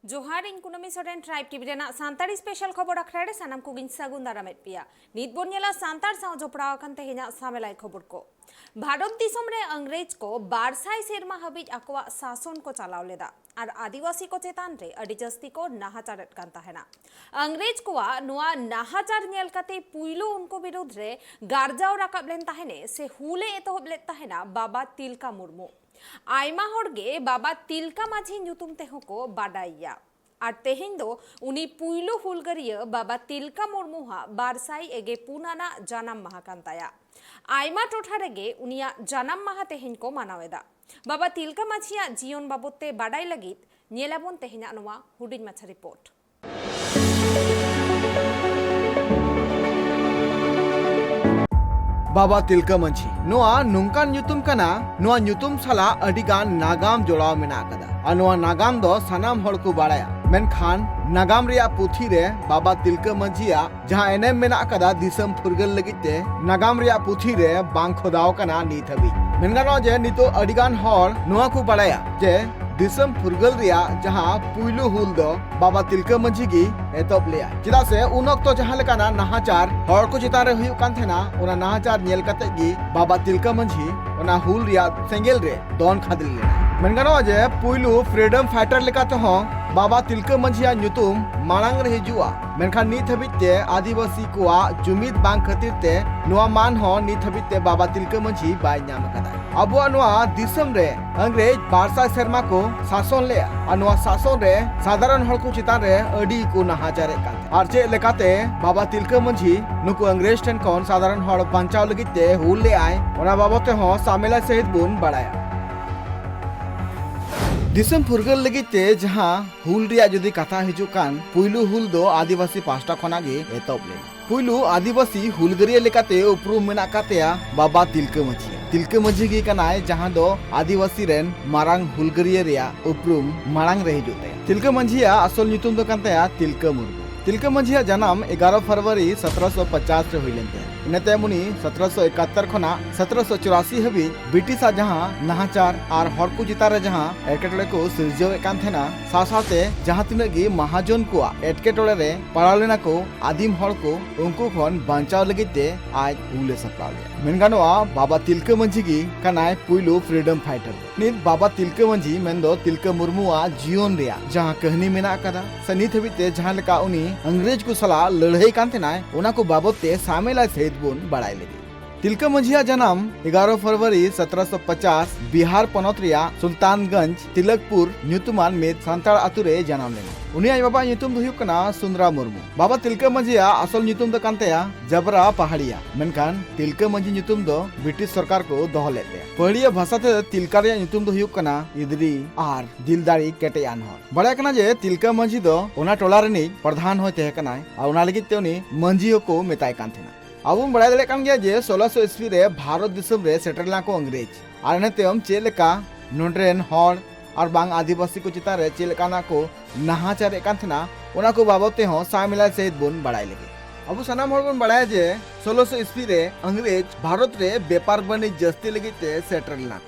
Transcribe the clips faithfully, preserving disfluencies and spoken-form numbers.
ᱡᱚᱦᱟᱨ, ᱤᱧ ᱠᱩᱱᱟᱹᱢᱤ ᱥᱚᱨᱮᱱ, ᱴᱨᱟᱭᱤᱵᱽ ᱴᱤᱵᱷᱤ ᱨᱮᱱᱟᱜ ᱥᱟᱱᱛᱟᱲᱤ ᱥᱯᱮᱥᱟᱞ ᱠᱷᱚᱵᱚᱨ ᱟᱠᱷᱲᱟ ᱨᱮ ᱥᱟᱱᱟᱢ ᱠᱚᱜᱮᱧ ᱥᱟᱹᱜᱩᱱ ᱫᱟᱨᱟᱢᱮᱫ ᱯᱮᱭᱟ᱾ ᱱᱤᱛ ᱵᱚᱱ ᱧᱮᱞᱟ ᱥᱟᱱᱛᱟᱲ ᱥᱟᱶ ᱡᱚᱯᱲᱟᱣ ᱟᱠᱟᱱ ᱛᱮᱦᱮᱧᱟᱜ ᱥᱟᱢᱮᱞᱟᱭ ᱠᱷᱚᱵᱚᱨ ᱠᱚ᱾ ᱵᱷᱟᱨᱚᱛ ᱫᱤᱥᱚᱢ ᱨᱮ ᱤᱝᱨᱮᱡᱽ ᱠᱚ ᱵᱟᱨ ᱥᱟᱭ ᱥᱮᱨᱢᱟ ᱦᱟᱹᱵᱤᱡ ᱟᱠᱚᱣᱟᱜ ᱥᱟᱥᱚᱱ ᱠᱚ ᱪᱟᱞᱟᱣ ᱞᱮᱫᱟ ᱟᱨ ᱟᱹᱫᱤᱵᱟᱹᱥᱤ ᱠᱚ ᱪᱮᱛᱟᱱ ᱨᱮ ᱟᱹᱰᱤ ᱡᱟᱹᱥᱛᱤ ᱠᱚ ᱱᱟᱦᱟᱪᱟᱨᱮᱫ ᱠᱟᱱ ᱛᱟᱦᱮᱱᱟ᱾ ᱤᱝᱨᱮᱡᱽ ᱠᱚᱣᱟᱜ ᱱᱚᱣᱟ ᱱᱟᱦᱟᱪᱟᱨ ᱧᱮᱞ ᱠᱟᱛᱮ ᱯᱩᱭᱞᱩ ᱩᱱᱠᱩ ᱵᱤᱨᱩᱫᱷ ᱨᱮ ᱜᱟᱨᱡᱟᱣ ᱨᱟᱠᱟᱵ ᱞᱮᱱ ᱛᱟᱦᱮᱱᱮ ᱥᱮ ᱦᱩᱞᱮ ᱮᱛᱚᱦᱚᱵ ᱞᱮᱫ ᱛᱟᱦᱮᱱᱟ ᱵᱟᱵᱟ ᱛᱤᱞᱠᱟ ᱢᱩᱨᱢᱩ᱾ ᱟᱭᱢᱟ ᱦᱚᱲ ᱜᱮ ᱵᱟᱵᱟ ᱛᱤᱞᱠᱟ ᱢᱟᱹᱡᱷᱤ ᱧᱩᱛᱩᱢ ᱛᱮᱦᱚᱸ ᱠᱚ ᱵᱟᱰᱟᱭᱮᱭᱟ᱾ ᱟᱨ ᱛᱮᱦᱮᱧ ᱫᱚ ᱩᱱᱤ ᱯᱩᱭᱞᱩ ᱦᱩᱞᱜᱟᱹᱨᱤᱭᱟᱹ ᱵᱟᱵᱟ ᱛᱤᱞᱠᱟ ᱢᱩᱨᱢᱩᱣᱟᱜ ᱵᱟᱨ ᱥᱟᱭ ᱮᱜᱮ ᱯᱩᱱ ᱟᱱᱟᱜ ᱡᱟᱱᱟᱢ ᱢᱟᱦᱟ ᱠᱟᱱ ᱛᱟᱭᱟ᱾ ᱟᱭᱢᱟ ᱴᱚᱴᱷᱟ ᱨᱮᱜᱮ ᱩᱱᱤᱭᱟᱜ ᱡᱟᱱᱟᱢ ᱢᱟᱦᱟ ᱛᱮᱦᱮᱧ ᱠᱚ ᱢᱟᱱᱟᱣ ᱮᱫᱟ᱾ ᱵᱟᱵᱟ ᱛᱤᱞᱠᱟ ᱢᱟᱹᱡᱷᱤᱭᱟᱜ ᱡᱤᱭᱚᱱ ᱵᱟᱵᱚᱫ ᱛᱮ ᱵᱟᱰᱟᱭ ᱞᱟᱹᱜᱤᱫ ᱧᱮᱞᱟᱵᱚᱱ ᱛᱮᱦᱮᱧᱟᱜ ᱱᱚᱣᱟ ᱦᱩᱰᱤᱧ ᱢᱟᱪᱷᱟ ᱨᱤᱯᱳᱨᱴ᱾ ᱵᱟᱵᱟ ᱛᱤᱞᱠᱟᱹ ᱢᱟᱹᱡᱷᱤ, ᱱᱚᱣᱟ ᱱᱚᱝᱠᱟᱱ ᱧᱩᱛᱩᱢ ᱠᱟᱱᱟ, ᱱᱚᱣᱟ ᱧᱩᱛᱩᱢ ᱥᱟᱞᱟᱜ ᱟᱹᱰᱤ ᱜᱟᱱ ᱱᱟᱜᱟᱢ ᱡᱚᱲᱟᱣ ᱢᱮᱱᱟᱜ ᱟᱠᱟᱫᱟ᱾ ᱟᱨ ᱱᱚᱣᱟ ᱱᱟᱜᱟᱢ ᱫᱚ ᱥᱟᱱᱟᱢ ᱦᱚᱲ ᱠᱚ ᱵᱟᱲᱟᱭᱟ, ᱢᱮᱱᱠᱷᱟᱱ ᱱᱟᱜᱟᱢ ᱨᱮᱭᱟᱜ ᱯᱩᱛᱷᱤ ᱨᱮ ᱵᱟᱵᱟ ᱛᱤᱞᱠᱟᱹ ᱢᱟᱹᱡᱷᱤᱭᱟᱜ ᱡᱟᱦᱟᱸ ᱮᱱᱮᱢ ᱢᱮᱱᱟᱜ ᱟᱠᱟᱫᱟ ᱫᱤᱥᱚᱢ ᱯᱷᱩᱨᱜᱟᱹᱞ ᱞᱟᱹᱜᱤᱫ ᱛᱮ, ᱱᱟᱜᱟᱢ ᱨᱮᱭᱟᱜ ᱯᱩᱛᱷᱤ ᱨᱮ ᱵᱟᱝ ᱠᱷᱚᱫᱟᱣ ᱟᱠᱟᱱᱟ ᱱᱤᱛ ᱦᱟᱹᱵᱤᱡ᱾ ᱢᱮᱱ ᱜᱟᱱᱚᱜᱼᱟ ᱡᱮ ᱱᱤᱛᱚᱜ ᱟᱹᱰᱤ ᱜᱟᱱ ᱦᱚᱲ ᱱᱚᱣᱟ ᱠᱚ ᱵᱟᱲᱟᱭᱟ ᱡᱮ ᱫᱤᱥᱚᱢ ᱯᱷᱩᱨᱜᱟᱹᱞ ᱨᱮᱭᱟᱜ ᱡᱟᱦᱟᱸ ᱯᱩᱭᱞᱩ ᱦᱩᱞ ᱫᱚ ᱵᱟᱵᱟ ᱛᱤᱞᱠᱟᱹ ᱢᱟᱹᱡᱷᱤ ᱜᱮ ᱮᱛᱚᱦᱚᱵ ᱞᱮᱫᱼᱟ, ᱪᱮᱫᱟᱜ ᱥᱮ ᱩᱱ ᱚᱠᱛᱚ ᱡᱟᱦᱟᱸ ᱞᱮᱠᱟᱱᱟᱜ ᱱᱟᱦᱟᱪᱟᱨ ᱦᱚᱲ ᱠᱚ ᱪᱮᱛᱟᱱ ᱨᱮ ᱦᱩᱭᱩᱜ ᱠᱟᱱ ᱛᱟᱦᱮᱱᱟ, ᱚᱱᱟ ᱱᱟᱦᱟᱪᱟᱨ ᱧᱮᱞ ᱠᱟᱛᱮ ᱜᱮ ᱵᱟᱵᱟ ᱛᱤᱞᱠᱟᱹ ᱢᱟᱹᱡᱷᱤ ᱚᱱᱟ ᱦᱩᱞ ᱨᱮᱭᱟᱜ ᱥᱮᱸᱜᱮᱞ ᱨᱮ ᱫᱚᱱ ᱠᱷᱟᱫᱽᱞᱮ ᱞᱮᱱᱟ᱾ ᱢᱮᱱ ᱜᱟᱱᱚᱜᱼᱟ ᱡᱮ ᱯᱩᱭᱞᱩ ᱯᱷᱨᱤᱰᱚᱢ ᱯᱷᱟᱭᱴᱟᱨ ᱞᱮᱠᱟ ᱛᱮᱦᱚᱸ ᱵᱟᱵᱟ ᱛᱤᱞᱠᱟᱹ ᱢᱟᱹᱡᱷᱤᱭᱟᱜ ᱧᱩᱛᱩᱢ ᱢᱟᱲᱟᱝ ᱨᱮ ᱦᱤᱡᱩᱜᱼᱟ, ᱢᱮᱱᱠᱷᱟᱱ ᱱᱤᱛ ᱦᱟᱹᱵᱤᱡ ᱛᱮ ᱟᱹᱫᱤᱵᱟᱹᱥᱤ ᱠᱚᱣᱟᱜ ᱡᱩᱢᱤᱫ ᱵᱟᱝ ᱠᱷᱟᱹᱛᱤᱨ ᱛᱮ ᱱᱚᱣᱟ ᱢᱟᱹᱱ ᱦᱚᱸ ᱱᱤᱛ ᱦᱟᱹᱵᱤᱡ ᱛᱮ ᱵᱟᱵᱟ ᱛᱤᱞᱠᱟᱹ ᱢᱟᱹᱡᱷᱤ ᱵᱟᱭ ᱧᱟᱢ ᱟᱠᱟᱫᱟ᱾ ᱟᱵᱚᱣᱟᱜ ᱱᱚᱣᱟ ᱫᱤᱥᱚᱢ ᱨᱮ ᱤᱝᱨᱮᱡᱽ ᱵᱟᱨ ᱥᱟᱭ ᱥᱮᱨᱢᱟ ᱠᱚ ᱥᱟᱥᱚᱱ ᱞᱮᱫᱼᱟ ᱟᱨ ᱱᱚᱣᱟ ᱥᱟᱥᱚᱱ ᱨᱮ ᱥᱟᱫᱷᱟᱨᱚᱱ ᱦᱚᱲ ᱠᱚ ᱪᱮᱛᱟᱱ ᱨᱮ ᱟᱹᱰᱤ ᱠᱚ ᱱᱟᱦᱟᱪᱟᱨᱮᱫ ᱠᱟᱱ ᱛᱟᱦᱮᱸᱫ᱾ ᱟᱨ ᱪᱮᱫ ᱞᱮᱠᱟᱛᱮ ᱵᱟᱵᱟ ᱛᱤᱞᱠᱟᱹ ᱢᱟᱹᱡᱷᱤ ᱱᱩᱠᱩ ᱤᱝᱨᱮᱡᱽ ᱴᱷᱮᱱ ᱠᱷᱚᱱ ᱥᱟᱫᱷᱟᱨᱚᱱ ᱦᱚᱲ ᱵᱟᱧᱪᱟᱣ ᱞᱟᱹᱜᱤᱫ ᱛᱮ ᱦᱩᱞ ᱞᱮᱫᱼᱟᱭ, ᱚᱱᱟ ᱵᱟᱵᱚᱛ ᱛᱮᱦᱚᱸ ᱥᱟᱢᱮᱞᱟᱭ ᱥᱟᱹᱦᱤᱛ ᱵᱚᱱ ᱵᱟᱲᱟᱭᱟ᱾ ᱫᱤᱥᱚᱢ ᱯᱷᱩᱨᱜᱟᱹᱞ ᱞᱟᱹᱜᱤᱫ ᱛᱮ ᱡᱟᱦᱟᱸ ᱦᱩᱞ ᱨᱮᱭᱟᱜ ᱡᱩᱫᱤ ᱠᱟᱛᱷᱟ ᱦᱤᱡᱩᱜ ᱠᱷᱟᱱ, ᱯᱩᱭᱞᱩ ᱦᱩᱞ ᱫᱚ ᱟᱹᱫᱤᱵᱟᱹᱥᱤ ᱯᱟᱦᱴᱟ ᱠᱷᱚᱱᱟᱜ ᱜᱮ ᱮᱛᱚᱦᱚᱵ ᱞᱮᱱᱟ᱾ ᱯᱩᱭᱞᱩ ᱟᱹᱫᱤᱵᱟᱹᱥᱤ ᱦᱩᱞᱜᱟᱹᱨᱤᱭᱟᱹ ᱞᱮᱠᱟᱛᱮ ᱩᱯᱨᱩᱢ ᱢᱮᱱᱟᱜ ᱟᱠᱟᱫ ᱛᱟᱭᱟ ᱵᱟᱵᱟ ᱛᱤᱞᱠᱟᱹ ᱢᱟᱹᱡᱷᱤ᱾ ᱛᱤᱞᱠᱟᱹ ᱢᱟᱹᱡᱷᱤ ᱜᱮ ᱠᱟᱱᱟᱭ ᱡᱟᱦᱟᱸ ᱫᱚ ᱟᱹᱫᱤᱵᱟᱹᱥᱤ ᱨᱮᱱ ᱢᱟᱨᱟᱝ ᱦᱩᱞᱜᱟᱹᱨᱤᱭᱟᱹ ᱨᱮᱭᱟᱜ ᱩᱯᱨᱩᱢ ᱢᱟᱲᱟᱝ ᱨᱮ ᱦᱤᱡᱩᱜ ᱛᱟᱭᱟ᱾ ᱛᱤᱞᱠᱟᱹ ᱢᱟᱹᱡᱷᱤᱭᱟᱜ ᱟᱥᱚᱞ ᱧᱩᱛᱩᱢ ᱫᱚ ᱠᱟᱱ ᱛᱟᱭᱟ ᱛᱤᱞᱠᱟᱹ ᱢᱩᱨᱢᱩ᱾ ᱛᱤᱞᱠᱟᱹ ᱢᱟᱹᱡᱷᱤᱭᱟᱜ ᱡᱟᱱᱟᱢ ᱮᱜᱟᱨᱚ ᱯᱷᱮᱵᱽᱨᱩᱣᱟᱨᱤ ᱥᱚᱛᱨᱚᱥᱚ ᱯᱚᱪᱟᱥ ᱨᱮ ᱦᱩᱭ ᱞᱮᱱ ᱛᱟᱭᱟ᱾ ᱤᱱᱟᱹ ᱛᱟᱭᱚᱢ ᱩᱱᱤ ᱥᱚᱛᱨᱚᱥᱚ ᱮᱠᱟᱛᱛᱚᱨ ᱠᱷᱚᱱᱟᱜ ᱥᱚᱛᱨᱚᱥᱚ ᱪᱩᱨᱟᱥᱤ ᱦᱟᱹᱵᱤᱡ ᱵᱨᱤᱴᱤᱥᱟᱜ ᱡᱟᱦᱟᱸ ᱱᱟᱦᱟᱪᱟᱨ ᱟᱨ ᱦᱚᱲ ᱠᱚ ᱪᱮᱛᱟᱱ ᱨᱮ ᱡᱟᱦᱟᱸ ᱮᱴᱠᱮᱴᱚᱬᱮ ᱠᱚ ᱥᱤᱨᱡᱟᱹᱣᱮᱫ ᱠᱟᱱ ᱛᱟᱦᱮᱱᱟ, ᱥᱟᱶ ᱥᱟᱶᱛᱮ ᱡᱟᱦᱟᱸ ᱛᱤᱱᱟᱹᱜ ᱜᱮ ᱢᱟᱦᱟᱡᱚᱱ ᱠᱚᱣᱟᱜ ᱮᱴᱠᱮᱴᱚᱬᱮ ᱨᱮ ᱯᱟᱲᱟᱣ ᱞᱮᱱᱟ ᱠᱚ, ᱟᱹᱫᱤᱢ ᱦᱚᱲ ᱠᱚ, ᱩᱱᱠᱩ ᱠᱷᱚᱱ ᱵᱟᱧᱪᱟᱣ ᱞᱟᱹᱜᱤᱫ ᱛᱮ ᱟᱡ ᱦᱩᱞ ᱮ ᱥᱟᱯᱲᱟᱣ ᱞᱮᱫᱟ᱾ ᱢᱮᱱ ᱜᱟᱱᱚᱜᱼᱟ, ᱵᱟᱵᱟ ᱛᱤᱞᱠᱟᱹ ᱢᱟᱹᱡᱷᱤ ᱜᱮ ᱠᱟᱱᱟᱭ ᱯᱩᱭᱞᱩ freedom fighter᱾ ᱱᱤᱛ ᱵᱟᱵᱟ ᱛᱤᱞᱠᱟᱹ ᱢᱟᱹᱡᱷᱤ ᱢᱮᱱᱫᱚ ᱛᱤᱞᱠᱟᱹ ᱢᱩᱨᱢᱩᱣᱟᱜ ᱡᱤᱭᱚᱱ ᱨᱮᱭᱟᱜ ᱡᱟᱦᱟᱸ ᱠᱟᱹᱦᱱᱤ ᱢᱮᱱᱟᱜ ᱟᱠᱟᱫᱟ, ᱥᱮ ᱱᱤᱛ ᱦᱟᱹᱵᱤᱡ ᱛᱮ ᱡᱟᱦᱟᱸ ᱞᱮᱠᱟ ᱩᱱᱤ ᱤᱝᱨᱮᱡᱽ ᱠᱚ ᱥᱟᱞᱟᱜ ᱞᱟᱹᱲᱦᱟᱹᱭ ᱠᱟᱱ ᱛᱟᱦᱮᱱᱟᱭ, ᱚᱱᱟ ᱠᱚ ᱵᱟᱵᱚᱛ ᱛᱮ ᱥᱟᱢᱮᱞᱟᱭ ᱥᱟᱹᱦᱤᱛ ᱵᱚᱱ ᱵᱟᱲᱟᱭ ᱞᱟᱹᱜᱤᱫ᱾ ᱛᱤᱞᱠᱟᱹ ᱢᱟᱹᱡᱷᱤᱭᱟᱜ ᱡᱟᱱᱟᱢ ᱮᱜᱟᱨᱚ ᱯᱷᱮᱵᱽᱨᱩᱣᱟᱨᱤ ᱥᱚᱛᱨᱚᱥᱚ ᱯᱚᱪᱟᱥ ᱵᱤᱦᱟᱨ ᱯᱚᱱᱚᱛ ᱨᱮᱭᱟᱜ ᱥᱩᱞᱛᱟᱱᱜᱚᱸᱡᱽ ᱛᱤᱞᱚᱠᱯᱩᱨ ᱧᱩᱛᱩᱢᱟᱱ ᱢᱤᱫ ᱥᱟᱱᱛᱟᱲ ᱟᱛᱳ ᱨᱮ ᱡᱟᱱᱟᱢ ᱞᱮᱱᱟ᱾ ᱩᱱᱤ ᱟᱡ ᱵᱟᱵᱟᱣᱟᱜ ᱧᱩᱛᱩᱢ ᱫᱚ ᱦᱩᱭᱩᱜ ᱠᱟᱱᱟ ᱥᱩᱱᱫᱽᱨᱟ ᱢᱩᱨᱢᱩ᱾ ᱵᱟᱵᱟ ᱛᱤᱞᱠᱟᱹ ᱢᱟᱹᱡᱷᱤᱭᱟᱜ ᱟᱥᱚᱞ ᱧᱩᱛᱩᱢ ᱫᱚ ᱠᱟᱱ ᱛᱟᱭᱟ ᱡᱟᱵᱨᱟ ᱯᱟᱦᱟᱲᱤᱭᱟ, ᱢᱮᱱᱠᱷᱟᱱ ᱛᱤᱞᱠᱟᱹ ᱢᱟᱹᱡᱷᱤ ᱧᱩᱛᱩᱢ ᱫᱚ ᱵᱨᱤᱴᱤᱥ ᱥᱚᱨᱠᱟᱨ ᱠᱚ ᱫᱚᱦᱚ ᱞᱮᱫ ᱛᱟᱭᱟ᱾ ᱯᱟᱦᱟᱲᱤᱭᱟ ᱵᱷᱟᱥᱟ ᱛᱮ ᱛᱤᱞᱠᱟ ᱨᱮᱭᱟᱜ ᱧᱩᱛᱩᱢ ᱫᱚ ᱦᱩᱭᱩᱜ ᱠᱟᱱᱟ ᱤᱫᱨᱤ ᱟᱨ ᱫᱤᱞᱫᱟᱲᱤ ᱠᱮᱴᱮᱡ ᱟᱱ ᱦᱚᱲ᱾ ᱵᱟᱲᱟᱭ ᱠᱟᱱᱟ ᱡᱮ ᱛᱤᱞᱠᱟᱹ ᱢᱟᱹᱡᱷᱤ ᱫᱚ ᱚᱱᱟ ᱴᱚᱞᱟ ᱨᱤᱱᱤᱡ ᱯᱨᱚᱫᱷᱟᱱ ᱦᱚᱸᱭ ᱛᱟᱦᱮᱸ ᱠᱟᱱᱟᱭ ᱟᱨ ᱚᱱᱟ ᱞᱟᱹᱜᱤᱫ ᱛᱮ ᱩᱱᱤ ᱢᱟᱹᱡᱷᱤ ᱦᱚᱸᱠᱚ ᱢᱮᱛᱟᱭ ᱠᱟᱱ ᱛᱟᱦᱮᱱᱟ᱾ ᱟᱵᱚ ᱵᱚᱱ ᱵᱟᱲᱟᱭ ᱫᱟᱲᱮᱭᱟᱜ ᱠᱟᱱ ᱜᱮᱭᱟ ᱡᱮ ᱥᱳᱞᱳᱥᱚ ᱤᱥᱣᱤ ᱨᱮ ᱵᱷᱟᱨᱚᱛ ᱫᱤᱥᱚᱢ ᱨᱮ ᱥᱮᱴᱮᱨ ᱞᱮᱱᱟ ᱠᱚ ᱤᱝᱨᱮᱡᱽ, ᱟᱨ ᱤᱱᱟᱹ ᱛᱟᱭᱚᱢ ᱪᱮᱫ ᱞᱮᱠᱟ ᱱᱚᱰᱮ ᱨᱮᱱ ᱦᱚᱲ ᱟᱨ ᱵᱟᱝ ᱟᱹᱫᱤᱵᱟᱹᱥᱤ ᱠᱚ ᱪᱮᱛᱟᱱ ᱨᱮ ᱪᱮᱫ ᱞᱮᱠᱟᱱᱟᱜ ᱠᱚ ᱱᱟᱦᱟᱪᱟᱨᱮᱫ ᱠᱟᱱ ᱛᱟᱦᱮᱱᱟ, ᱚᱱᱟ ᱠᱚ ᱵᱟᱵᱚᱛ ᱛᱮᱦᱚᱸ ᱥᱟᱢᱮᱞᱟᱭ ᱥᱟᱹᱦᱤᱛ ᱵᱚᱱ ᱵᱟᱲᱟᱭ ᱞᱟᱹᱜᱤᱫ᱾ ᱟᱵᱚ ᱥᱟᱱᱟᱢ ᱦᱚᱲ ᱵᱚᱱ ᱵᱟᱲᱟᱭᱟ ᱡᱮ ᱥᱳᱞᱳᱥᱚ ᱤᱥᱣᱤ ᱨᱮ ᱤᱝᱨᱮᱡᱽ ᱵᱷᱟᱨᱚᱛ ᱨᱮ ᱵᱮᱯᱟᱨ ᱵᱟᱹᱱᱤᱡᱽ ᱡᱟᱹᱥᱛᱤ ᱞᱟᱹᱜᱤᱫ ᱛᱮ ᱥᱮᱴᱮᱨ ᱞᱮᱱᱟ᱾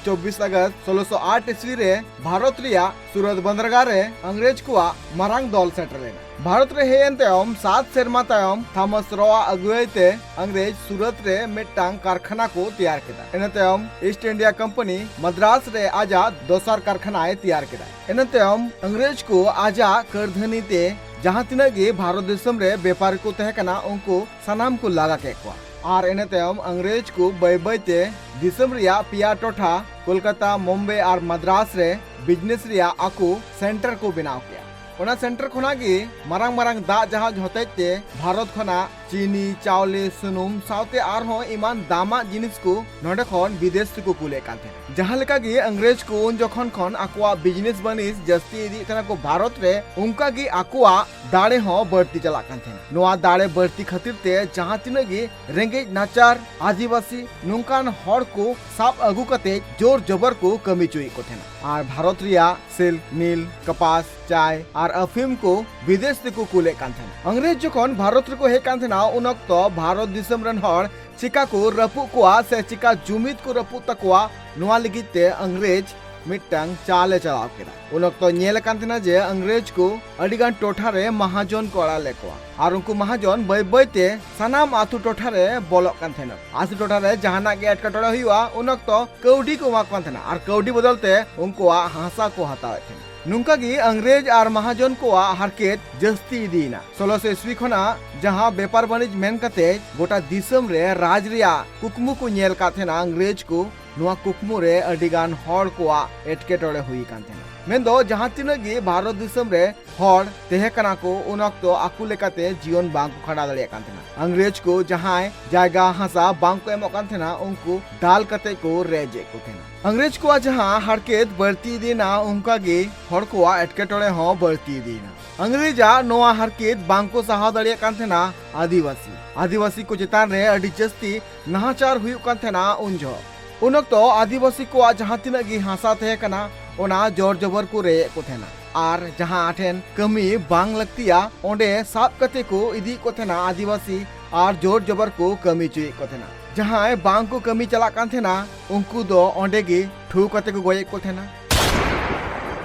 ᱪᱚᱵᱵᱤᱥ ᱟᱜᱚᱥᱴ ᱥᱳᱞᱳᱥᱚ ᱟᱴ ᱤᱥᱣᱤ ᱨᱮ ᱵᱷᱟᱨᱚᱛ ᱨᱮᱭᱟᱜ ᱥᱩᱨᱟᱛ ᱵᱚᱱᱫᱨᱜᱟᱦ ᱨᱮ ᱤᱝᱨᱮᱡᱽ ᱠᱚᱣᱟᱜ ᱢᱟᱨᱟᱝ ᱫᱚᱞ ᱥᱮᱴᱮᱨ ᱞᱮᱱᱟ᱾ ᱵᱷᱟᱨᱚᱛ ᱨᱮ ᱦᱮᱡ ᱮᱱ ᱛᱟᱭᱚᱢ ᱥᱟᱛ ᱥᱮᱨᱢᱟ ᱛᱟᱭᱚᱢ ᱛᱷᱟᱢᱟᱥ ᱨᱚ ᱟᱜ ᱟᱹᱜᱩᱣᱟᱹᱭ ᱛᱮ ᱤᱝᱨᱮᱡᱽ ᱥᱩᱨᱟᱛ ᱨᱮ ᱢᱤᱫᱴᱟᱝ ᱠᱟᱨᱠᱷᱟᱱᱟ ᱠᱚ ᱛᱮᱭᱟᱨ ᱠᱮᱫᱟ᱾ ᱤᱱᱟᱹ ᱛᱟᱭᱚᱢ ᱤᱥᱴ ᱤᱱᱰᱤᱭᱟ ᱠᱳᱢᱯᱟᱱᱤ ᱢᱟᱫᱽᱨᱟᱥ ᱨᱮ ᱟᱡᱟᱜ ᱫᱚᱥᱟᱨ ᱠᱟᱨᱠᱷᱟᱱᱟᱭ ᱛᱮᱭᱟᱨ ᱠᱮᱫᱟ᱾ ᱤᱱᱟᱹ ᱛᱟᱭᱚᱢ ᱤᱝᱨᱮᱡᱽ ᱠᱚ ᱟᱡᱟᱜ ᱠᱟᱹᱨᱫᱷᱟᱹᱱᱤ ᱛᱮ ᱡᱟᱦᱟᱸ ᱛᱤᱱᱟᱹᱜ ᱜᱮ ᱵᱷᱟᱨᱚᱛ ᱫᱤᱥᱚᱢ ᱨᱮ ᱵᱮᱯᱟᱨᱤ ᱠᱚ ᱛᱟᱦᱮᱸ ᱠᱟᱱᱟ, ᱩᱱᱠᱩ ᱥᱟᱱᱟᱢ ᱠᱚ ᱞᱟᱜᱟ ᱠᱮᱫ ᱠᱚᱣᱟ᱾ ᱟᱨ ᱤᱱᱟᱹ ᱛᱟᱭᱚᱢ ᱤᱝᱨᱮᱡᱽ ᱠᱚ ᱵᱟᱹᱭ ᱵᱟᱹᱭ ᱛᱮ ᱫᱤᱥᱚᱢ ᱨᱮᱭᱟᱜ ᱯᱮᱭᱟ ᱴᱚᱴᱷᱟ, ᱠᱳᱞᱠᱟᱛᱟ, ᱢᱩᱢᱵᱟᱭ ᱟᱨ ᱢᱟᱫᱽᱨᱟᱥ ᱨᱮ ᱵᱤᱡᱽᱱᱮᱥ ᱨᱮᱭᱟᱜ ᱟᱠᱚ ᱥᱮᱱᱴᱟᱨ ᱠᱚ ᱵᱮᱱᱟᱣ ᱠᱮᱫᱟ᱾ ᱚᱱᱟ ᱥᱮᱱᱴᱟᱨ ᱠᱷᱚᱱᱟᱜ ᱜᱮ ᱢᱟᱨᱟᱝ ᱢᱟᱨᱟᱝ ᱫᱟᱜ ᱡᱟᱦᱟᱡᱽ ᱦᱚᱛᱮᱡ ᱛᱮ ᱵᱷᱟᱨᱚᱛ ᱠᱷᱚᱱᱟᱜ ᱪᱤᱱᱤ, ᱪᱟᱣᱞᱮ, ᱥᱩᱱᱩᱢ ᱥᱟᱶᱛᱮ ᱟᱨᱦᱚᱸ ᱮᱢᱟᱱ ᱫᱟᱢᱟᱜ ᱡᱤᱱᱤᱥ ᱠᱚ ᱱᱚᱰᱮ ᱠᱷᱚᱱ ᱵᱤᱫᱮᱥ ᱛᱮᱠᱚ ᱠᱩᱞᱮᱫ ᱠᱟᱱ ᱛᱟᱦᱮᱸᱱᱟ᱾ ᱡᱟᱦᱟᱸ ᱞᱮᱠᱟ ᱜᱮ ᱤᱝᱨᱮᱡᱽ ᱠᱚ ᱩᱱ ᱡᱚᱠᱷᱚᱱ ᱠᱷᱚᱱ ᱟᱠᱚᱣᱟᱜ ᱵᱤᱡᱽᱱᱮᱥ ᱵᱟᱹᱱᱤᱡᱽ ᱡᱟᱹᱥᱛᱤ ᱤᱫᱤᱭᱮᱫ ᱛᱟᱦᱮᱱᱟ ᱠᱚ ᱵᱷᱟᱨᱚᱛ ᱨᱮ, ᱚᱱᱠᱟ ᱜᱮ ᱟᱠᱚᱣᱟᱜ ᱫᱟᱲᱮ ᱦᱚᱸ ᱵᱟᱹᱲᱛᱤ ᱪᱟᱞᱟᱜ ᱠᱟᱱ ᱛᱟᱦᱮᱱᱟ᱾ ᱱᱚᱣᱟ ᱫᱟᱲᱮ ᱵᱟᱹᱲᱛᱤ ᱠᱷᱟᱹᱛᱤᱨ ᱛᱮ ᱡᱟᱦᱟᱸ ᱛᱤᱱᱟᱹᱜ ᱜᱮ ᱨᱮᱸᱜᱮᱡ ᱱᱟᱪᱟᱨ ᱟᱹᱫᱤᱵᱟᱹᱥᱤ ᱱᱚᱝᱠᱟᱱ ᱦᱚᱲ ᱠᱚ ᱥᱟᱵ ᱟᱹᱜᱩ ᱠᱟᱛᱮ ᱡᱳᱨ ᱡᱚᱵᱚᱨ ᱠᱚ ᱠᱟᱹᱢᱤ ᱦᱚᱪᱚᱭᱮᱫ ᱠᱚ ᱛᱟᱦᱮᱱᱟ᱾ ᱟᱨ ᱵᱷᱟᱨᱚᱛ ᱨᱮᱭᱟᱜ ᱥᱤᱞᱠ, ᱱᱤᱞ, ᱠᱟᱯᱟᱥ, ᱪᱟᱭ ᱟᱨ ᱟᱯᱷᱤᱢ ᱠᱚ ᱵᱤᱫᱮᱥ ᱛᱮᱠᱚ ᱠᱩᱞᱮᱫ ᱠᱟᱱ ᱛᱟᱦᱮᱱᱟ᱾ ᱤᱝᱨᱮᱡᱽ ᱡᱚᱠᱷᱚᱱ ᱵᱷᱟᱨᱚᱛ ᱨᱮᱠᱚ ᱦᱮᱡ ᱠᱟᱱ ᱛᱟᱦᱮᱱᱟ, ᱩᱱ ᱚᱠᱛᱚ ᱵᱷᱟᱨᱚᱛ ᱫᱤᱥᱚᱢ ᱨᱮᱱ ᱦᱚᱲ ᱪᱤᱠᱟ ᱠᱚ ᱨᱟᱹᱯᱩᱫ ᱠᱚᱣᱟ ᱥᱮ ᱪᱤᱠᱟ ᱡᱩᱢᱤᱫ ᱠᱚ ᱨᱟᱹᱯᱩᱫ ᱛᱟᱠᱚᱣᱟ, ᱱᱚᱣᱟ ᱞᱟᱹᱜᱤᱫ ᱛᱮ ᱤᱝᱨᱮᱡᱽ ᱢᱤᱫᱴᱟᱝ ᱪᱟᱞ ᱮ ᱪᱟᱞᱟᱣ ᱠᱮᱫᱟ᱾ ᱩᱱ ᱚᱠᱛᱚ ᱧᱮᱞ ᱟᱠᱟᱱ ᱛᱟᱦᱮᱱᱟ ᱡᱮ ᱤᱝᱨᱮᱡᱽ ᱠᱚ ᱟᱹᱰᱤ ᱜᱟᱱ ᱴᱚᱴᱷᱟ ᱨᱮ ᱢᱟᱦᱟᱡᱚᱱ ᱠᱚ ᱟᱲᱟᱜ ᱞᱮᱫ ᱠᱚᱣᱟ, ᱟᱨ ᱩᱱᱠᱩ ᱢᱟᱦᱟᱡᱚᱱ ᱵᱟᱹᱭ ᱵᱟᱹᱭ ᱛᱮ ᱥᱟᱱᱟᱢ ᱟᱛᱳ ᱴᱚᱴᱷᱟ ᱨᱮ ᱵᱚᱞᱚᱜ ᱠᱟᱱ ᱛᱟᱦᱮᱱᱟ᱾ ᱟᱛᱳ ᱴᱚᱴᱷᱟ ᱨᱮ ᱡᱟᱦᱟᱱᱟᱜ ᱜᱮ ᱮᱴᱠᱮᱴᱚᱬᱮ ᱦᱩᱭᱩᱜᱼᱟ, ᱩᱱ ᱚᱠᱛᱚ ᱠᱟᱹᱣᱰᱤ ᱠᱚ ᱮᱢᱟ ᱠᱚ ᱠᱟᱱ ᱛᱟᱦᱮᱱᱟ, ᱟᱨ ᱠᱟᱹᱣᱰᱤ ᱵᱚᱫᱚᱞ ᱛᱮ ᱩᱱᱠᱩᱣᱟᱜ ᱦᱟᱥᱟ ᱠᱚ ᱦᱟᱛᱟᱣᱮᱫ ᱛᱟᱦᱮᱱᱟ᱾ ᱱᱚᱝᱠᱟ ᱜᱮ ᱤᱝᱨᱮᱡᱽ ᱟᱨ ᱢᱟᱦᱟᱡᱚᱱ ᱠᱚᱣᱟᱜ ᱦᱟᱨᱠᱮᱛ ᱡᱟᱹᱥᱛᱤ ᱤᱫᱤᱭᱮᱱᱟ᱾ ᱥᱳᱞᱳᱥᱚ ᱤᱥᱣᱤ ᱠᱷᱚᱱᱟᱜ ᱡᱟᱦᱟᱸ ᱵᱮᱯᱟᱨ ᱵᱟᱹᱱᱤᱡᱽ ᱢᱮᱱ ᱠᱟᱛᱮ ᱜᱚᱴᱟ ᱫᱤᱥᱚᱢ ᱨᱮ ᱨᱟᱡᱽ ᱨᱮᱭᱟᱜ ᱠᱩᱠᱢᱩ ᱠᱚ ᱧᱮᱞ ᱠᱟᱫ ᱛᱟᱦᱮᱱᱟ ᱤᱝᱨᱮᱡᱽ ᱠᱚ, ᱱᱚᱣᱟ ᱠᱩᱠᱢᱩ ᱨᱮ ᱟᱹᱰᱤ ᱜᱟᱱ ᱦᱚᱲ ᱠᱚᱣᱟᱜ ᱮᱴᱠᱮᱴᱚᱬᱮ ᱦᱩᱭ ᱟᱠᱟᱱ ᱛᱟᱦᱮᱱᱟ᱾ ᱢᱮᱱᱫᱚ ᱡᱟᱦᱟᱸ ᱛᱤᱱᱟᱹᱜ ᱜᱮ ᱵᱷᱟᱨᱚᱛ ᱫᱤᱥᱚᱢ ᱨᱮ ᱦᱚᱲ ᱛᱟᱦᱮᱸ ᱠᱟᱱᱟ ᱠᱚ, ᱩᱱ ᱚᱠᱛᱚ ᱟᱠᱚ ᱞᱮᱠᱟᱛᱮ ᱡᱤᱭᱚᱱ ᱵᱟᱝ ᱠᱚ ᱠᱷᱟᱸᱰᱟᱣ ᱫᱟᱲᱮᱭᱟᱜ ᱠᱟᱱ ᱛᱟᱦᱮᱱᱟ᱾ ᱤᱝᱨᱮᱡᱽ ᱠᱚ ᱡᱟᱦᱟᱸᱭ ᱡᱟᱭᱜᱟ ᱦᱟᱥᱟ ᱵᱟᱝ ᱠᱚ ᱮᱢᱚᱜ ᱠᱟᱱ ᱛᱟᱦᱮᱱᱟ, ᱩᱱᱠᱩ ᱫᱟᱞ ᱠᱟᱛᱮ ᱠᱚ ᱨᱮᱡ ᱮᱫ ᱠᱚ ᱛᱟᱦᱮᱱᱟ᱾ ᱤᱝᱨᱮᱡᱽ ᱠᱚᱣᱟᱜ ᱡᱟᱦᱟᱸ ᱦᱟᱨᱠᱮᱛ ᱵᱟᱹᱲᱛᱤ ᱤᱫᱤᱭᱮᱱᱟ, ᱚᱱᱠᱟ ᱜᱮ ᱦᱚᱲ ᱠᱚᱣᱟᱜ ᱮᱴᱠᱮᱴᱚᱬᱮ ᱦᱚᱸ ᱵᱟᱹᱲᱛᱤ ᱤᱫᱤᱭᱮᱱᱟ᱾ ᱤᱝᱨᱮᱡᱽ ᱟᱜ ᱱᱚᱣᱟ ᱦᱟᱨᱠᱮᱛ ᱵᱟᱝ ᱠᱚ ᱥᱟᱦᱟᱣ ᱫᱟᱲᱮᱭᱟᱜ ᱠᱟᱱ ᱛᱟᱦᱮᱱᱟ ᱟᱹᱫᱤᱵᱟᱹᱥᱤ᱾ ᱟᱹᱫᱤᱵᱟᱹᱥᱤ ᱠᱚ ᱪᱮᱛᱟᱱ ᱨᱮ ᱟᱹᱰᱤ ᱡᱟᱹᱥᱛᱤ ᱱᱟᱦᱟᱪᱟᱨ ᱦᱩᱭᱩᱜ ᱠᱟᱱ ᱛᱟᱦᱮᱱᱟ ᱩᱱ ᱡᱚᱦᱚᱜ᱾ ᱩᱱ ᱚᱠᱛᱚ ᱟᱹᱫᱤᱵᱟᱹᱥᱤ ᱠᱚᱣᱟᱜ ᱡᱟᱦᱟᱸ ᱛᱤᱱᱟᱹᱜ ᱜᱮ ᱦᱟᱥᱟ ᱛᱟᱦᱮᱸ ᱠᱟᱱᱟ, ᱚᱱᱟ ᱡᱳᱨ ᱡᱚᱵᱚᱨ ᱠᱚ ᱨᱮᱡ ᱮᱫ ᱠᱚ ᱛᱟᱦᱮᱱᱟ᱾ ᱟᱨ ᱡᱟᱦᱟᱸ ᱴᱷᱮᱱ ᱠᱟᱹᱢᱤ ᱵᱟᱝ ᱞᱟᱹᱠᱛᱤᱭᱟ, ᱚᱸᱰᱮ ᱥᱟᱵ ᱠᱟᱛᱮ ᱠᱚ ᱤᱫᱤᱭᱮᱫ ᱠᱚ ᱛᱟᱦᱮᱱᱟ ᱟᱹᱫᱤᱵᱟᱹᱥᱤ, ᱟᱨ ᱡᱳᱨ ᱡᱚᱵᱚᱨ ᱠᱚ ᱠᱟᱹᱢᱤ ᱦᱚᱪᱚᱭᱮᱫ ᱠᱚ ᱛᱟᱦᱮᱱᱟ᱾ ᱡᱟᱦᱟᱸᱭ ᱵᱟᱝ ᱠᱚ ᱠᱟᱹᱢᱤ ᱪᱟᱞᱟᱜ ᱠᱟᱱ ᱛᱟᱦᱮᱱᱟ, ᱩᱱᱠᱩ ᱫᱚ ᱚᱸᱰᱮ ᱜᱮ ᱴᱷᱩ ᱠᱟᱛᱮ ᱠᱚ ᱜᱚᱡ ᱮᱫ ᱠᱚ ᱛᱟᱦᱮᱱᱟ᱾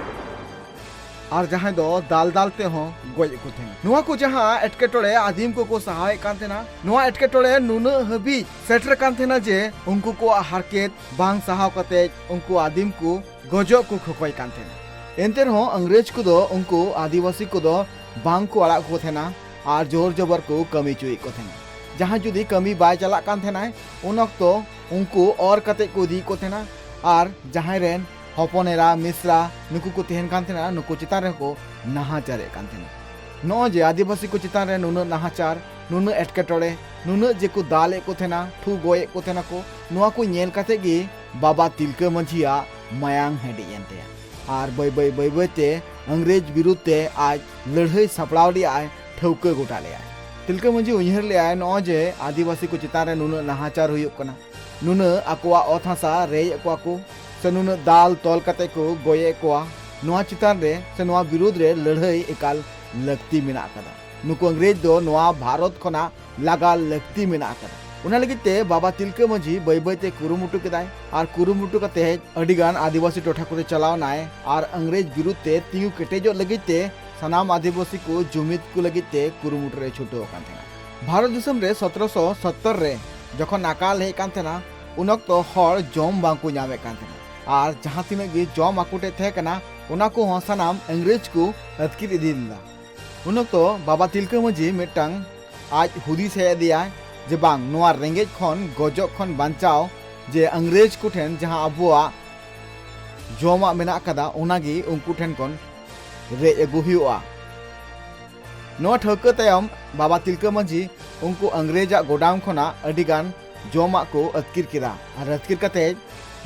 ᱟᱨ ᱡᱟᱦᱟᱸᱭ ᱫᱚ ᱫᱟᱞ ᱫᱟᱞ ᱛᱮᱦᱚᱸ ᱜᱚᱡ ᱮᱫ ᱠᱚ ᱛᱟᱦᱮᱱᱟ᱾ ᱱᱚᱣᱟ ᱠᱚ ᱡᱟᱦᱟᱸ ᱮᱴᱠᱮᱴᱚᱬᱮ ᱟᱹᱫᱤᱢ ᱠᱚᱠᱚ ᱥᱟᱦᱟᱣᱮᱫ ᱠᱟᱱ ᱛᱟᱦᱮᱱᱟ, ᱱᱚᱣᱟ ᱮᱴᱠᱮᱴᱚᱬᱮ ᱱᱩᱱᱟᱹᱜ ᱦᱟᱹᱵᱤᱡ ᱥᱮᱴᱮᱨ ᱠᱟᱱ ᱛᱟᱦᱮᱱᱟ ᱡᱮ ᱩᱱᱠᱩ ᱠᱚᱣᱟᱜ ᱦᱟᱨᱠᱮᱛ ᱵᱟᱝ ᱥᱟᱦᱟᱣ ᱠᱟᱛᱮ ᱩᱱᱠᱩ ᱟᱹᱫᱤᱢ ᱠᱚ ᱜᱚᱡᱚᱜ ᱠᱚ ᱠᱷᱚᱠᱚᱭ ᱠᱟᱱ ᱛᱟᱦᱮᱱᱟ᱾ ᱮᱱᱛᱮ ᱨᱮᱦᱚᱸ ᱤᱝᱨᱮᱡᱽ ᱠᱚᱫᱚ ᱩᱱᱠᱩ ᱟᱹᱫᱤᱵᱟᱹᱥᱤ ᱠᱚᱫᱚ ᱵᱟᱝ ᱠᱚ ᱟᱲᱟᱜ ᱠᱚ ᱛᱟᱦᱮᱱᱟ ᱟᱨ ᱡᱳᱨ ᱡᱚᱵᱚᱨ ᱠᱚ ᱠᱟᱹᱢᱤ ᱦᱚᱪᱚᱭᱮᱫ ᱠᱚ ᱛᱟᱦᱮᱱᱟ᱾ ᱡᱟᱦᱟᱸᱭ ᱡᱩᱫᱤ ᱠᱟᱹᱢᱤ ᱵᱟᱭ ᱪᱟᱞᱟᱜ ᱠᱟᱱ ᱛᱟᱦᱮᱱᱟᱭ, ᱩᱱ ᱚᱠᱛᱚ ᱩᱱᱠᱩ ᱚᱨ ᱠᱟᱛᱮ ᱠᱚ ᱤᱫᱤᱭᱮᱫ ᱠᱚ ᱛᱟᱦᱮᱱᱟ᱾ ᱟᱨ ᱡᱟᱦᱟᱸᱭ ᱨᱮᱱ ᱦᱚᱯᱚᱱ ᱮᱨᱟ, ᱢᱤᱥᱨᱟ ᱱᱩᱠᱩ ᱠᱚ ᱛᱟᱦᱮᱱ ᱠᱟᱱ ᱛᱟᱦᱮᱱᱟ, ᱱᱩᱠᱩ ᱪᱮᱛᱟᱱ ᱨᱮᱦᱚᱸ ᱠᱚ ᱱᱟᱦᱟᱪᱟᱨᱮᱫ ᱠᱟᱱ ᱛᱟᱦᱮᱱᱟ᱾ ᱱᱚᱜᱼᱚᱭ ᱡᱮ ᱟᱹᱫᱤᱵᱟᱹᱥᱤ ᱠᱚ ᱪᱮᱛᱟᱱ ᱨᱮ ᱱᱩᱱᱟᱹᱜ ᱱᱟᱦᱟᱪᱟᱨ, ᱱᱩᱱᱟᱹᱜ ᱮᱴᱠᱮᱴᱚᱬᱮ, ᱱᱩᱱᱟᱹᱜ ᱡᱮ ᱠᱚ ᱫᱟᱞᱮᱫ ᱠᱚ ᱛᱟᱦᱮᱱᱟ, ᱴᱷᱩ ᱜᱚᱡᱮᱫ ᱠᱚ ᱛᱟᱦᱮᱱᱟ ᱠᱚ, ᱱᱚᱣᱟ ᱠᱚ ᱧᱮᱞ ᱠᱟᱛᱮ ᱜᱮ ᱵᱟᱵᱟ ᱛᱤᱞᱠᱟᱹ ᱢᱟᱹᱡᱷᱤᱭᱟᱜ ᱢᱟᱭᱟᱝ ᱦᱮᱰᱮᱡ ᱮᱱ ᱛᱟᱭᱟ᱾ ᱟᱨ ᱵᱟᱹᱭ ᱵᱟᱹᱭ ᱵᱟᱹᱭ ᱵᱟᱹᱭ ᱛᱮ ᱤᱝᱨᱮᱡᱽ ᱵᱤᱨᱩᱫᱽ ᱛᱮ ᱟᱡ ᱞᱟᱹᱲᱦᱟᱹᱭ ᱥᱟᱯᱲᱟᱣ ᱞᱮᱫᱼᱟᱭ, ᱴᱷᱟᱹᱣᱠᱟᱹ ᱜᱚᱴᱟ ᱞᱮᱫᱼᱟᱭ᱾ ᱛᱤᱞᱠᱟᱹ ᱢᱟᱹᱡᱷᱤ ᱩᱭᱦᱟᱹᱨ ᱞᱮᱫᱼᱟᱭ, ᱱᱚᱜᱼᱚᱭ ᱡᱮ ᱟᱹᱫᱤᱵᱟᱹᱥᱤ ᱠᱚ ᱪᱮᱛᱟᱱ ᱨᱮ ᱱᱩᱱᱟᱹᱜ ᱱᱟᱦᱟᱪᱟᱨ ᱦᱩᱭᱩᱜ ᱠᱟᱱᱟ, ᱱᱩᱱᱟᱹᱜ ᱟᱠᱚᱣᱟᱜ ᱚᱛ ᱦᱟᱥᱟ ᱨᱮᱡ ᱮᱫ ᱠᱚᱣᱟ ᱠᱚ, ᱥᱮ ᱱᱩᱱᱟᱹᱜ ᱫᱟᱞ ᱛᱚᱞ ᱠᱟᱛᱮ ᱠᱚ ᱜᱚᱡ ᱮᱫ ᱠᱚᱣᱟ, ᱱᱚᱣᱟ ᱪᱮᱛᱟᱱ ᱨᱮ ᱥᱮ ᱱᱚᱣᱟ ᱵᱤᱨᱩᱫᱽ ᱨᱮ ᱞᱟᱹᱲᱦᱟᱹᱭ ᱮᱠᱟᱞ ᱞᱟᱹᱠᱛᱤ ᱢᱮᱱᱟᱜ ᱟᱠᱟᱫᱟ᱾ ᱱᱩᱠᱩ ᱤᱝᱨᱮᱡᱽ ᱫᱚ ᱱᱚᱣᱟ ᱵᱷᱟᱨᱚᱛ ᱠᱷᱚᱱᱟᱜ ᱞᱟᱜᱟ ᱞᱟᱹᱠᱛᱤ ᱢᱮᱱᱟᱜ ᱟᱠᱟᱫᱟ᱾ ᱚᱱᱟ ᱞᱟᱹᱜᱤᱫ ᱛᱮ ᱵᱟᱵᱟ ᱛᱤᱞᱠᱟᱹ ᱢᱟᱹᱡᱷᱤ ᱵᱟᱹᱭ ᱵᱟᱹᱭ ᱛᱮ ᱠᱩᱨᱩᱢᱩᱴᱩ ᱠᱮᱫᱟᱭ ᱟᱨ ᱠᱩᱨᱩᱢᱩᱴᱩ ᱠᱟᱛᱮ ᱟᱹᱰᱤ ᱜᱟᱱ ᱟᱹᱫᱤᱵᱟᱹᱥᱤ ᱴᱚᱴᱷᱟ ᱠᱚᱨᱮ ᱪᱟᱞᱟᱣ ᱮᱱᱟᱭ ᱟᱨ ᱤᱝᱨᱮᱡᱽ ᱵᱤᱨᱩᱫᱷ ᱛᱮ ᱛᱤᱸᱜᱩ ᱠᱮᱴᱮᱡᱚᱜ ᱞᱟᱹᱜᱤᱫ ᱛᱮ ᱥᱟᱱᱟᱢ ᱟᱹᱫᱤᱵᱟᱹᱥᱤ ᱠᱚ ᱡᱩᱢᱤᱫ ᱠᱚ ᱞᱟᱹᱜᱤᱫ ᱛᱮ ᱠᱩᱨᱩᱢᱩᱴᱩ ᱨᱮ ᱪᱷᱩᱴᱟᱹᱣ ᱟᱠᱟᱱ ᱛᱟᱦᱮᱱᱟ᱾ ᱵᱷᱟᱨᱚᱛ ᱫᱤᱥᱚᱢ ᱨᱮ ᱥᱚᱛᱨᱚᱥᱚ ᱥᱚᱛᱛᱚᱨ ᱨᱮ ᱡᱚᱠᱷᱚᱱ ᱟᱠᱟᱞ ᱦᱮᱡ ᱠᱟᱱ ᱛᱟᱦᱮᱱᱟ, ᱩᱱ ᱚᱠᱛᱚ ᱦᱚᱲ ᱡᱚᱢ ᱵᱟᱝᱠᱚ ᱧᱟᱢᱮᱫ ᱠᱟᱱ ᱛᱟᱦᱮᱱᱟ ᱟᱨ ᱡᱟᱦᱟᱸ ᱛᱤᱱᱟᱹᱜ ᱜᱮ ᱡᱚᱢ ᱟᱠᱚ ᱴᱷᱮᱡ ᱛᱟᱦᱮᱸ ᱠᱟᱱᱟ, ᱚᱱᱟ ᱠᱚᱦᱚᱸ ᱥᱟᱱᱟᱢ ᱤᱝᱨᱮᱡᱽ ᱠᱚ ᱟᱹᱛᱠᱤᱨ ᱤᱫᱤ ᱞᱮᱫᱟ᱾ ᱩᱱ ᱚᱠᱛᱚ ᱵᱟᱵᱟ ᱛᱤᱞᱠᱟᱹ ᱢᱟᱹᱡᱷᱤ ᱢᱤᱫᱴᱟᱝ ᱟᱡ ᱦᱩᱫᱤᱥ ᱦᱮᱡ ᱟᱫᱮᱭᱟ ᱡᱮ ᱵᱟᱝ, ᱱᱚᱣᱟ ᱨᱮᱸᱜᱮᱡ ᱠᱷᱚᱱ ᱜᱚᱡᱚᱜ ᱠᱷᱚᱱ ᱵᱟᱧᱪᱟᱣ ᱡᱮ ᱤᱝᱨᱮᱡᱽ ᱠᱚ ᱴᱷᱮᱱ ᱡᱟᱦᱟᱸ ᱟᱵᱚᱣᱟᱜ ᱡᱚᱢᱟᱜ ᱢᱮᱱᱟᱜ ᱟᱠᱟᱫᱟ, ᱚᱱᱟᱜᱮ ᱩᱱᱠᱩ ᱴᱷᱮᱱ ᱠᱷᱚᱱ ᱨᱮᱡ ᱟᱹᱜᱩ ᱦᱩᱭᱩᱜᱼᱟ᱾ ᱱᱚᱣᱟ ᱴᱷᱟᱹᱣᱠᱟᱹ ᱛᱟᱭᱚᱢ ᱵᱟᱵᱟ ᱛᱤᱞᱠᱟᱹ ᱢᱟᱹᱡᱷᱤ ᱩᱱᱠᱩ ᱤᱝᱨᱮᱡᱽ ᱟᱜ ᱜᱳᱰᱟᱣᱩᱱ ᱠᱷᱚᱱᱟᱜ ᱟᱹᱰᱤ ᱜᱟᱱ ᱡᱚᱢᱟᱜ ᱠᱚ ᱟᱹᱛᱠᱤᱨ ᱠᱮᱫᱟ ᱟᱨ ᱟᱹᱛᱠᱤᱨ ᱠᱟᱛᱮ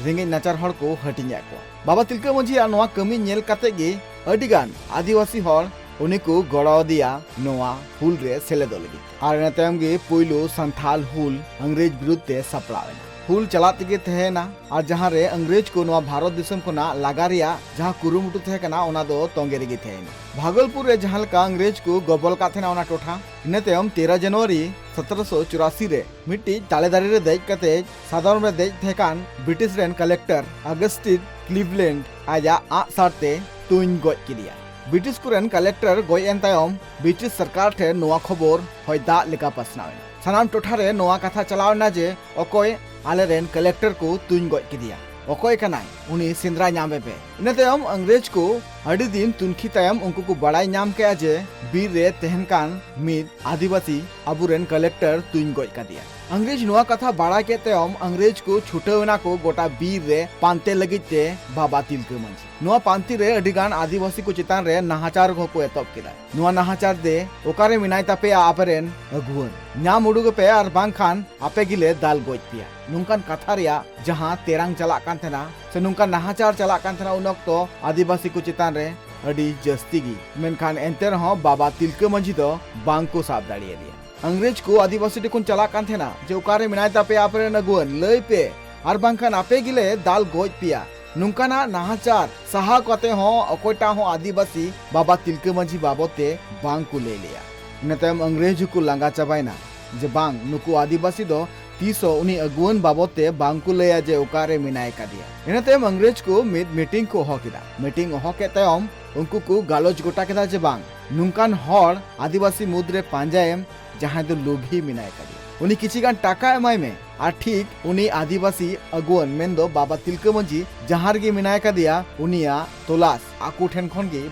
ᱨᱮᱸᱜᱮᱡ ᱱᱟᱪᱟᱨ ᱦᱚᱲ ᱠᱚ ᱦᱟᱹᱴᱤᱧ ᱟᱫ ᱠᱚᱣᱟ᱾ ᱵᱟᱵᱟ ᱛᱤᱞᱠᱟᱹ ᱢᱟᱹᱡᱷᱤᱭᱟᱜ ᱱᱚᱣᱟ ᱠᱟᱹᱢᱤ ᱧᱮᱞ ᱠᱟᱛᱮ ᱜᱮ ᱟᱹᱰᱤ ᱜᱟᱱ ᱟᱹᱫᱤᱵᱟᱹᱥᱤ ᱦᱚᱲ ᱩᱱᱤ ᱠᱚ ᱜᱚᱲᱚ ᱟᱫᱮᱭᱟ ᱱᱚᱣᱟ ᱦᱩᱞ ᱨᱮ ᱥᱮᱞᱮᱫᱚᱜ ᱞᱟᱹᱜᱤᱫ ᱛᱮ᱾ ᱟᱨ ᱤᱱᱟᱹ ᱛᱟᱭᱚᱢ ᱜᱮ ᱯᱳᱭᱞᱳ ᱥᱟᱱᱛᱷᱟᱞ ᱦᱩᱞ ᱤᱝᱨᱮᱡᱽ ᱵᱤᱨᱩᱫᱷ ᱛᱮ ᱥᱟᱯᱲᱟᱣ ᱮᱱᱟ᱾ ᱦᱩᱞ ᱪᱟᱞᱟᱜ ᱛᱮᱜᱮ ᱛᱟᱦᱮᱸᱭᱮᱱᱟ ᱟᱨ ᱡᱟᱦᱟᱸ ᱨᱮ ᱤᱝᱨᱮᱡᱽ ᱠᱚ ᱱᱚᱣᱟ ᱵᱷᱟᱨᱚᱛ ᱫᱤᱥᱚᱢ ᱠᱷᱚᱱᱟᱜ ᱞᱟᱜᱟ ᱨᱮᱭᱟᱜ ᱡᱟᱦᱟᱸ ᱠᱩᱨᱩᱢᱩᱴᱩ ᱛᱟᱦᱮᱸ ᱠᱟᱱᱟ, ᱚᱱᱟ ᱫᱚ ᱛᱚᱸᱜᱮ ᱨᱮᱜᱮ ᱛᱟᱦᱮᱸᱭᱮᱱᱟ᱾ ᱵᱷᱟᱜᱚᱞᱯᱩᱨ ᱨᱮ ᱡᱟᱦᱟᱸ ᱞᱮᱠᱟ ᱤᱝᱨᱮᱡᱽ ᱠᱚ ᱜᱚᱵᱚᱞ ᱠᱟᱜ ᱛᱟᱦᱮᱱᱟ ᱚᱱᱟ ᱴᱚᱴᱷᱟ, ᱤᱱᱟᱹ ᱛᱟᱭᱚᱢ ᱛᱮᱨᱚ ᱡᱟᱱᱩᱣᱟᱨᱤ ᱥᱚᱛᱨᱚᱥᱚ ᱪᱩᱨᱟᱥᱤ ᱨᱮ ᱢᱤᱫᱴᱤᱡ ᱛᱟᱞᱮ ᱫᱟᱨᱮ ᱨᱮ ᱫᱮᱡ ᱠᱟᱛᱮ ᱥᱟᱫᱚᱢ ᱨᱮ ᱫᱮᱡ ᱛᱟᱦᱮᱸ ᱠᱟᱱ ᱵᱨᱤᱴᱤᱥ ᱨᱮᱱ ᱠᱟᱞᱮᱠᱴᱚᱨ ᱟᱜᱟᱥᱴᱤᱱ ᱠᱞᱤᱵᱷᱞᱮᱱᱰ ᱟᱡᱟᱜ ᱟᱜ ᱥᱟᱨ ᱛᱮ ᱛᱩᱧ ᱜᱚᱡ ᱠᱮᱫᱮᱭᱟ᱾ ᱵᱨᱤᱴᱤᱥ ᱠᱚᱨᱮᱱ ᱠᱟᱞᱮᱠᱴᱚᱨ ᱜᱚᱡ ᱮᱱ ᱛᱟᱭᱚᱢ ᱵᱨᱤᱴᱤᱥ ᱥᱚᱨᱠᱟᱨ ᱴᱷᱮᱱ ᱱᱚᱣᱟ ᱠᱷᱚᱵᱚᱨ ᱦᱚᱭ ᱫᱟᱜ ᱞᱮᱠᱟ ᱯᱟᱥᱱᱟᱣ ᱮᱱᱟ᱾ ᱥᱟᱱᱟᱢ ᱴᱚᱴᱷᱟ ᱨᱮ ᱱᱚᱣᱟ ᱠᱟᱛᱷᱟ ᱪᱟᱞᱟᱣ ᱮᱱᱟ ᱡᱮ ᱚᱠᱚᱭ ᱟᱞᱮᱨᱮᱱ ᱠᱟᱞᱮᱠᱴᱚᱨ ᱠᱚ ᱛᱩᱧ ᱜᱚᱡ ᱠᱮᱫᱮᱭᱟ, ᱚᱠᱚᱭ ᱠᱟᱱᱟᱭ ᱩᱱᱤ, ᱥᱮᱸᱫᱽᱨᱟ ᱧᱟᱢᱮ ᱯᱮ᱾ ᱤᱱᱟᱹ ᱛᱟᱭᱚᱢ ᱤᱝᱨᱮᱡᱽ ᱠᱚ ᱟᱹᱰᱤ ᱫᱤᱱ ᱛᱩᱱᱠᱷᱤ ᱛᱟᱭᱚᱢ ᱩᱱᱠᱩ ᱠᱚ ᱵᱟᱲᱟᱭ ᱧᱟᱢ ᱠᱮᱫᱼᱟ ᱡᱮ ᱵᱤᱨ ᱨᱮ ᱛᱟᱦᱮᱱ ᱠᱟᱱ ᱢᱤᱫ ᱟᱹᱫᱤᱵᱟᱹᱥᱤ ᱟᱵᱚᱨᱮᱱ ᱠᱟᱞᱮᱠᱴᱚᱨ ᱛᱩᱧ ᱜᱚᱡ ᱠᱟᱫᱮᱭᱟ᱾ ᱤᱝᱨᱮᱡᱽ ᱱᱚᱣᱟ ᱠᱟᱛᱷᱟ ᱵᱟᱲᱟᱭ ᱠᱮᱫ ᱛᱟᱭᱚᱢ ᱤᱝᱨᱮᱡᱽ ᱠᱚ ᱪᱷᱩᱴᱟᱹᱣ ᱮᱱᱟ ᱠᱚ ᱜᱚᱴᱟ ᱵᱤᱨ ᱨᱮ ᱯᱟᱱᱛᱮ ᱞᱟᱹᱜᱤᱫ ᱛᱮ ᱵᱟᱵᱟ ᱛᱤᱞᱠᱟᱹ ᱢᱟᱹᱡᱷᱤ᱾ ᱱᱚᱣᱟ ᱯᱟᱱᱛᱮ ᱨᱮ ᱟᱹᱰᱤ ᱜᱟᱱ ᱟᱹᱫᱤᱵᱟᱹᱥᱤ ᱠᱚ ᱪᱮᱛᱟᱱ ᱨᱮ ᱱᱟᱦᱟᱪᱟᱨ ᱦᱚᱸᱠᱚ ᱮᱛᱚᱦᱚᱵ ᱠᱮᱫᱟ᱾ ᱱᱚᱣᱟ ᱱᱟᱦᱟᱪᱟᱨ ᱫᱮ ᱚᱠᱟᱨᱮ ᱢᱮᱱᱟᱭ ᱛᱟᱯᱮᱭᱟ ᱟᱯᱮᱨᱮᱱ ᱟᱹᱜᱩᱣᱟᱹᱱ? ᱧᱟᱢ ᱩᱰᱩᱠ ᱮᱯᱮ ᱟᱨ ᱵᱟᱝᱠᱷᱟᱱ ᱟᱯᱮ ᱜᱮᱞᱮ ᱫᱟᱞ ᱜᱚᱡ ᱯᱮᱭᱟ᱾ ᱱᱚᱝᱠᱟᱱ ᱠᱟᱛᱷᱟ ᱨᱮᱭᱟᱜ ᱡᱟᱦᱟᱸ ᱛᱮᱨᱟᱝ ᱪᱟᱞᱟᱜ ᱠᱟᱱ ᱛᱟᱦᱮᱱᱟ ᱥᱮ ᱱᱚᱝᱠᱟᱱ ᱱᱟᱦᱟᱪᱟᱨ ᱪᱟᱞᱟᱜ ᱠᱟᱱ ᱛᱟᱦᱮᱱᱟ, ᱩᱱ ᱚᱠᱛᱚ ᱟᱹᱫᱤᱵᱟᱹᱥᱤ ᱠᱚ ᱪᱮᱛᱟᱱ ᱨᱮ ᱟᱹᱰᱤ ᱡᱟᱹᱥᱛᱤ ᱜᱮ᱾ ᱢᱮᱱᱠᱷᱟᱱ ᱮᱱᱛᱮ ᱨᱮᱦᱚᱸ ᱵᱟᱵᱟ ᱛᱤᱞᱠᱟᱹ ᱢᱟᱹᱡᱷᱤ ᱫᱚ ᱵᱟᱝ ᱠᱚ ᱥᱟᱵ ᱫᱟᱲᱮᱭᱟᱫᱮᱭᱟ᱾ ᱤᱝᱨᱮᱡᱽ ᱠᱚ ᱟᱹᱫᱤᱵᱟᱹᱥᱤ ᱴᱷᱮᱱ ᱠᱷᱚᱱ ᱪᱟᱞᱟᱜ ᱠᱟᱱ ᱛᱟᱦᱮᱱᱟ ᱡᱮ ᱚᱠᱟᱨᱮ ᱢᱮᱱᱟᱭ ᱛᱟᱯᱮᱭᱟ ᱟᱯᱮᱨᱮᱱ ᱟᱹᱜᱩᱣᱟᱹᱱ, ᱞᱟᱹᱭ ᱯᱮ, ᱟᱨ ᱵᱟᱝᱠᱷᱟᱱ ᱟᱯᱮ ᱜᱮᱞᱮ ᱫᱟᱞ ᱜᱚᱡ ᱯᱮᱭᱟ᱾ ᱱᱚᱝᱠᱟᱱᱟᱜ ᱱᱟᱦᱟᱪᱟᱨ ᱥᱟᱦᱟᱣ ᱠᱟᱛᱮ ᱦᱚᱸ ᱚᱠᱚᱭᱴᱟᱜ ᱦᱚᱸ ᱟᱹᱫᱤᱵᱟᱹᱥᱤ ᱵᱟᱵᱟ ᱛᱤᱞᱠᱟᱹ ᱢᱟᱹᱡᱷᱤ ᱵᱟᱵᱚᱫ ᱛᱮ ᱵᱟᱝ ᱠᱚ ᱞᱟᱹᱭ ᱞᱮᱭᱟ᱾ ᱤᱱᱟᱹ ᱛᱟᱭᱚᱢ ᱤᱝᱨᱮᱡᱽ ᱦᱚᱸᱠᱚ ᱞᱟᱸᱜᱟ ᱪᱟᱵᱟᱭᱮᱱᱟ᱾ ᱡᱮ ᱵᱟᱝ, ᱱᱩᱠᱩ ᱟᱹᱫᱤᱵᱟᱹᱥᱤ ᱫᱚ ᱛᱤᱥ ᱦᱚᱸ ᱩᱱᱤ ᱟᱹᱜᱩᱣᱟᱹᱱ ᱵᱟᱵᱚᱫ ᱛᱮ ᱵᱟᱝ ᱠᱚ ᱞᱟᱹᱭᱟ ᱡᱮ ᱚᱠᱟᱨᱮ ᱢᱮᱱᱟᱭ ᱠᱟᱫᱮᱭᱟ᱾ ᱤᱱᱟᱹ ᱛᱟᱭᱚᱢ ᱤᱝᱨᱮᱡᱽ ᱠᱚ ᱢᱤᱫ ᱢᱤᱴᱤᱝ ᱠᱚ ᱦᱚᱦᱚ ᱠᱮᱫᱟ᱾ ᱢᱤᱴᱤᱝ ᱦᱚᱦᱚ ᱠᱮᱫ ᱛᱟᱭᱚᱢ ᱩᱱᱠᱩ ᱠᱚ ᱜᱟᱞᱚᱪ ᱜᱚᱴᱟ ᱠᱮᱫᱟ ᱡᱮ ᱵᱟᱝ, ᱱᱚᱝᱠᱟᱱ ᱦᱚᱲ ᱟᱹᱫᱤᱵᱟᱹᱥᱤ ᱢᱩᱫᱽᱨᱮ ᱯᱟᱸᱡᱟᱭᱮᱢ ᱡᱟᱦᱟᱸᱭ ᱫᱚ ᱞᱩᱵᱷᱤ ᱢᱮᱱᱟᱭ ᱠᱟᱫᱮᱭᱟ, ᱩᱱᱤ ᱠᱤᱪᱷᱤ ᱜᱟᱱ ᱴᱟᱠᱟ ᱮᱢᱟᱭ ᱢᱮ, ᱟᱨ ᱴᱷᱤᱠ ᱩᱱᱤ ᱟᱹᱫᱤᱵᱟᱹᱥᱤ ᱟᱹᱜᱩᱣᱟᱹᱱ ᱢᱮᱱᱫᱚ ᱵᱟᱵᱟ ᱛᱤᱞᱠᱟᱹ ᱢᱟᱹᱡᱷᱤ ᱡᱟᱦᱟᱸ ᱨᱮᱜᱮ ᱢᱮᱱᱟᱭ ᱠᱟᱫᱮᱭᱟ, ᱩᱱᱤᱭᱟᱜ ᱛᱚᱞᱟᱥ ᱟᱠᱚ ᱴᱷᱮᱱ ᱠᱷᱚᱱ ᱜᱮ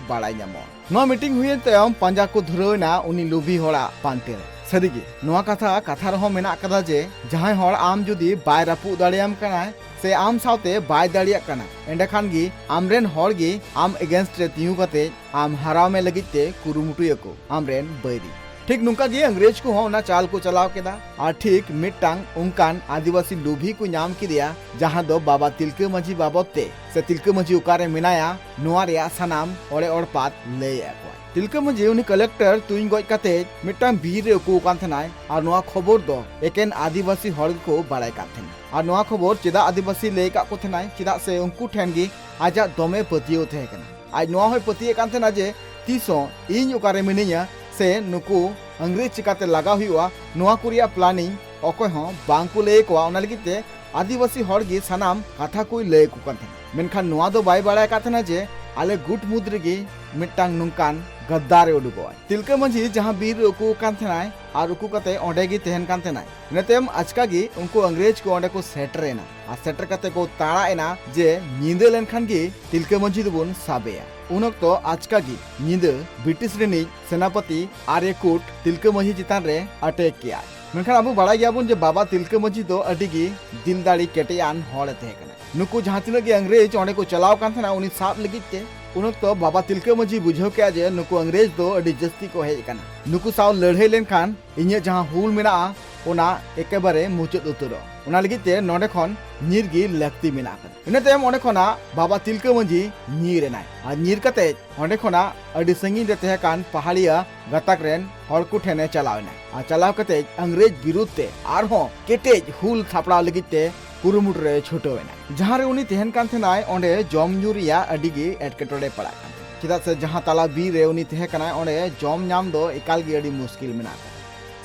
ᱵᱟᱲᱟᱭ ᱧᱟᱢᱚᱜᱼᱟ᱾ ᱱᱚᱣᱟ ᱢᱤᱴᱤᱝ ᱦᱩᱭᱮᱱ ᱛᱟᱭᱚᱢ ᱯᱟᱸᱡᱟ ᱠᱚ ᱫᱷᱩᱨᱟᱹᱣ ᱮᱱᱟ ᱩᱱᱤ ᱞᱩᱵᱷᱤ ᱦᱚᱲᱟᱜ ᱯᱟᱱᱛᱮ ᱨᱮ᱾ ᱥᱟᱹᱨᱤᱜᱮ, ᱱᱚᱣᱟ ᱠᱟᱛᱷᱟ ᱠᱟᱛᱷᱟ ᱨᱮᱦᱚᱸ ᱢᱮᱱᱟᱜ ᱠᱟᱫᱟ ᱡᱮ ᱡᱟᱦᱟᱸᱭ ᱦᱚᱲ ᱟᱢ ᱡᱩᱫᱤ ᱵᱟᱭ ᱨᱟᱹᱯᱩᱫ ᱫᱟᱲᱮᱭᱟᱢ ᱠᱟᱱᱟᱭ ᱥᱮ ᱟᱢ ᱥᱟᱶᱛᱮ ᱵᱟᱭ ᱫᱟᱲᱮᱭᱟᱜ ᱠᱟᱱᱟ, ᱮᱸᱰᱮᱠᱷᱟᱱ ᱜᱮ ᱟᱢᱨᱮᱱ ᱦᱚᱲ ᱜᱮ ᱟᱢ against ᱨᱮ ᱛᱤᱸᱜᱩ ᱠᱟᱛᱮ ᱟᱢ ᱦᱟᱨᱟᱣ ᱢᱮ ᱞᱟᱹᱜᱤᱫ ᱛᱮ ᱠᱩᱨᱩᱢᱩᱴᱩᱭᱟᱠᱚ ᱟᱢᱨᱮᱱ ᱵᱟᱹᱭᱨᱤ᱾ ᱴᱷᱤᱠ ᱱᱚᱝᱠᱟ ᱜᱮ ᱤᱝᱨᱮᱡᱽ ᱠᱚᱦᱚᱸ ᱚᱱᱟ ᱪᱟᱞ ᱠᱚ ᱪᱟᱞᱟᱣ ᱠᱮᱫᱟ, ᱟᱨ ᱴᱷᱤᱠ ᱢᱤᱫᱴᱟᱝ ᱚᱱᱠᱟᱱ ᱟᱹᱫᱤᱵᱟᱹᱥᱤ ᱞᱩᱵᱷᱤ ᱠᱚ ᱧᱟᱢ ᱠᱮᱫᱮᱭᱟ ᱡᱟᱦᱟᱸ ᱫᱚ ᱵᱟᱵᱟ ᱛᱤᱞᱠᱟᱹ ᱢᱟᱹᱡᱷᱤ ᱵᱟᱵᱚᱫ ᱛᱮ ᱥᱮ ᱛᱤᱞᱠᱟᱹ ᱢᱟᱹᱡᱷᱤ ᱚᱠᱟᱨᱮ ᱢᱮᱱᱟᱭᱟ, ᱱᱚᱣᱟ ᱨᱮᱭᱟᱜ ᱥᱟᱱᱟᱢ ᱚᱲᱮ ᱚᱲᱯᱟᱛ ᱞᱟᱹᱭ ᱮᱫ ᱠᱚᱣᱟᱭ᱾ ᱛᱤᱞᱠᱟᱹ ᱢᱟᱹᱡᱷᱤ ᱩᱱᱤ ᱠᱟᱞᱮᱠᱴᱚᱨ ᱛᱩᱧ ᱜᱚᱡ ᱠᱟᱛᱮ ᱢᱤᱫᱴᱟᱝ ᱵᱤᱨ ᱨᱮ ᱩᱠᱩ ᱟᱠᱟᱱ ᱛᱟᱦᱮᱱᱟᱭ, ᱟᱨ ᱱᱚᱣᱟ ᱠᱷᱚᱵᱚᱨ ᱫᱚ ᱮᱠᱮᱱ ᱟᱹᱫᱤᱵᱟᱹᱥᱤ ᱦᱚᱲ ᱜᱮᱠᱚ ᱵᱟᱲᱟᱭ ᱠᱟᱱ ᱛᱟᱦᱮᱱᱟ᱾ ᱟᱨ ᱱᱚᱣᱟ ᱠᱷᱚᱵᱚᱨ ᱪᱮᱫᱟᱜ ᱟᱹᱫᱤᱵᱟᱹᱥᱤ ᱞᱟᱹᱭ ᱟᱠᱟᱫ ᱠᱚ ᱛᱟᱦᱮᱱᱟᱭ? ᱪᱮᱫᱟᱜ ᱥᱮ ᱩᱱᱠᱩ ᱴᱷᱮᱱ ᱜᱮ ᱟᱡᱟᱜ ᱫᱚᱢᱮ ᱯᱟᱹᱛᱭᱟᱹᱣ ᱛᱟᱦᱮᱸ ᱠᱟᱱᱟ᱾ ᱟᱡ ᱱᱚᱣᱟ ᱦᱚᱸᱭ ᱯᱟᱹᱛᱭᱟᱹᱜ ᱠᱟᱱ ᱛᱟᱦᱮᱱᱟ ᱡᱮ ᱛᱤᱥ ᱦᱚᱸ ᱤᱧ ᱚᱠᱟᱨᱮ ᱢᱤᱱᱟᱹᱧᱟ ᱥᱮ ᱱᱩᱠᱩ ᱤᱝᱨᱮᱡᱽ ᱪᱤᱠᱟᱛᱮ ᱞᱟᱜᱟᱣ ᱦᱩᱭᱩᱜᱼᱟ, ᱱᱚᱣᱟ ᱠᱚ ᱨᱮᱭᱟᱜ planning ᱚᱠᱚᱭ ᱦᱚᱸ ᱵᱟᱝ ᱠᱚ ᱞᱟᱹᱭ ᱟᱠᱚᱣᱟ᱾ ᱚᱱᱟ ᱞᱟᱹᱜᱤᱫ ᱛᱮ ᱟᱹᱫᱤᱵᱟᱹᱥᱤ ᱦᱚᱲ ᱜᱮ ᱥᱟᱱᱟᱢ ᱠᱟᱛᱷᱟ ᱠᱚᱭ ᱞᱟᱹᱭ ᱟᱠᱚ ᱠᱟᱱ ᱛᱟᱦᱮᱱᱟ᱾ ᱢᱮᱱᱠᱷᱟᱱ ᱱᱚᱣᱟ ᱫᱚ ᱵᱟᱭ ᱵᱟᱲᱟᱭ ᱟᱠᱟᱫ ᱛᱟᱦᱮᱱᱟ ᱡᱮ ᱟᱞᱮ ᱜᱩᱴ ᱢᱩᱫᱽ ᱨᱮᱜᱮ ᱢᱤᱫᱴᱟᱝ ᱱᱚᱝᱠᱟᱱ ᱜᱟᱫᱫᱟᱨᱮ ᱩᱰᱩᱠᱚᱜᱼᱟᱭ᱾ ᱛᱤᱞᱠᱟᱹ ᱢᱟᱹᱡᱷᱤ ᱡᱟᱦᱟᱸ ᱵᱤᱨ ᱨᱮ ᱩᱠᱩ ᱟᱠᱟᱱ ᱛᱟᱦᱮᱱᱟᱭ ᱟᱨ ᱩᱠᱩ ᱠᱟᱛᱮ ᱚᱸᱰᱮ ᱜᱮ ᱛᱟᱦᱮᱱ ᱠᱟᱱ ᱛᱟᱦᱮᱱᱟᱭ᱾ ᱤᱱᱟᱹ ᱛᱟᱭᱚᱢ ᱟᱪᱠᱟ ᱜᱮ ᱩᱱᱠᱩ ᱤᱝᱨᱮᱡᱽ ᱠᱚ ᱚᱸᱰᱮ ᱠᱚ ᱥᱮᱴᱮᱨ ᱮᱱᱟ ᱟᱨ ᱥᱮᱴᱮᱨ ᱠᱟᱛᱮ ᱠᱚ ᱛᱟᱲᱟ ᱮᱱᱟ ᱡᱮ ᱧᱤᱫᱟᱹ ᱞᱮᱱᱠᱷᱟᱱ ᱜᱮ ᱛᱤᱞᱠᱟᱹ ᱢᱟᱹᱡᱷᱤ ᱫᱚᱵᱚᱱ ᱥᱟᱵᱮᱭᱟ᱾ ᱩᱱ ᱚᱠᱛᱚ ᱟᱪᱠᱟ ᱜᱮ ᱧᱤᱫᱟᱹ ᱵᱨᱤᱴᱤᱥ ᱨᱤᱱᱤᱡ ᱥᱮᱱᱟᱯᱚᱛᱤ ᱟᱨᱭᱟᱠᱩᱴ ᱛᱤᱞᱠᱟᱹ ᱢᱟᱹᱡᱷᱤ ᱪᱮᱛᱟᱱ ᱨᱮ attack ᱠᱮᱜᱼᱟᱭ᱾ ᱢᱮᱱᱠᱷᱟᱱ ᱟᱵᱚ ᱵᱟᱲᱟᱭ ᱜᱮᱭᱟᱵᱚᱱ ᱡᱮ ᱵᱟᱵᱟ ᱛᱤᱞᱠᱟᱹ ᱢᱟᱹᱡᱷᱤ ᱫᱚ ᱟᱹᱰᱤ ᱜᱮ ᱫᱤᱞ ᱫᱟᱲᱮ ᱠᱮᱴᱮᱡ ᱟᱱ ᱦᱚᱲ ᱮ ᱛᱟᱦᱮᱸ ᱠᱟᱱᱟ᱾ ᱱᱩᱠᱩ ᱡᱟᱦᱟᱸ ᱛᱤᱱᱟᱹᱜ ᱜᱮ ᱤᱝᱨᱮᱡᱽ ᱚᱸᱰᱮ ᱠᱚ ᱪᱟᱞᱟᱣ ᱠᱟᱱ ᱛᱟᱦᱮᱱᱟ ᱩᱱᱤ ᱥᱟᱵ ᱞᱟᱹᱜᱤᱫ ᱛᱮ, ᱩᱱ ᱚᱠᱛᱚ ᱵᱟᱵᱟ ᱛᱤᱞᱠᱟᱹ ᱢᱟᱹᱡᱷᱤ ᱵᱩᱡᱷᱟᱹᱣ ᱠᱮᱜᱼᱟ ᱡᱮ ᱱᱩᱠᱩ ᱤᱝᱨᱮᱡᱽ ᱫᱚ ᱟᱹᱰᱤ ᱡᱟᱹᱥᱛᱤ ᱠᱚ ᱦᱮᱡ ᱟᱠᱟᱱᱟ᱾ ᱱᱩᱠᱩ ᱥᱟᱶ ᱞᱟᱹᱲᱦᱟᱹᱭ ᱞᱮᱱᱠᱷᱟᱱ ᱤᱧᱟᱹᱜ ᱡᱟᱦᱟᱸ ᱦᱩᱞ ᱢᱮᱱᱟᱜᱼᱟ ᱚᱱᱟ ᱮᱠᱮᱵᱟᱨᱮ ᱢᱩᱪᱟᱹᱫ ᱩᱛᱟᱹᱨᱚᱜᱼᱟ᱾ ᱚᱱᱟ ᱞᱟᱹᱜᱤᱫ ᱛᱮ ᱱᱚᱰᱮ ᱠᱷᱚᱱ ᱧᱤᱨ ᱜᱮ ᱞᱟᱹᱠᱛᱤ ᱢᱮᱱᱟᱜ ᱟᱠᱟᱫᱟ᱾ ᱤᱱᱟᱹ ᱛᱟᱭᱚᱢ ᱚᱸᱰᱮ ᱠᱷᱚᱱᱟᱜ ᱵᱟᱵᱟ ᱛᱤᱞᱠᱟᱹ ᱢᱟᱹᱡᱷᱤ ᱧᱤᱨ ᱮᱱᱟᱭ ᱟᱨ ᱧᱤᱨ ᱠᱟᱛᱮ ᱚᱸᱰᱮ ᱠᱷᱚᱱᱟᱜ ᱟᱹᱰᱤ ᱥᱟᱺᱜᱤᱧ ᱨᱮ ᱛᱟᱦᱮᱸ ᱠᱟᱱ ᱯᱟᱦᱟᱲᱤᱭᱟᱹ ᱜᱟᱛᱟᱠ ᱨᱮᱱ ᱦᱚᱲ ᱠᱚ ᱴᱷᱮᱱᱮ ᱪᱟᱞᱟᱣ ᱮᱱᱟ ᱟᱨ ᱪᱟᱞᱟᱣ ᱠᱟᱛᱮ ᱤᱝᱨᱮᱡᱽ ᱵᱤᱨᱩᱫᱷ ᱛᱮ ᱟᱨᱦᱚᱸ ᱠᱮᱴᱮᱡ ᱦᱩᱞ ᱥᱟᱯᱲᱟᱣ ᱞᱟᱹᱜᱤᱫ ᱛᱮ ᱠᱩᱨᱩᱢᱩᱴᱩ ᱨᱮ ᱪᱷᱩᱴᱟᱹᱣ ᱮᱱᱟ᱾ ᱡᱟᱦᱟᱸ ᱨᱮ ᱩᱱᱤ ᱛᱟᱦᱮᱱ ᱠᱟᱱ ᱛᱟᱦᱮᱱᱟᱭ ᱚᱸᱰᱮ ᱡᱚᱢ ᱧᱩ ᱨᱮᱭᱟᱜ ᱟᱹᱰᱤ ᱜᱮ ᱮᱴᱠᱮᱴᱚᱬᱮ ᱯᱟᱲᱟᱜ ᱠᱟᱱ ᱛᱟᱦᱮᱱᱟ, ᱪᱮᱫᱟᱜ ᱥᱮ ᱡᱟᱦᱟᱸ ᱛᱟᱞᱟ ᱵᱤᱨ ᱨᱮ ᱩᱱᱤ ᱛᱟᱦᱮᱸ ᱠᱟᱱᱟᱭ ᱚᱸᱰᱮ ᱡᱚᱢ ᱧᱟᱢ ᱫᱚ ᱮᱠᱟᱞ ᱜᱮ ᱟᱹᱰᱤ ᱢᱩᱥᱠᱤᱞ ᱢᱮᱱᱟᱜ ᱟᱠᱟᱫᱟ᱾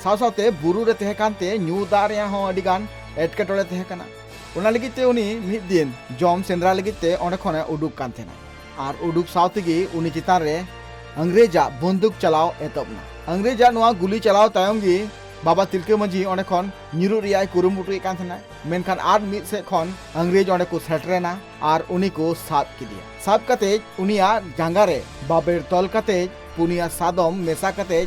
ᱥᱟᱶ ᱥᱟᱶᱛᱮ ᱵᱩᱨᱩ ᱨᱮ ᱛᱟᱦᱮᱸ ᱠᱟᱱᱛᱮ ᱧᱩ ᱫᱟᱜ ᱨᱮᱭᱟᱜ ᱦᱚᱸ ᱟᱹᱰᱤ ᱜᱟᱱ ᱮᱴᱠᱮᱴᱚᱬᱮ ᱛᱟᱦᱮᱸ ᱠᱟᱱᱟ᱾ ᱚᱱᱟ ᱞᱟᱹᱜᱤᱫ ᱛᱮ ᱩᱱᱤ ᱢᱤᱫ ᱫᱤᱱ ᱡᱚᱢ ᱥᱮᱸᱫᱽᱨᱟ ᱞᱟᱹᱜᱤᱫ ᱛᱮ ᱚᱸᱰᱮ ᱠᱷᱚᱱᱮ ᱩᱰᱩᱠ ᱠᱟᱱ ᱛᱟᱦᱮᱱᱟ᱾ ᱟᱨ ᱩᱰᱩᱠ ᱥᱟᱶ ᱛᱮᱜᱮ ᱩᱱᱤ ᱪᱮᱛᱟᱱ ᱨᱮ ᱤᱝᱨᱮᱡᱟᱜ ᱵᱚᱱᱫᱩᱠ ᱪᱟᱞᱟᱣ ᱮᱛᱚᱦᱚᱵ ᱮᱱᱟ᱾ ᱤᱝᱨᱮᱡᱟᱜ ᱱᱚᱣᱟ ᱜᱩᱞᱤ ᱪᱟᱞᱟᱣ ᱛᱟᱭᱚᱢ ᱜᱮ ᱵᱟᱵᱟ ᱛᱤᱞᱠᱟᱹ ᱢᱟᱹᱡᱷᱤ ᱚᱸᱰᱮ ᱠᱷᱚᱱ ᱧᱩᱨᱩᱜ ᱨᱮᱭᱟᱜ ᱮ ᱠᱩᱨᱩᱢᱩᱴᱩᱭᱮᱫ ᱠᱟᱱ ᱛᱟᱦᱮᱱᱟ᱾ ᱢᱮᱱᱠᱷᱟᱱ ᱟᱨ ᱢᱤᱫ ᱥᱮᱫ ᱠᱷᱚᱱ ᱤᱝᱨᱮᱡᱽ ᱚᱸᱰᱮ ᱠᱚ ᱥᱮᱴᱮᱨᱮᱱᱟ ᱟᱨ ᱩᱱᱤ ᱠᱚ ᱥᱟᱵ ᱠᱮᱫᱮᱭᱟ᱾ ᱥᱟᱵ ᱠᱟᱛᱮ ᱩᱱᱤᱭᱟᱜ ᱡᱟᱸᱜᱟ ᱨᱮ ᱵᱟᱵᱮᱨ ᱛᱚᱞ ᱠᱟᱛᱮ ᱯᱩᱱᱭᱟ ᱥᱟᱫᱚᱢ ᱢᱮᱥᱟ ᱠᱟᱛᱮ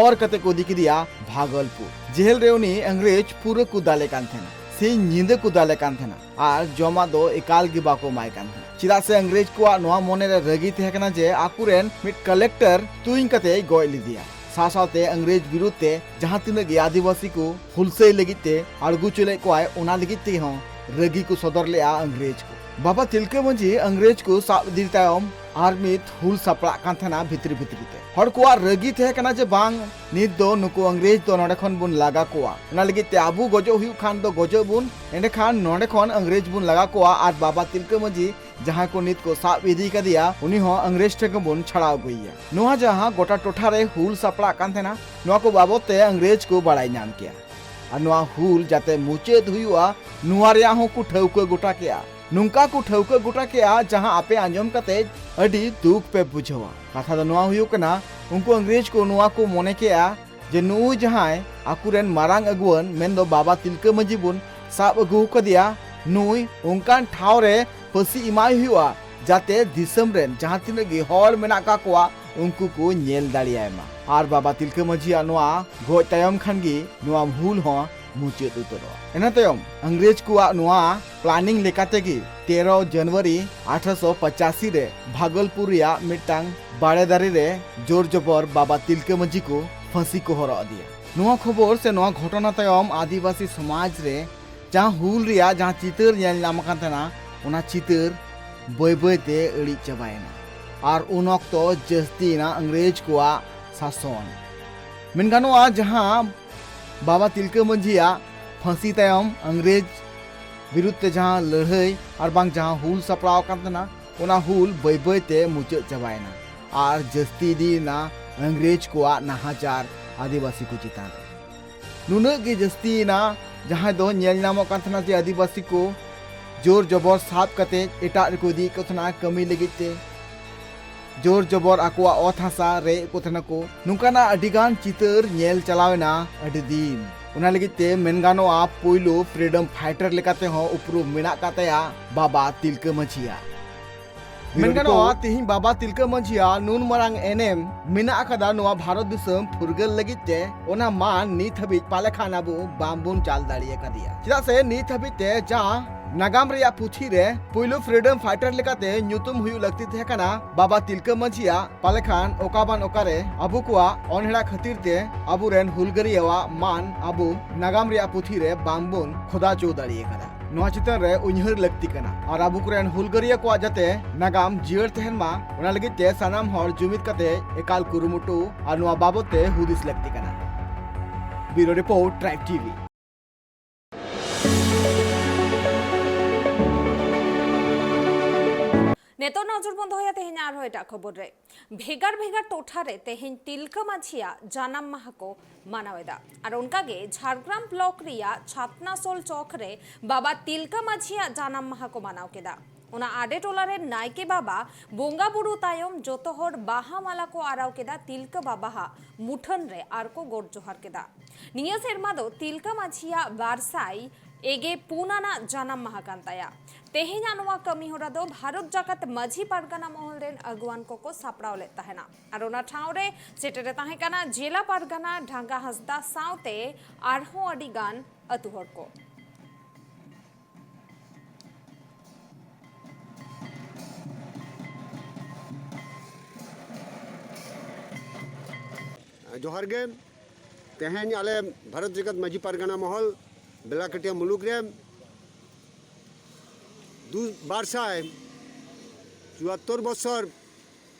ᱚᱨ ᱠᱟᱛᱮ ᱠᱚ ᱤᱫᱤ ᱠᱮᱫᱮᱭᱟ ᱵᱷᱟᱜᱚᱞᱯᱩᱨ᱾ ᱡᱮᱦᱮᱞ ᱨᱮ ᱩᱱᱤ ᱤᱝᱨᱮᱡᱽ ᱯᱩᱨᱟᱹ ᱠᱚ ᱫᱟᱞᱮ ᱠᱟᱱ ᱛᱟᱦᱮᱱᱟ, ᱥᱤᱧ ᱧᱤᱫᱟᱹ ᱠᱚ ᱫᱟᱞᱮ ᱠᱟᱱ ᱛᱟᱦᱮᱱᱟ ᱟᱨ ᱡᱚᱢᱟᱜ ᱫᱚ ᱮᱠᱟᱞ ᱜᱮ ᱵᱟᱠᱚ ᱮᱢᱟᱭ ᱠᱟᱱ ᱛᱟᱦᱮᱱᱟ᱾ ᱪᱮᱫᱟᱜ ᱥᱮ ᱤᱝᱨᱮᱡᱽ ᱠᱚᱣᱟᱜ ᱱᱚᱣᱟ ᱢᱚᱱᱮ ᱨᱮ ᱨᱟᱹᱜᱤ ᱛᱟᱦᱮᱸ ᱠᱟᱱᱟ ᱡᱮ ᱟᱠᱚᱨᱮᱱ ᱢᱤᱫ ᱠᱟᱞᱮᱠᱴᱚᱨ ᱛᱩᱧ ᱠᱟᱛᱮᱭ ᱜᱚᱡ ᱞᱮᱫᱮᱭᱟ᱾ ᱥᱟᱶ ᱥᱟᱶᱛᱮ ᱤᱝᱨᱮᱡᱽ ᱵᱤᱨᱩᱫᱷ ᱛᱮ ᱡᱟᱦᱟᱸ ᱛᱤᱱᱟᱹᱜ ᱜᱮ ᱟᱹᱫᱤᱵᱟᱹᱥᱤ ᱠᱚ ᱦᱩᱞᱥᱟᱹᱭ ᱞᱟᱹᱜᱤᱫ ᱛᱮ ᱟᱬᱜᱚ ᱦᱚᱪᱚ ᱞᱮᱫ ᱠᱚᱣᱟᱭ, ᱚᱱᱟ ᱞᱟᱹᱜᱤᱫ ᱛᱮᱦᱚᱸ ᱨᱟᱹᱜᱤ ᱠᱚ ᱥᱚᱫᱚᱨ ᱞᱮᱫᱼᱟ ᱤᱝᱨᱮᱡᱽ ᱠᱚ᱾ ᱵᱟᱵᱟ ᱛᱤᱞᱠᱟᱹ ᱢᱟᱹᱡᱷᱤ ᱤᱝᱨᱮᱡᱽ ᱠᱚ ᱥᱟᱵ ᱤᱫᱤ ᱛᱟᱭᱚᱢ ᱟᱨ ᱢᱤᱫ ᱦᱩᱞ ᱥᱟᱯᱲᱟᱜ ᱠᱟᱱ ᱛᱟᱦᱮᱱᱟ ᱵᱷᱤᱛᱨᱤ ᱵᱷᱤᱛᱨᱤ ᱛᱮ᱾ ᱦᱚᱲ ᱠᱚᱣᱟᱜ ᱨᱟᱹᱜᱤ ᱛᱟᱦᱮᱸ ᱠᱟᱱᱟ ᱡᱮ ᱵᱟᱝ, ᱱᱤᱛ ᱫᱚ ᱱᱩᱠᱩ ᱤᱝᱨᱮᱡᱽ ᱫᱚ ᱱᱚᱰᱮ ᱠᱷᱚᱱ ᱵᱚᱱ ᱞᱟᱜᱟ ᱠᱚᱣᱟ᱾ ᱚᱱᱟ ᱞᱟᱹᱜᱤᱫ ᱛᱮ ᱟᱵᱚ ᱜᱚᱡᱚᱜ ᱦᱩᱭᱩᱜ ᱠᱷᱟᱱ ᱫᱚ ᱜᱚᱡᱚᱜ ᱵᱚᱱ, ᱮᱸᱰᱮᱠᱷᱟᱱ ᱱᱚᱰᱮ ᱠᱷᱚᱱ ᱤᱝᱨᱮᱡᱽ ᱵᱚᱱ ᱞᱟᱜᱟ ᱠᱚᱣᱟ ᱟᱨ ᱵᱟᱵᱟ ᱛᱤᱞᱠᱟᱹ ᱢᱟᱹᱡᱷᱤ ᱡᱟᱦᱟᱸᱭ ᱠᱚ ᱱᱤᱛ ᱠᱚ ᱥᱟᱵ ᱤᱫᱤ ᱠᱟᱫᱮᱭᱟ, ᱩᱱᱤ ᱦᱚᱸ ᱤᱝᱨᱮᱡᱽ ᱴᱷᱮᱱ ᱵᱚᱱ ᱪᱷᱟᱲᱟᱣ ᱟᱹᱜᱩᱭᱮᱭᱟ᱾ ᱱᱚᱣᱟ ᱡᱟᱦᱟᱸ ᱜᱚᱴᱟ ᱴᱚᱴᱷᱟ ᱨᱮ ᱦᱩᱞ ᱥᱟᱯᱲᱟᱜ ᱠᱟᱱ ᱛᱟᱦᱮᱱᱟ, ᱱᱚᱣᱟ ᱠᱚ ᱵᱟᱵᱚᱫ ᱛᱮ ᱤᱝᱨᱮᱡᱽ ᱠᱚ ᱵᱟᱲᱟᱭ ᱧᱟᱢ ᱠᱮᱭᱟ᱾ ᱟᱨ ᱱᱚᱣᱟ ᱦᱩᱞ ᱡᱟᱛᱮ ᱢᱩᱪᱟᱹᱫ ᱦᱩᱭᱩᱜᱼᱟ, ᱱᱚᱣᱟ ᱨᱮᱭᱟᱜ ᱦᱚᱸ ᱠᱚ ᱴᱷᱟᱹᱣᱠᱟᱹ ᱜᱚᱴᱟ ᱠᱮᱜᱼᱟ᱾ ᱱᱚᱝᱠᱟ ᱠᱚ ᱴᱷᱟᱹᱣᱠᱟᱹ ᱜᱚᱴᱟ ᱠᱮᱜᱼᱟ, ᱡᱟᱦᱟᱸ ᱟᱯᱮ ᱟᱸᱡᱚᱢ ᱠᱟᱛᱮ ᱟᱹᱰᱤ ᱫᱩᱠ ᱯᱮ ᱵᱩᱡᱷᱟᱹᱣᱟ᱾ ᱠᱟᱛᱷᱟ ᱫᱚ ᱱᱚᱣᱟ ᱦᱩᱭᱩᱜ ᱠᱟᱱᱟ, ᱩᱱᱠᱩ ᱤᱝᱨᱮᱡᱽ ᱠᱚ ᱱᱚᱣᱟ ᱠᱚ ᱢᱚᱱᱮ ᱠᱮᱜᱼᱟ ᱡᱮ ᱱᱩᱭ ᱡᱟᱦᱟᱸᱭ ᱟᱠᱚᱨᱮᱱ ᱢᱟᱨᱟᱝ ᱟᱹᱜᱩᱣᱟᱹᱱ, ᱢᱮᱱᱫᱚ ᱵᱟᱵᱟ ᱛᱤᱞᱠᱟᱹ ᱢᱟᱹᱡᱷᱤ ᱵᱚᱱ ᱥᱟᱵ ᱟᱹᱜᱩ ᱟᱠᱟᱫᱮᱭᱟ, ᱱᱩᱭ ᱚᱱᱠᱟᱱ ᱴᱷᱟᱶ ᱨᱮ ᱯᱷᱟᱹᱥᱤ ᱮᱢᱟᱭ ᱦᱩᱭᱩᱜᱼᱟ, ᱡᱟᱛᱮ ᱫᱤᱥᱚᱢ ᱨᱮᱱ ᱡᱟᱦᱟᱸ ᱛᱤᱱᱟᱹᱜ ᱜᱮ ᱦᱚᱲ ᱢᱮᱱᱟᱜ ᱠᱟᱜ ᱠᱚᱣᱟ, ᱩᱱᱠᱩ ᱠᱚ ᱧᱮᱞ ᱫᱟᱲᱮᱭᱟᱭ ᱢᱟ᱾ ᱟᱨ ᱵᱟᱵᱟ ᱛᱤᱞᱠᱟᱹ ᱢᱟᱹᱡᱷᱤᱭᱟᱜ ᱱᱚᱣᱟ ᱜᱚᱡ ᱛᱟᱭᱚᱢ ᱠᱷᱟᱱ ᱜᱮ ᱱᱚᱣᱟ ᱦᱩᱞ ᱦᱚᱸ ᱢᱩᱪᱟᱹᱫ ᱩᱛᱟᱹᱨᱚᱜᱼᱟ᱾ ᱤᱱᱟᱹ ᱛᱟᱭᱚᱢ ᱤᱝᱨᱮᱡᱽ ᱠᱚᱣᱟᱜ ᱱᱚᱣᱟ ᱯᱞᱟᱱᱤᱝ ᱞᱮᱠᱟᱛᱮ ᱜᱮ ᱛᱮᱨᱚ ᱡᱟᱱᱩᱣᱟᱨᱤ ᱟᱴᱷᱨᱚᱥᱚ ᱯᱚᱸᱪᱟᱥᱤ ᱨᱮ ᱵᱷᱟᱜᱚᱞᱯᱩᱨ ᱨᱮᱭᱟᱜ ᱢᱤᱫᱴᱟᱝ ᱵᱟᱲᱮ ᱫᱟᱨᱮ ᱨᱮ ᱡᱳᱨ ᱡᱚᱵᱚᱨ ᱵᱟᱵᱟ ᱛᱤᱞᱠᱟᱹ ᱢᱟᱹᱡᱷᱤ ᱠᱚ ᱯᱷᱟᱹᱥᱤ ᱠᱚ ᱦᱚᱨᱚᱜ ᱟᱫᱮᱭᱟ᱾ ᱱᱚᱣᱟ ᱠᱷᱚᱵᱚᱨ ᱥᱮ ᱱᱚᱣᱟ ᱜᱷᱚᱴᱚᱱᱟ ᱛᱟᱭᱚᱢ ᱟᱹᱫᱤᱵᱟᱹᱥᱤ ᱥᱚᱢᱟᱡᱽ ᱨᱮ ᱡᱟᱦᱟᱸ ᱦᱩᱞ ᱨᱮᱭᱟᱜ ᱡᱟᱦᱟᱸ ᱪᱤᱛᱟᱹᱨ ᱧᱮᱞ ᱧᱟᱢ ᱟᱠᱟᱱ ᱛᱟᱦᱮᱱᱟ, ᱚᱱᱟ ᱪᱤᱛᱟᱹᱨ ᱵᱟᱹᱭ ᱵᱟᱹᱭ ᱛᱮ ᱟᱹᱲᱤᱡ ᱪᱟᱵᱟᱭᱮᱱᱟ᱾ ᱟᱨ ᱩᱱ ᱚᱠᱛᱚ ᱡᱟᱹᱥᱛᱤᱭᱮᱱᱟ ᱤᱝᱨᱮᱡᱽ ᱠᱚᱣᱟᱜ ᱥᱟᱥᱚᱱ᱾ ᱢᱮᱱ ᱜᱟᱱᱚᱜᱼᱟ, ᱡᱟᱦᱟᱸ ᱵᱟᱵᱟ ᱛᱤᱞᱠᱟᱹ ᱢᱟᱹᱡᱷᱤᱭᱟᱜ ᱯᱷᱟᱹᱥᱤ ᱛᱟᱭᱚᱢ ᱤᱝᱨᱮᱡᱽ ᱵᱤᱨᱩᱫᱷ ᱛᱮ ᱡᱟᱦᱟᱸ ᱞᱟᱹᱲᱦᱟᱹᱭ ᱟᱨ ᱵᱟᱝ ᱡᱟᱦᱟᱸ ᱦᱩᱞ ᱥᱟᱯᱲᱟᱣ ᱟᱠᱟᱱ ᱛᱟᱦᱮᱱᱟ, ᱚᱱᱟ ᱦᱩᱞ ᱵᱟᱹᱭ ᱵᱟᱹᱭ ᱛᱮ ᱢᱩᱪᱟᱹᱫ ᱪᱟᱵᱟᱭᱮᱱᱟ᱾ ᱟᱨ ᱡᱟᱹᱥᱛᱤ ᱤᱫᱤᱭᱮᱱᱟ ᱤᱝᱨᱮᱡᱽ ᱠᱚᱣᱟᱜ ᱱᱟᱦᱟᱪᱟᱨ ᱟᱹᱫᱤᱵᱟᱹᱥᱤ ᱠᱚ ᱪᱮᱛᱟᱱ ᱨᱮ᱾ ᱱᱩᱱᱟᱹᱜ ᱜᱮ ᱡᱟᱹᱥᱛᱤᱭᱮᱱᱟ, ᱡᱟᱦᱟᱸᱭ ᱫᱚ ᱧᱮᱞ ᱧᱟᱢᱚᱜ ᱠᱟᱱ ᱛᱟᱦᱮᱱᱟ ᱡᱮ ᱟᱹᱫᱤᱵᱟᱹᱥᱤ ᱠᱚ ᱡᱳᱨ ᱡᱚᱵᱚᱨ ᱥᱟᱵ ᱠᱟᱛᱮ ᱮᱴᱟᱜ ᱨᱮᱠᱚ ᱤᱫᱤᱭᱮᱫ ᱠᱚ ᱛᱟᱦᱮᱱᱟ ᱠᱟᱹᱢᱤ ᱞᱟᱹᱜᱤᱫ ᱛᱮ᱾ ᱡᱳᱨ ᱡᱚᱵᱚᱨ ᱟᱠᱚᱣᱟᱜ ᱚᱛ ᱦᱟᱥᱟ ᱨᱮᱡ ᱠᱚ ᱛᱟᱦᱮᱱᱟ ᱠᱚ᱾ ᱱᱚᱝᱠᱟᱱᱟᱜ ᱟᱹᱰᱤ ᱜᱟᱱ ᱪᱤᱛᱟᱹᱨ ᱧᱮᱞ ᱪᱟᱞᱟᱣ ᱮᱱᱟ ᱟᱹᱰᱤ ᱫᱤᱱ᱾ ᱚᱱᱟ ᱞᱟᱹᱜᱤᱫ ᱛᱮ ᱢᱮᱱ ᱜᱟᱱᱚᱜᱼᱟ, ᱯᱳᱭᱞᱳ ᱯᱷᱨᱤᱰᱚᱢ ᱯᱷᱟᱭᱴᱟᱨ ᱞᱮᱠᱟ ᱛᱮᱦᱚᱸ ᱩᱯᱨᱩᱢ ᱢᱮᱱᱟᱜ ᱟᱠᱟᱫ ᱛᱟᱭᱟ ᱵᱟᱵᱟ ᱛᱤᱞᱠᱟᱹ ᱢᱟᱹᱡᱷᱤᱭᱟᱜ᱾ ᱢᱮᱱ ᱜᱟᱱᱚᱜᱼᱟ, ᱛᱮᱦᱮᱧ ᱵᱟᱵᱟ ᱛᱤᱞᱠᱟᱹ ᱢᱟᱹᱡᱷᱤᱭᱟᱜ ᱱᱩᱱ ᱢᱟᱨᱟᱝ ᱮᱱᱮᱢ ᱢᱮᱱᱟᱜ ᱟᱠᱟᱫᱟ ᱱᱚᱣᱟ ᱵᱷᱟᱨᱚᱛ ᱫᱤᱥᱚᱢ ᱯᱷᱩᱨᱜᱟᱹᱞ ᱞᱟᱹᱜᱤᱫ ᱛᱮ, ᱚᱱᱟ ᱢᱟᱱ ᱱᱤᱛ ᱦᱟᱹᱵᱤᱡ ᱯᱟᱞᱮ ᱠᱷᱟᱱ ᱟᱵᱚ ᱵᱟᱝᱵᱚᱱ ᱪᱟᱞ ᱫᱟᱲᱮ ᱟᱠᱟᱫᱮᱭᱟ᱾ ᱪᱮᱫᱟᱜ ᱥᱮ ᱱᱤᱛ ᱦᱟᱹᱵᱤᱡ ᱛᱮ ᱡᱟ ᱱᱟᱜᱟᱢ ᱨᱮᱭᱟᱜ ᱯᱩᱛᱷᱤ ᱨᱮ ᱯᱳᱭᱞᱳ ᱯᱷᱨᱤᱰᱚᱢ ᱯᱷᱟᱭᱴᱟᱨ ᱞᱮᱠᱟᱛᱮ ᱧᱩᱛᱩᱢ ᱦᱩᱭᱩᱜ ᱞᱟᱹᱠᱛᱤ ᱛᱟᱦᱮᱸ ᱠᱟᱱᱟ ᱵᱟᱵᱟ ᱛᱤᱞᱠᱟᱹ ᱢᱟᱹᱡᱷᱤᱭᱟᱜ, ᱯᱟᱞᱮ ᱠᱷᱟᱱ ᱚᱠᱟ ᱵᱟᱝ ᱚᱠᱟᱨᱮ ᱟᱵᱚ ᱠᱚᱣᱟᱜ ᱚᱱᱦᱮᱲᱟ ᱠᱷᱟᱹᱛᱤᱨ ᱛᱮ ᱟᱵᱚᱨᱮᱱ ᱦᱩᱞᱜᱟᱹᱨᱤᱭᱟᱹᱣᱟᱜ ᱢᱟᱱ ᱟᱵᱚ ᱱᱟᱜᱟᱢ ᱨᱮᱭᱟᱜ ᱯᱩᱛᱷᱤ ᱨᱮ ᱵᱟᱝᱵᱚᱱ ᱠᱷᱚᱫᱟ ᱪᱚ ᱫᱟᱲᱮ ᱟᱠᱟᱫᱟ᱾ ᱱᱚᱣᱟ ᱪᱮᱛᱟᱱ ᱨᱮ ᱩᱭᱦᱟᱹᱨ ᱞᱟᱹᱠᱛᱤ ᱠᱟᱱᱟ ᱟᱨ ᱟᱵᱚ ᱠᱚᱨᱮᱱ ᱦᱩᱞᱜᱟᱹᱨᱤᱭᱟᱹ ᱠᱚᱣᱟᱜ ᱡᱟᱛᱮ ᱱᱟᱜᱟᱢ ᱡᱤᱭᱟᱹᱲ ᱛᱟᱦᱮᱱ ᱢᱟ, ᱚᱱᱟ ᱞᱟᱹᱜᱤᱫ ᱛᱮ ᱥᱟᱱᱟᱢ ᱦᱚᱲ ᱡᱩᱢᱤᱫ ᱠᱟᱛᱮ ᱮᱠᱟᱞ ᱠᱩᱨᱩᱢᱩᱴᱩ ᱟᱨ ᱱᱚᱣᱟ ᱵᱟᱵᱚᱛ ᱛᱮ ᱦᱩᱫᱤᱥ ᱞᱟᱹᱠᱛᱤ ᱠᱟᱱᱟ᱾ ᱵᱤᱭᱩᱨᱳ ᱨᱤᱯᱳᱨᱴ, ᱴᱨᱟᱭᱤᱵᱽ ᱴᱤᱵᱷᱤ᱾ ᱱᱤᱛᱚᱜ ᱱᱚᱡᱚᱨ ᱵᱚᱱ ᱫᱚᱦᱚᱭᱟ ᱛᱮᱦᱮᱧ ᱟᱨᱦᱚᱸ ᱮᱴᱟᱜ ᱠᱷᱚᱵᱚᱨ ᱨᱮ᱾ ᱵᱷᱮᱜᱟᱨ ᱵᱷᱮᱜᱟᱨ ᱴᱚᱴᱷᱟ ᱨᱮ ᱛᱮᱦᱮᱧ ᱛᱤᱞᱠᱟᱹ ᱢᱟᱹᱡᱷᱤᱭᱟᱜ ᱡᱟᱱᱟᱢ ᱢᱟᱦᱟ ᱠᱚ ᱢᱟᱱᱟᱣ ᱮᱫᱟ᱾ ᱟᱨ ᱚᱱᱠᱟᱜᱮ ᱡᱷᱟᱲᱜᱨᱟᱢ ᱵᱞᱚᱠ ᱨᱮᱭᱟᱜ ᱪᱷᱟᱛᱱᱟᱥᱳᱞ ᱪᱚᱠ ᱨᱮ ᱵᱟᱵᱟ ᱛᱤᱞᱠᱟᱹ ᱢᱟᱹᱡᱷᱤᱭᱟᱜ ᱡᱟᱱᱟᱢ ᱢᱟᱦᱟ ᱠᱚ ᱢᱟᱱᱟᱣ ᱠᱮᱫᱟ᱾ ᱚᱱᱟ ᱟᱰᱮ ᱴᱚᱞᱟ ᱨᱮᱱ ᱱᱟᱭᱠᱮ ᱵᱟᱵᱟ ᱵᱚᱸᱜᱟ ᱵᱩᱨᱩ ᱛᱟᱭᱚᱢ ᱡᱚᱛᱚ ᱦᱚᱲ ᱵᱟᱦᱟ ᱢᱟᱞᱟ ᱠᱚ ᱟᱨᱟᱣ ᱠᱮᱫᱟ ᱛᱤᱞᱠᱟᱹ ᱵᱟᱵᱟᱦᱟᱜ ᱢᱩᱴᱷᱟᱹᱱ ᱨᱮ ᱟᱨ ᱠᱚ ᱜᱚᱰ ᱡᱚᱦᱟᱨ ᱠᱮᱫᱟ᱾ ᱱᱤᱭᱟᱹ ᱥᱮᱨᱢᱟ ᱫᱚ ᱛᱤᱞᱠᱟᱹ ᱢᱟᱹᱡᱷᱤᱭᱟᱜ ᱵᱟᱨ ᱥᱟᱭ ᱮᱜᱮ ᱯᱩᱱ ᱟᱱᱟᱜ ᱡᱟᱱᱟᱢ ᱢᱟᱦᱟ ᱠᱟᱱ ᱛᱟᱭᱟ᱾ ᱛᱮᱦᱮᱧᱟᱜ ᱱᱚᱣᱟ ᱠᱟᱹᱢᱤ ᱦᱚᱨᱟ ᱫᱚ ᱵᱷᱟᱨᱚᱛ ᱡᱟᱠᱟᱛ ᱢᱟᱹᱡᱷᱤ ᱯᱟᱨᱜᱟᱱᱟ ᱢᱚᱦᱚᱞ ᱨᱮᱱ ᱟᱹᱜᱩᱣᱟᱱ ᱠᱚᱠᱚ ᱥᱟᱯᱲᱟᱣ ᱞᱮᱫ ᱛᱟᱦᱮᱱᱟ᱾ ᱟᱨ ᱚᱱᱟ ᱴᱷᱟᱶ ᱨᱮ ᱥᱮᱴᱮᱨ ᱮ ᱛᱟᱦᱮᱸ ᱠᱟᱱᱟ ᱡᱮᱞᱟ ᱯᱟᱨᱜᱟᱱᱟ ᱰᱷᱟᱝᱜᱟ ᱦᱟᱸᱥᱫᱟ ᱥᱟᱶᱛᱮ ᱟᱨᱦᱚᱸ ᱟᱹᱰᱤ ᱜᱟᱱ ᱟᱹᱛᱩ ᱦᱚᱲ ᱠᱚ᱾ ᱡᱚᱦᱟᱨ ᱜᱮ᱾ ᱛᱮᱦᱮᱧ ᱟᱞᱮ ᱵᱷᱟᱨᱚᱛ ᱡᱟᱠᱟᱛ ᱢᱟᱹᱡᱷᱤ ᱯᱟᱨᱜᱟᱱᱟ ᱢᱚᱦᱚᱞ ᱵᱮᱞᱟᱠᱟᱴᱤᱭᱟ ᱢᱩᱞᱩᱠ ᱨᱮ ᱫᱩ, ᱵᱟᱨ ᱥᱟᱭ ᱪᱩᱣᱟᱛᱛᱳᱨ ᱵᱚᱪᱷᱚᱨ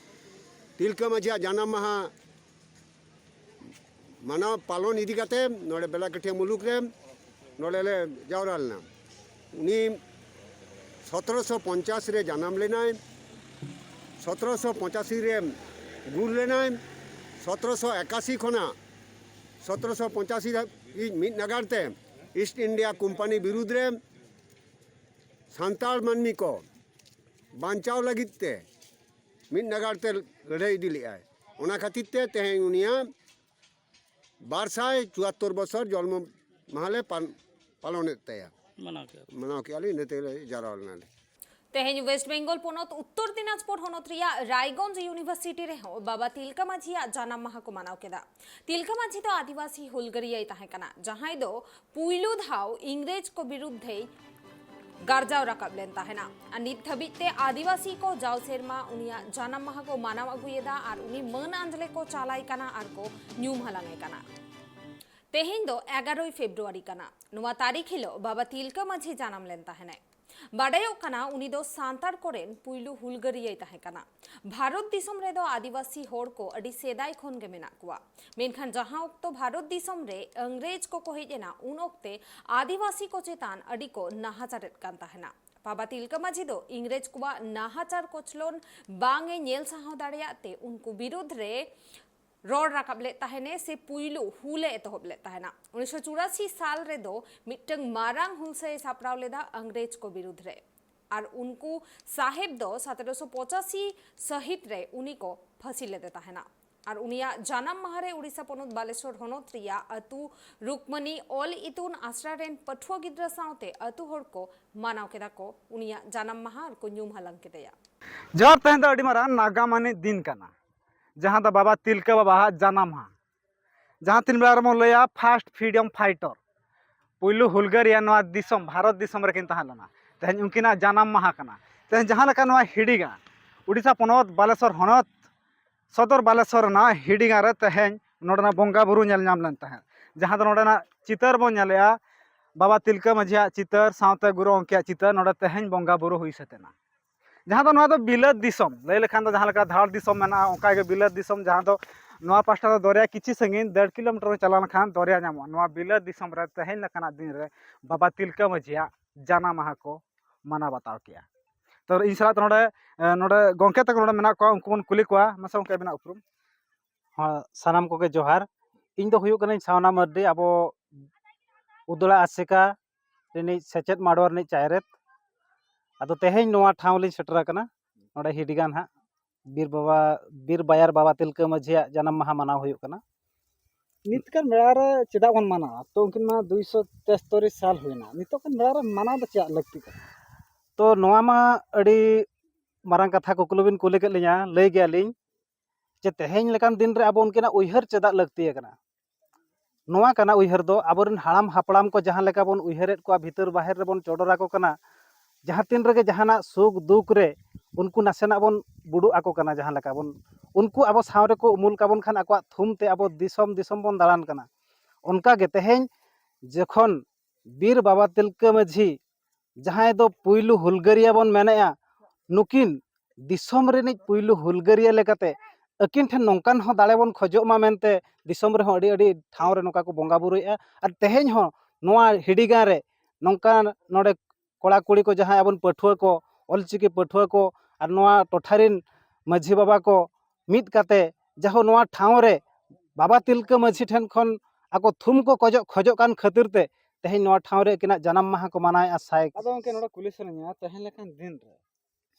ᱛᱤᱞᱠᱟᱹ ᱢᱟᱹᱡᱷᱤᱭᱟᱜ ᱡᱟᱱᱟᱢ ᱢᱟᱦᱟ ᱢᱟᱱᱟᱣ ᱯᱟᱞᱚᱱ ᱤᱫᱤ ᱠᱟᱛᱮ ᱱᱚᱰᱮ ᱵᱮᱞᱟᱠᱟᱴᱤᱭᱟ ᱢᱩᱞᱩᱠ ᱨᱮ ᱱᱚᱰᱮ ᱞᱮ ᱡᱟᱣᱨᱟ ᱞᱮᱱᱟ᱾ ᱩᱱᱤ ᱥᱚᱛᱨᱚᱥᱚ ᱯᱚᱧᱪᱟᱥ ᱨᱮ ᱡᱟᱱᱟᱢ ᱞᱮᱱᱟᱭ, ᱥᱚᱛᱨᱚᱥᱚ ᱯᱚᱸᱪᱟᱥᱤ ᱨᱮ ᱜᱩᱨ ᱞᱮᱱᱟᱭ, ᱥᱚᱛᱨᱚᱥᱚ ᱮᱠᱟᱥᱤ ᱠᱷᱚᱱᱟᱜ ᱥᱚᱛᱨᱚᱥᱚ ᱯᱚᱸᱪᱟᱥᱤ ᱫᱷᱟᱹᱵᱤᱡ ᱤᱧ ᱢᱤᱫ ᱱᱟᱜᱟᱨ ᱛᱮ ᱤᱥᱴ ᱤᱱᱰᱤᱭᱟ ᱠᱳᱢᱯᱟᱱᱤ ᱵᱤᱨᱩᱫᱽ ᱨᱮ ᱥᱟᱱᱛᱟᱲ ᱢᱟᱹᱱᱢᱤ ᱠᱚ ᱵᱟᱧᱪᱟᱣ ᱞᱟᱹᱜᱤᱫ ᱛᱮ ᱢᱤᱫ ᱱᱟᱜᱟᱨ ᱛᱮ ᱞᱟᱹᱲᱦᱟᱹᱭ ᱤᱫᱤ ᱞᱮᱫᱼᱟᱭ᱾ ᱚᱱᱟ ᱠᱷᱟᱹᱛᱤᱨ ᱛᱮ ᱛᱮᱦᱮᱧ ᱩᱱᱤᱭᱟᱜ ᱵᱟᱨ ᱥᱟᱭ ᱪᱩᱣᱟᱛᱛᱳᱨ ᱵᱚᱪᱷᱚᱨ ᱡᱚᱱᱢᱚ ᱢᱟᱦᱟᱞᱮ ᱯᱟᱞ-, ᱯᱟᱞᱚᱱᱮᱫ ᱛᱟᱭᱟ᱾ ᱢᱟᱱᱟᱣ ᱠᱮᱫᱼᱟ᱾ ᱢᱟᱱᱟᱣ ᱠᱮᱫᱼᱟ ᱞᱮ, ᱤᱱᱟᱹ ᱛᱮᱞᱮ ᱡᱟᱨᱣᱟ ᱞᱮᱱᱟᱞᱮ᱾ ᱛᱮᱦᱮᱧ ᱳᱭᱮᱥᱴ ᱵᱮᱝᱜᱚᱞ ᱯᱚᱱᱚᱛ ᱩᱛᱛᱚᱨ ᱫᱤᱱᱟᱡᱽᱯᱩᱨ ᱦᱚᱱᱚᱛ ᱨᱮᱭᱟᱜ ᱨᱟᱭᱜᱚᱸᱡᱽ ᱤᱭᱩᱱᱤᱵᱷᱟᱨᱥᱤᱴᱤ ᱨᱮᱦᱚᱸ ᱵᱟᱵᱟ ᱛᱤᱞᱠᱟᱹ ᱢᱟᱹᱡᱷᱤᱭᱟᱜ ᱡᱟᱱᱟᱢ ᱢᱟᱦᱟ ᱠᱚ ᱢᱟᱱᱟᱣ ᱠᱮᱫᱟ᱾ ᱛᱤᱞᱠᱟᱹ ᱢᱟᱹᱡᱷᱤ ᱫᱚ ᱟᱹᱫᱤᱵᱟᱹᱥᱤ ᱦᱩᱞᱜᱟᱹᱨᱤᱭᱟᱹᱭ ᱛᱟᱦᱮᱸ ᱠᱟᱱᱟ, ᱡᱟᱦᱟᱸᱭ ᱫᱚ ᱯᱩᱭᱞᱩ ᱫᱷᱟᱣ ᱤᱝᱨᱮᱡᱽ ᱠᱚ ᱵᱤᱨᱩᱫᱽ ᱫᱷᱮᱭ ᱜᱟᱨᱡᱟᱣ ᱨᱟᱠᱟᱵ ᱞᱮᱱ ᱛᱟᱦᱮᱱᱟ᱾ ᱟᱨ ᱱᱤᱛ ᱫᱷᱟᱹᱵᱤᱡ ᱛᱮ ᱟᱹᱫᱤᱵᱟᱹᱥᱤ ᱠᱚ ᱡᱟᱣ ᱥᱮᱨᱢᱟ ᱩᱱᱤᱭᱟᱜ ᱡᱟᱱᱟᱢ ᱢᱟᱦᱟ ᱠᱚ ᱢᱟᱱᱟᱣ ᱟᱹᱜᱩᱭᱮᱫᱟ ᱟᱨ ᱩᱱᱤ ᱢᱟᱹᱱ ᱟᱸᱡᱽᱞᱮ ᱠᱚ ᱪᱟᱞᱟᱭ ᱠᱟᱱᱟ ᱟᱨ ᱠᱚ ᱧᱩᱢ ᱦᱟᱞᱟᱝ ᱟᱭ ᱠᱟᱱᱟ᱾ ᱛᱮᱦᱮᱧ ᱫᱚ ᱮᱜᱟᱨᱚᱭ ᱯᱷᱮᱵᱽᱨᱩᱣᱟᱨᱤ ᱠᱟᱱᱟ᱾ ᱱᱚᱣᱟ ᱛᱟᱹᱨᱤᱠᱷ ᱦᱤᱞᱳᱜ ᱵᱟᱵᱟ ᱛᱤᱞᱠᱟᱹ ᱢᱟᱹᱡᱷᱤ ᱡᱟᱱᱟᱢ ᱞᱮᱱ ᱛᱟᱦᱮᱱᱟᱭ᱾ ᱵᱟᱰᱟᱭᱚᱜ ᱠᱟᱱᱟ ᱩᱱᱤ ᱫᱚ ᱥᱟᱱᱛᱟᱲ ᱠᱚᱨᱮᱱ ᱯᱩᱭᱞᱩ ᱦᱩᱞᱜᱟᱹᱨᱤᱭᱟᱹᱭ ᱛᱟᱦᱮᱸ ᱠᱟᱱᱟ᱾ ᱵᱷᱟᱨᱚᱛ ᱫᱤᱥᱚᱢ ᱨᱮᱫᱚ ᱟᱹᱫᱤᱵᱟᱹᱥᱤ ᱦᱚᱲ ᱠᱚ ᱟᱹᱰᱤ ᱥᱮᱫᱟᱭ ᱠᱷᱚᱱ ᱜᱮ ᱢᱮᱱᱟᱜ ᱠᱚᱣᱟ᱾ ᱢᱮᱱᱠᱷᱟᱱ ᱡᱟᱦᱟᱸ ᱚᱠᱛᱚ ᱵᱷᱟᱨᱚᱛ ᱫᱤᱥᱚᱢ ᱨᱮ ᱤᱝᱨᱮᱡᱽ ᱠᱚᱠᱚ ᱦᱮᱡ ᱮᱱᱟ, ᱩᱱ ᱚᱠᱛᱮ ᱟᱹᱫᱤᱵᱟᱹᱥᱤ ᱠᱚ ᱪᱮᱛᱟᱱ ᱟᱹᱰᱤ ᱠᱚ ᱱᱟᱦᱟᱪᱟᱨᱮᱫ ᱠᱟᱱ ᱛᱟᱦᱮᱱᱟ᱾ ᱵᱟᱵᱟ ᱛᱤᱞᱠᱟᱹ ᱢᱟᱹᱡᱷᱤ ᱫᱚ ᱤᱝᱨᱮᱡᱽ ᱠᱚᱣᱟᱜ ᱱᱟᱦᱟᱪᱟᱨ ᱠᱚᱪᱞᱚᱱ ᱵᱟᱝ ᱮ ᱧᱮᱞ ᱥᱟᱦᱟᱣ ᱫᱟᱲᱮᱭᱟᱜ ᱛᱮ ᱩᱱᱠᱩ ᱵᱤᱨᱩᱫᱽ ᱨᱮ ᱨᱚᱲ ᱨᱟᱠᱟᱵ ᱞᱮᱫ ᱛᱟᱦᱮᱱᱮ ᱥᱮ ᱯᱩᱭᱞᱩ ᱦᱩᱞ ᱮ ᱮᱛᱚᱦᱚᱵ ᱞᱮᱫ ᱛᱟᱦᱮᱱᱟ᱾ ᱩᱱᱤᱥᱥᱚ ᱪᱩᱨᱟᱥᱤ ᱥᱟᱞ ᱨᱮᱫᱚ ᱢᱤᱫᱴᱟᱝ ᱢᱟᱨᱟᱝ ᱦᱩᱞᱥᱟᱹᱭ ᱮ ᱥᱟᱯᱲᱟᱣ ᱞᱮᱫᱟ ᱤᱝᱨᱮᱡᱽ ᱠᱚ ᱵᱤᱨᱩᱫᱽ ᱨᱮ᱾ ᱟᱨ ᱩᱱᱠᱩ ᱥᱟᱦᱮᱵᱽ ᱫᱚ ᱥᱟᱛᱮᱨᱚᱥᱚ ᱯᱚᱸᱪᱟᱥᱤ ᱥᱟᱹᱦᱤᱛ ᱨᱮ ᱩᱱᱤ ᱠᱚ ᱯᱷᱟᱹᱥᱤ ᱞᱮᱫᱮ ᱛᱟᱦᱮᱱᱟ᱾ ᱟᱨ ᱩᱱᱤᱭᱟᱜ ᱡᱟᱱᱟᱢ ᱢᱟᱦᱟ ᱨᱮ ᱩᱲᱤᱥᱥᱟ ᱯᱚᱱᱚᱛ ᱵᱟᱞᱮᱥᱚᱨ ᱦᱚᱱᱚᱛ ᱨᱮᱭᱟᱜ ᱟᱹᱛᱩ ᱨᱩᱠᱢᱟᱹᱱᱤ ᱚᱞ ᱤᱛᱩᱱ ᱟᱥᱲᱟ ᱨᱮᱱ ᱯᱟᱹᱴᱷᱩᱣᱟᱹ ᱜᱤᱫᱽᱨᱟᱹ ᱥᱟᱶᱛᱮ ᱟᱹᱛᱩ ᱦᱚᱲ ᱠᱚ ᱢᱟᱱᱟᱣ ᱠᱮᱫᱟ ᱠᱚ ᱩᱱᱤᱭᱟᱜ ᱡᱟᱱᱟᱢ ᱢᱟᱦᱟ ᱟᱨ ᱠᱚ ᱧᱩᱢ ᱦᱟᱞᱟᱝ ᱠᱮᱫᱮᱭᱟ᱾ ᱡᱚᱦᱟᱨ, ᱛᱮᱦᱮᱧ ᱫᱚ ᱟᱹᱰᱤ ᱢᱟᱨᱟᱝ ᱱᱟᱜᱟᱢ ᱟᱹᱱᱤᱡ ᱫᱤᱱ ᱠᱟᱱᱟ, ᱡᱟᱦᱟᱸ ᱫᱚ ᱵᱟᱵᱟ ᱛᱤᱞᱠᱟᱹ ᱵᱟᱵᱟᱣᱟᱜ ᱡᱟᱱᱟᱢ ᱢᱟᱦᱟ᱾ ᱡᱟᱦᱟᱸ ᱛᱤᱱ ᱵᱮᱲᱟ ᱨᱮᱵᱚᱱ ᱞᱟᱹᱭᱟ first freedom fighter, ᱯᱩᱭᱞᱩ ᱦᱩᱞᱜᱟᱹᱨᱤᱭᱟᱹ ᱱᱚᱣᱟ ᱫᱤᱥᱚᱢ, ᱵᱷᱟᱨᱚᱛ ᱫᱤᱥᱚᱢ ᱨᱮᱠᱤᱱ ᱛᱟᱦᱮᱸ ᱞᱮᱱᱟ᱾ ᱛᱮᱦᱮᱧ ᱩᱱᱠᱤᱱᱟᱜ ᱡᱟᱱᱟᱢ ᱢᱟᱦᱟ ᱠᱟᱱᱟ᱾ ᱛᱮᱦᱮᱧ ᱡᱟᱦᱟᱸ ᱞᱮᱠᱟ ᱱᱚᱣᱟ ᱦᱤᱰᱤᱜᱟ, ᱩᱲᱤᱥᱥᱟ ᱯᱚᱱᱚᱛ, ᱵᱟᱞᱮᱥᱚᱨ ᱦᱚᱱᱚᱛ ᱥᱚᱫᱚᱨ ᱵᱟᱞᱮᱥᱚᱨ ᱨᱮᱱᱟᱜ ᱦᱤᱰᱤᱜᱟ ᱨᱮ ᱛᱮᱦᱮᱧ ᱱᱚᱰᱮᱱᱟᱜ ᱵᱚᱸᱜᱟ ᱵᱩᱨᱩ ᱧᱮᱞ ᱧᱟᱢ ᱞᱮᱱ ᱛᱟᱦᱮᱸᱫ, ᱡᱟᱦᱟᱸ ᱫᱚ ᱱᱚᱰᱮᱱᱟᱜ ᱪᱤᱛᱟᱹᱨ ᱵᱚᱱ ᱧᱮᱞᱮᱜᱼᱟ, ᱵᱟᱵᱟ ᱛᱤᱞᱠᱟᱹ ᱢᱟᱹᱡᱷᱤᱭᱟᱜ ᱪᱤᱛᱟᱹᱨ ᱥᱟᱶᱛᱮ ᱜᱩᱨᱩ ᱜᱚᱢᱠᱮᱭᱟᱜ ᱪᱤᱛᱟᱹᱨ ᱱᱚᱰᱮ ᱛᱮᱦᱮᱧ ᱵᱚᱸᱜᱟ ᱵᱩᱨᱩ ᱦᱩᱭ ᱥᱟᱹᱛ ᱮᱱᱟ᱾ ᱡᱟᱦᱟᱸ ᱫᱚ ᱱᱚᱣᱟ ᱫᱚ ᱵᱤᱞᱟᱹᱛ ᱫᱤᱥᱚᱢ, ᱞᱟᱹᱭ ᱞᱮᱠᱷᱟᱱ ᱫᱚ ᱡᱟᱦᱟᱸ ᱞᱮᱠᱟ ᱫᱷᱟᱲ ᱫᱤᱥᱚᱢ ᱢᱮᱱᱟᱜᱼᱟ, ᱚᱱᱠᱟᱜᱮ ᱵᱤᱞᱟᱹᱛ ᱫᱤᱥᱚᱢ, ᱡᱟᱦᱟᱸ ᱫᱚ ᱱᱚᱣᱟ ᱯᱟᱥᱴᱟ ᱫᱚ ᱫᱚᱨᱭᱟ ᱠᱤᱪᱷᱩ ᱥᱟᱺᱜᱤᱧ, ᱰᱮᱲ ᱠᱤᱞᱳᱢᱤᱴᱟᱨ ᱪᱟᱞᱟᱣ ᱞᱮᱱᱠᱷᱟᱱ ᱫᱚᱨᱭᱟ ᱧᱟᱢᱚᱜᱼᱟ᱾ ᱱᱚᱣᱟ ᱵᱤᱞᱟᱹᱛ ᱫᱤᱥᱚᱢ ᱨᱮ ᱛᱮᱦᱮᱧ ᱞᱮᱠᱟᱱᱟᱜ ᱫᱤᱱ ᱨᱮ ᱵᱟᱵᱟ ᱛᱤᱞᱠᱟᱹ ᱢᱟᱹᱡᱷᱤᱭᱟᱜ ᱡᱟᱱᱟᱢ ᱢᱟᱦᱟ ᱠᱚ ᱢᱟᱱᱟᱣ ᱵᱟᱛᱟᱣ ᱠᱮᱜᱼᱟ᱾ ᱛᱚ ᱤᱧ ᱥᱟᱞᱟᱜ ᱛᱮ ᱱᱚᱰᱮ, ᱱᱚᱰᱮ ᱜᱚᱢᱠᱮ ᱛᱟᱠᱚ ᱱᱚᱰᱮ ᱢᱮᱱᱟᱜ ᱠᱚᱣᱟ, ᱩᱱᱠᱩ ᱵᱚᱱ ᱠᱩᱞᱤ ᱠᱚᱣᱟ᱾ ᱢᱟᱥᱮ ᱜᱚᱢᱠᱮ, ᱟᱹᱵᱤᱱᱟᱜ ᱩᱯᱨᱩᱢ? ᱦᱚᱸ, ᱥᱟᱱᱟᱢ ᱠᱚᱜᱮ ᱡᱚᱦᱟᱨ᱾ ᱤᱧ ᱫᱚ ᱦᱩᱭᱩᱜ ᱠᱟᱹᱱᱟᱹᱧ ᱥᱟᱣᱱᱟ ᱢᱟᱹᱨᱰᱤ, ᱟᱵᱚ ᱩᱫᱽᱲᱟ ᱟᱥᱮᱠᱟ ᱨᱤᱱᱤᱡ ᱥᱮᱪᱮᱫ ᱢᱟᱰᱣᱟ ᱨᱤᱱᱤᱡ ᱪᱟᱭᱨᱮᱛ᱾ ᱟᱫᱚ ᱛᱮᱦᱮᱧ ᱱᱚᱣᱟ ᱴᱷᱟᱶ ᱞᱤᱧ ᱥᱮᱴᱮᱨ ᱟᱠᱟᱱᱟ, ᱱᱚᱰᱮ ᱦᱤᱰᱤᱜᱟᱱ ᱦᱟᱸᱜ ᱵᱤᱨ ᱵᱟᱵᱟ, ᱵᱤᱨ ᱵᱟᱭᱟᱨ ᱵᱟᱵᱟ ᱛᱤᱞᱠᱟᱹ ᱢᱟᱹᱡᱷᱤᱭᱟᱜ ᱡᱟᱱᱟᱢ ᱢᱟᱦᱟ ᱢᱟᱱᱟᱣ ᱦᱩᱭᱩᱜ ᱠᱟᱱᱟ᱾ ᱱᱤᱛ ᱠᱟᱱ ᱵᱮᱲᱟ ᱨᱮ ᱪᱮᱫᱟᱜ ᱵᱚᱱ ᱢᱟᱱᱟᱣᱟ? ᱛᱚ ᱩᱱᱠᱤᱱ ᱢᱟ ᱫᱩᱭᱥᱚ ᱛᱮᱥᱛᱚᱨᱤ ᱥᱟᱞ ᱦᱩᱭᱱᱟ, ᱱᱤᱛᱚᱜ ᱠᱟᱱ ᱵᱮᱲᱟ ᱨᱮ ᱢᱟᱱᱟᱣ ᱫᱚ ᱪᱮᱫᱟᱜ ᱞᱟᱹᱠᱛᱤ ᱠᱟᱱᱟ? ᱛᱚ ᱱᱚᱣᱟ ᱢᱟ ᱟᱹᱰᱤ ᱢᱟᱨᱟᱝ ᱠᱟᱛᱷᱟ ᱠᱩᱠᱞᱤ ᱵᱤᱱ ᱠᱩᱞᱤ ᱠᱮᱫ ᱞᱤᱧᱟ, ᱞᱟᱹᱭ ᱜᱮᱭᱟᱞᱤᱧ ᱡᱮ ᱛᱮᱦᱮᱧ ᱞᱮᱠᱟᱱ ᱫᱤᱱ ᱨᱮ ᱟᱵᱚ ᱩᱱᱠᱤᱱᱟᱜ ᱩᱭᱦᱟᱹᱨ ᱪᱮᱫᱟᱜ ᱞᱟᱹᱠᱛᱤ ᱟᱠᱟᱱᱟ? ᱱᱚᱣᱟ ᱠᱟᱱᱟ ᱩᱭᱦᱟᱹᱨ ᱫᱚ, ᱟᱵᱚᱨᱮᱱ ᱦᱟᱲᱟᱢ ᱦᱟᱯᱲᱟᱢ ᱠᱚ ᱡᱟᱦᱟᱸ ᱞᱮᱠᱟ ᱵᱚᱱ ᱩᱭᱦᱟᱹᱨᱮᱫ ᱠᱚᱣᱟ, ᱵᱷᱤᱛᱟᱹᱨ ᱵᱟᱦᱮᱨ ᱨᱮᱵᱚᱱ ᱪᱚᱰᱚᱨ ᱟᱠᱚ ᱠᱟᱱᱟ, ᱡᱟᱦᱟᱸ ᱛᱤᱱ ᱨᱮᱜᱮ ᱡᱟᱦᱟᱱᱟᱜ ᱥᱩᱠ ᱫᱩᱠ ᱨᱮ ᱩᱱᱠᱩ ᱱᱟᱥᱮᱱᱟᱜ ᱵᱚᱱ ᱵᱩᱰᱩᱜ ᱟᱠᱚ ᱠᱟᱱᱟ, ᱡᱟᱦᱟᱸ ᱞᱮᱠᱟ ᱵᱚᱱ, ᱩᱱᱠᱩ ᱟᱵᱚ ᱥᱟᱶ ᱨᱮᱠᱚ ᱩᱢᱩᱞ ᱠᱟᱵᱚᱱ ᱠᱷᱟᱱ ᱟᱠᱚᱣᱟᱜ ᱛᱷᱩᱢ ᱛᱮ ᱟᱵᱚ ᱫᱤᱥᱚᱢ ᱫᱤᱥᱚᱢ ᱵᱚᱱ ᱫᱟᱬᱟᱱ ᱠᱟᱱᱟ᱾ ᱚᱱᱠᱟ ᱜᱮ ᱛᱮᱦᱮᱧ ᱡᱚᱠᱷᱚᱱ ᱵᱤᱨ ᱵᱟᱵᱟ ᱛᱤᱞᱠᱟᱹ ᱢᱟᱹᱡᱷᱤ, ᱡᱟᱦᱟᱸᱭ ᱫᱚ ᱯᱩᱭᱞᱩ ᱦᱩᱞᱜᱟᱹᱨᱤᱭᱟ ᱵᱚᱱ ᱢᱮᱱᱮᱜᱼᱟ, ᱱᱩᱠᱤᱱ ᱫᱤᱥᱚᱢ ᱨᱤᱱᱤᱡ ᱯᱩᱭᱞᱩ ᱦᱩᱞᱜᱟᱹᱨᱤᱭᱟᱹ ᱞᱮᱠᱟᱛᱮ ᱟᱹᱠᱤᱱ ᱴᱷᱮᱱ ᱱᱚᱝᱠᱟᱱ ᱦᱚᱸ ᱫᱟᱲᱮ ᱵᱚᱱ ᱠᱷᱚᱡᱚᱜ ᱢᱟ ᱢᱮᱱᱛᱮ ᱫᱤᱥᱚᱢ ᱨᱮᱦᱚᱸ ᱟᱹᱰᱤ ᱟᱹᱰᱤ ᱴᱷᱟᱶ ᱨᱮ ᱱᱚᱝᱠᱟ ᱠᱚ ᱵᱚᱸᱜᱟ ᱵᱩᱨᱩᱭᱮᱫᱼᱟ᱾ ᱟᱨ ᱛᱮᱦᱮᱧ ᱦᱚᱸ ᱱᱚᱣᱟ ᱦᱤᱰᱤᱜᱟᱸ ᱨᱮ ᱱᱚᱝᱠᱟᱱ ᱱᱚᱰᱮ ᱠᱚᱲᱟ ᱠᱩᱲᱤ ᱠᱚ ᱡᱟᱦᱟᱸᱭ ᱟᱵᱚᱱ ᱯᱟᱹᱴᱷᱩᱣᱟᱹ ᱠᱚ, ᱚᱞᱪᱤᱠᱤ ᱯᱟᱹᱴᱷᱩᱣᱟᱹ ᱠᱚ ᱟᱨ ᱱᱚᱣᱟ ᱴᱚᱴᱷᱟ ᱨᱤᱱ ᱢᱟᱹᱡᱷᱤ ᱵᱟᱵᱟ ᱠᱚ ᱢᱤᱫ ᱠᱟᱛᱮ ᱡᱟᱦᱳ ᱱᱚᱣᱟ ᱴᱷᱟᱶ ᱨᱮ ᱵᱟᱵᱟ ᱛᱤᱞᱠᱟᱹ ᱢᱟᱹᱡᱷᱤ ᱴᱷᱮᱱ ᱠᱷᱚᱱ ᱟᱠᱚ ᱛᱷᱩᱢ ᱠᱚ ᱠᱚᱡᱚᱜ, ᱠᱷᱚᱡᱚᱜ ᱠᱟᱱ ᱠᱷᱟᱹᱛᱤᱨ ᱛᱮ ᱛᱮᱦᱮᱧ ᱱᱚᱣᱟ ᱴᱷᱟᱶ ᱨᱮ ᱟᱹᱠᱤᱱᱟᱜ ᱡᱟᱱᱟᱢ ᱢᱟᱦᱟ ᱠᱚ ᱢᱟᱱᱟᱣᱮᱫᱼᱟ᱾ ᱥᱟᱭ ᱟᱫᱚ ᱜᱚᱢᱠᱮ, ᱱᱚᱰᱮ ᱠᱩᱞᱤ ᱥᱟᱱᱟᱧᱟ, ᱛᱮᱦᱮᱧ ᱞᱮᱠᱟᱱ ᱫᱤᱱ ᱨᱮ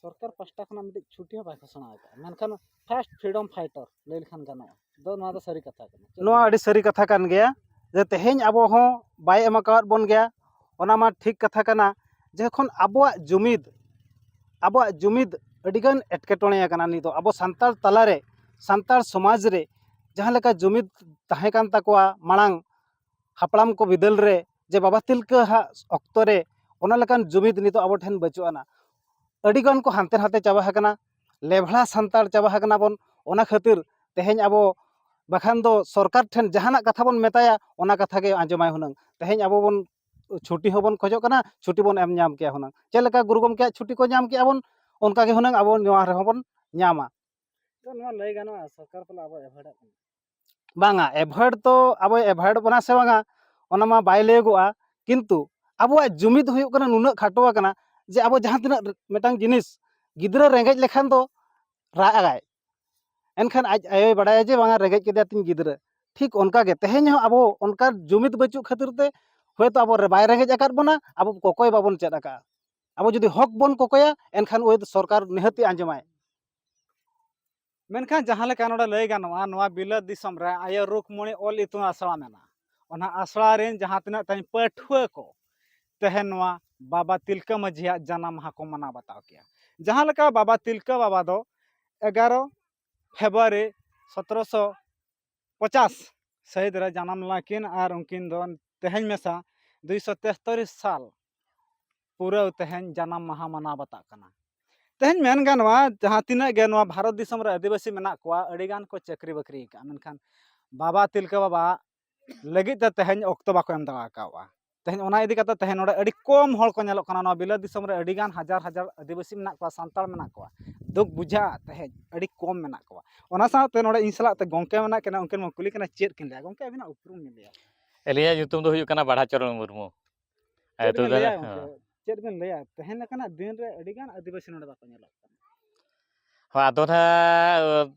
ᱥᱚᱨᱠᱟᱨ ᱯᱟᱥᱴᱟ ᱠᱷᱚᱱᱟᱜ ᱢᱤᱫᱴᱤᱡ ᱪᱷᱩᱴᱤ ᱦᱚᱸ ᱵᱟᱭ ᱜᱷᱳᱥᱚᱱᱟ ᱟᱠᱟᱫᱼᱟ, ᱢᱮᱱᱠᱷᱟᱱ first freedom fighter ᱞᱟᱹᱭ ᱞᱮᱠᱷᱟᱱ ᱜᱟᱱᱚᱜᱼᱟ᱾ ᱫᱚ ᱱᱚᱣᱟ ᱫᱚ ᱥᱟᱹᱨᱤ ᱠᱟᱛᱷᱟ ᱠᱟᱱᱟ᱾ ᱪᱮᱫ ᱱᱚᱣᱟ ᱞᱮᱠᱟ? ᱟᱹᱰᱤ ᱥᱟᱹᱨᱤ ᱠᱟᱛᱷᱟ ᱠᱟᱱ ᱜᱮᱭᱟ ᱡᱮ ᱛᱮᱦᱮᱧ ᱟᱵᱚ ᱦᱚᱸ ᱵᱟᱭ ᱮᱢ ᱟᱠᱟᱣᱟᱫ ᱵᱚᱱ ᱜᱮᱭᱟ, ᱚᱱᱟ ᱢᱟ ᱴᱷᱤᱠ ᱠᱟᱛᱷᱟ ᱠᱟᱱᱟ᱾ ᱡᱚᱠᱷᱚᱱ ᱟᱵᱚᱣᱟᱜ ᱡᱩᱢᱤᱫ, ᱟᱵᱚᱣᱟᱜ ᱡᱩᱢᱤᱫ ᱟᱹᱰᱤᱜᱟᱱ ᱮᱴᱠᱮᱴᱚᱬᱮ ᱟᱠᱟᱱᱟ ᱱᱤᱛ ᱫᱚ᱾ ᱟᱵᱚ ᱥᱟᱱᱛᱟᱲ ᱛᱟᱞᱟᱨᱮ, ᱥᱟᱱᱛᱟᱲ ᱥᱚᱢᱟᱡᱽ ᱨᱮ ᱡᱟᱦᱟᱸ ᱞᱮᱠᱟ ᱡᱩᱢᱤᱫ ᱛᱟᱦᱮᱸ ᱠᱟᱱ ᱛᱟᱠᱚᱣᱟ ᱢᱟᱲᱟᱝ ᱦᱟᱯᱲᱟᱢ ᱠᱚ ᱵᱤᱫᱟᱹᱞ ᱨᱮ, ᱡᱮ ᱵᱟᱵᱟ ᱛᱤᱞᱠᱟᱹ ᱦᱟᱜ ᱚᱠᱛᱚ ᱨᱮ, ᱚᱱᱟ ᱞᱮᱠᱟᱱ ᱡᱩᱢᱤᱫ ᱱᱤᱛᱚᱜ ᱟᱵᱚ ᱴᱷᱮᱱ ᱵᱟᱹᱪᱩᱜ ᱟᱱᱟ᱾ ᱟᱹᱰᱤᱜᱟᱱ ᱠᱚ ᱦᱟᱱᱛᱮ ᱱᱟᱛᱮ ᱪᱟᱵᱟ ᱟᱠᱟᱱᱟ, ᱞᱮᱵᱷᱲᱟ ᱥᱟᱱᱛᱟᱲ ᱪᱟᱵᱟ ᱟᱠᱟᱱᱟ ᱵᱚᱱ᱾ ᱚᱱᱟ ᱠᱷᱟᱹᱛᱤᱨ ᱛᱮᱦᱮᱧ ᱟᱵᱚ, ᱵᱟᱠᱷᱟᱱ ᱫᱚ ᱥᱚᱨᱠᱟᱨ ᱴᱷᱮᱱ ᱡᱟᱦᱟᱱᱟᱜ ᱠᱟᱛᱷᱟ ᱵᱚᱱ ᱢᱮᱛᱟᱭᱟ, ᱚᱱᱟ ᱠᱟᱛᱷᱟ ᱜᱮ ᱟᱸᱡᱚᱢᱟᱭ ᱦᱩᱱᱟᱹᱝ᱾ ᱛᱮᱦᱮᱧ ᱟᱵᱚ ᱵᱚᱱ ᱪᱷᱩᱴᱤ ᱦᱚᱸᱵᱚᱱ ᱠᱷᱚᱡᱚᱜ ᱠᱟᱱᱟ, ᱪᱷᱩᱴᱤ ᱵᱚᱱ ᱮᱢ ᱧᱟᱢ ᱠᱮᱭᱟ ᱦᱩᱱᱟᱹᱝ᱾ ᱪᱮᱫ ᱞᱮᱠᱟ ᱜᱩᱨᱩ ᱜᱚᱢᱠᱮᱭᱟᱜ ᱪᱷᱩᱴᱤ ᱠᱚ ᱧᱟᱢ ᱠᱮᱜᱼᱟ ᱵᱚᱱ, ᱚᱱᱠᱟ ᱜᱮ ᱦᱩᱱᱟᱹᱝ ᱟᱵᱚ ᱱᱚᱣᱟ ᱨᱮᱦᱚᱸ ᱵᱚᱱ ᱧᱟᱢᱟ᱾ ᱛᱚ ᱱᱚᱣᱟ ᱞᱟᱹᱭ ᱜᱟᱱᱚᱜᱼᱟ, ᱥᱚᱨᱠᱟᱨ ᱯᱟᱞᱮ ᱟᱵᱚ ᱮᱵᱷᱚᱭᱮᱰ ᱠᱟᱱᱟ᱾ ᱵᱟᱝᱟ, ᱮᱵᱷᱚᱭᱮᱰ ᱫᱚ ᱟᱵᱚᱭ ᱮᱵᱷᱚᱭᱮᱰ ᱵᱚᱱᱟ ᱥᱮ ᱵᱟᱝᱟ, ᱚᱱᱟ ᱢᱟ ᱵᱟᱭ ᱞᱟᱹᱭᱚᱜᱚᱜᱼᱟ, ᱠᱤᱱᱛᱩ ᱟᱵᱚᱣᱟᱜ ᱡᱩᱢᱤᱫ ᱦᱩᱭᱩᱜ ᱠᱟᱱᱟ ᱱᱩᱱᱟᱹᱜ ᱠᱷᱟᱴᱚ ᱟᱠᱟᱱᱟ ᱡᱮ ᱟᱵᱚ ᱡᱟᱦᱟᱸ ᱛᱤᱱᱟᱹᱜ ᱢᱤᱫᱴᱟᱝ ᱡᱤᱱᱤᱥ, ᱜᱤᱫᱽᱨᱟᱹ ᱨᱮᱸᱜᱮᱡ ᱞᱮᱠᱷᱟᱱ ᱫᱚ ᱨᱟᱜ ᱟᱭ, ᱮᱱᱠᱷᱟᱱ ᱟᱡ ᱟᱭᱳᱭ ᱵᱟᱲᱟᱭᱟ ᱡᱮ ᱵᱟᱝᱟ, ᱨᱮᱸᱜᱮᱡ ᱠᱮᱫᱮᱭᱟ ᱛᱤᱧ ᱜᱤᱫᱽᱨᱟᱹ᱾ ᱴᱷᱤᱠ ᱚᱱᱠᱟ ᱜᱮ ᱛᱮᱦᱮᱧ ᱦᱚᱸ ᱟᱵᱚ ᱚᱱᱠᱟ ᱡᱩᱢᱤᱫ ᱵᱟᱹᱪᱩᱜ ᱠᱷᱟᱹᱛᱤᱨ ᱛᱮ ᱦᱳᱭᱛᱳ ᱟᱵᱚ ᱨᱮ ᱵᱟᱭ ᱨᱮᱸᱜᱮᱡ ᱟᱠᱟᱫ ᱵᱚᱱᱟ, ᱟᱵᱚ ᱠᱚᱠᱚᱭ ᱵᱟᱵᱚᱱ ᱪᱮᱫ ᱟᱠᱟᱫᱼᱟ᱾ ᱟᱵᱚ ᱡᱩᱫᱤ ᱦᱚᱠ ᱵᱚᱱ ᱠᱚᱠᱚᱭᱟ, ᱮᱱᱠᱷᱟᱱ ᱩᱱᱤ ᱫᱚ ᱥᱚᱨᱠᱟᱨ ᱱᱤᱦᱟᱹᱛᱤ ᱟᱸᱡᱚᱢᱟᱭ᱾ ᱢᱮᱱᱠᱷᱟᱱ ᱡᱟᱦᱟᱸ ᱞᱮᱠᱟ ᱱᱚᱰᱮ ᱞᱟᱹᱭ ᱜᱟᱱᱚᱜᱼᱟ, ᱱᱚᱣᱟ ᱵᱤᱞᱟᱹᱛ ᱫᱤᱥᱚᱢ ᱨᱮ ᱟᱭᱳ ᱨᱩᱠᱢᱚᱬᱤ ᱚᱞ ᱤᱛᱩᱱ ᱟᱥᱲᱟ ᱢᱮᱱᱟᱜᱼᱟ᱾ ᱚᱱᱟ ᱟᱥᱲᱟ ᱨᱮᱱ ᱡᱟᱦᱟᱸ ᱛᱤᱱᱟᱹᱜ ᱛᱮᱦᱮᱧ ᱯᱟᱹᱴᱷᱩᱣᱟᱹ ᱠᱚ ᱛᱮᱦᱮᱧ ᱱᱚᱣᱟ ᱵᱟᱵᱟ ᱛᱤᱞᱠᱟᱹ ᱢᱟᱹᱡᱷᱤᱭᱟᱜ ᱡᱟᱱᱟᱢ ᱢᱟᱦᱟ ᱠᱚ ᱢᱟᱱᱟᱣ ᱵᱟᱛᱟᱣ ᱠᱮᱜᱼᱟ᱾ ᱡᱟᱦᱟᱸ ᱞᱮᱠᱟ ᱵᱟᱵᱟ ᱛᱤᱞᱠᱟᱹ ᱵᱟᱵᱟ ᱫᱚ ᱮᱜᱟᱨᱚ ᱯᱷᱮᱵᱽᱨᱩᱣᱟᱨᱤ ᱥᱚᱛᱨᱚᱥᱚ ᱯᱚᱪᱟᱥ ᱥᱟᱹᱦᱤᱛ ᱨᱮ ᱡᱟᱱᱟᱢ ᱞᱮᱱᱟ ᱠᱤᱱ, ᱟᱨ ᱩᱱᱠᱤᱱ ᱫᱚ ᱛᱮᱦᱮᱧ ᱢᱮᱥᱟ ᱫᱩᱭᱥᱚ ᱛᱮᱥᱛᱚᱨᱤᱥ ᱥᱟᱞ ᱯᱩᱨᱟᱹᱣ ᱛᱮᱦᱮᱧ ᱡᱟᱱᱟᱢ ᱢᱟᱦᱟ ᱢᱟᱱᱟᱣ ᱵᱟᱛᱟᱜ ᱠᱟᱱᱟ᱾ ᱛᱮᱦᱮᱧ ᱢᱮᱱ ᱜᱟᱱᱚᱜᱼᱟ, ᱡᱟᱦᱟᱸ ᱛᱤᱱᱟᱹᱜ ᱜᱮ ᱱᱚᱣᱟ ᱵᱷᱟᱨᱚᱛ ᱫᱤᱥᱚᱢ ᱨᱮ ᱟᱹᱫᱤᱵᱟᱹᱥᱤ ᱢᱮᱱᱟᱜ ᱠᱚᱣᱟ, ᱟᱹᱰᱤ ᱜᱟᱱ ᱠᱚ ᱪᱟᱹᱠᱨᱤ ᱵᱟᱹᱠᱨᱤ ᱟᱠᱟᱫᱼᱟ, ᱢᱮᱱᱠᱷᱟᱱ ᱵᱟᱵᱟ ᱛᱤᱞᱠᱟᱹ ᱵᱟᱵᱟ ᱞᱟᱹᱜᱤᱫ ᱛᱮ ᱛᱮᱦᱮᱧ ᱚᱠᱛᱚ ᱵᱟᱠᱚ ᱮᱢ ᱫᱟᱲᱮ ᱟᱠᱟᱫᱼᱟ᱾ ᱛᱮᱦᱮᱧ ᱚᱱᱟ ᱤᱫᱤ ᱠᱟᱛᱮ ᱛᱮᱦᱮᱧ ᱱᱚᱰᱮ ᱟᱹᱰᱤ ᱠᱚᱢ ᱦᱚᱲ ᱠᱚ ᱧᱮᱞᱚᱜ ᱠᱟᱱᱟ᱾ ᱱᱚᱣᱟ ᱵᱤᱞᱟᱹᱛ ᱫᱤᱥᱚᱢ ᱨᱮ ᱟᱹᱰᱤ ᱜᱟᱱ ᱦᱟᱡᱟᱨ ᱦᱟᱡᱟᱨ ᱟᱹᱫᱤᱵᱟᱹᱥᱤ ᱢᱮᱱᱟᱜ ᱠᱚᱣᱟ, ᱥᱟᱱᱛᱟᱲ ᱢᱮᱱᱟᱜ ᱠᱚᱣᱟ, ᱫᱩᱠ ᱵᱩᱡᱷᱟᱹᱜᱼᱟ ᱛᱮᱦᱮᱧ ᱟᱹᱰᱤ ᱠᱚᱢ ᱢᱮᱱᱟᱜ ᱠᱚᱣᱟ᱾ ᱚᱱᱟ ᱥᱟᱶᱛᱮ ᱱᱚᱰᱮ ᱤᱧ ᱥᱟᱞᱟᱜ ᱛᱮ ᱜᱚᱢᱠᱮ ᱢᱮᱱᱟᱜ ᱠᱤᱱᱟ, ᱩᱱᱠᱤᱱ ᱵᱚᱱ ᱠᱩᱞᱤ ᱠᱤᱱᱟ ᱪᱮᱫ ᱠᱤᱱ ᱞᱟᱹᱭᱟ᱾ ᱜᱚᱢᱠᱮ, ᱟᱹᱵᱤᱱᱟᱜ ᱩᱯᱨᱩᱢ ᱵᱤᱱ ᱞᱟᱹᱭᱟ? ᱟᱹᱞᱤᱧᱟᱜ ᱧᱩᱛᱩᱢ ᱫᱚ ᱦᱩᱭᱩᱜ ᱠᱟᱱᱟ ᱵᱟᱲᱟᱪᱚᱨᱚᱱ ᱢᱩᱨᱢᱩ᱾ ᱪᱮᱫ ᱟᱹᱛᱩ ᱵᱤᱱ ᱫᱚ ᱞᱟᱹᱭᱟ ᱦᱮᱸ᱾ ᱜᱚᱢᱠᱮ? ᱪᱮᱫ ᱵᱤᱱ ᱞᱟᱹᱭᱟ? ᱛᱮᱦᱮᱧ ᱞᱮᱠᱟᱱᱟᱜ ᱫᱤᱱ ᱨᱮ ᱟᱹᱰᱤ ᱜᱟᱱ ᱟᱹᱫᱤᱵᱟᱹᱥᱤ ᱱᱚᱰᱮ ᱵᱟᱠᱚ ᱧᱮᱞᱚᱜ ᱠᱟᱱᱟ᱾ ᱦᱳᱭ, ᱟᱫᱚ ᱱᱟᱦᱟᱜ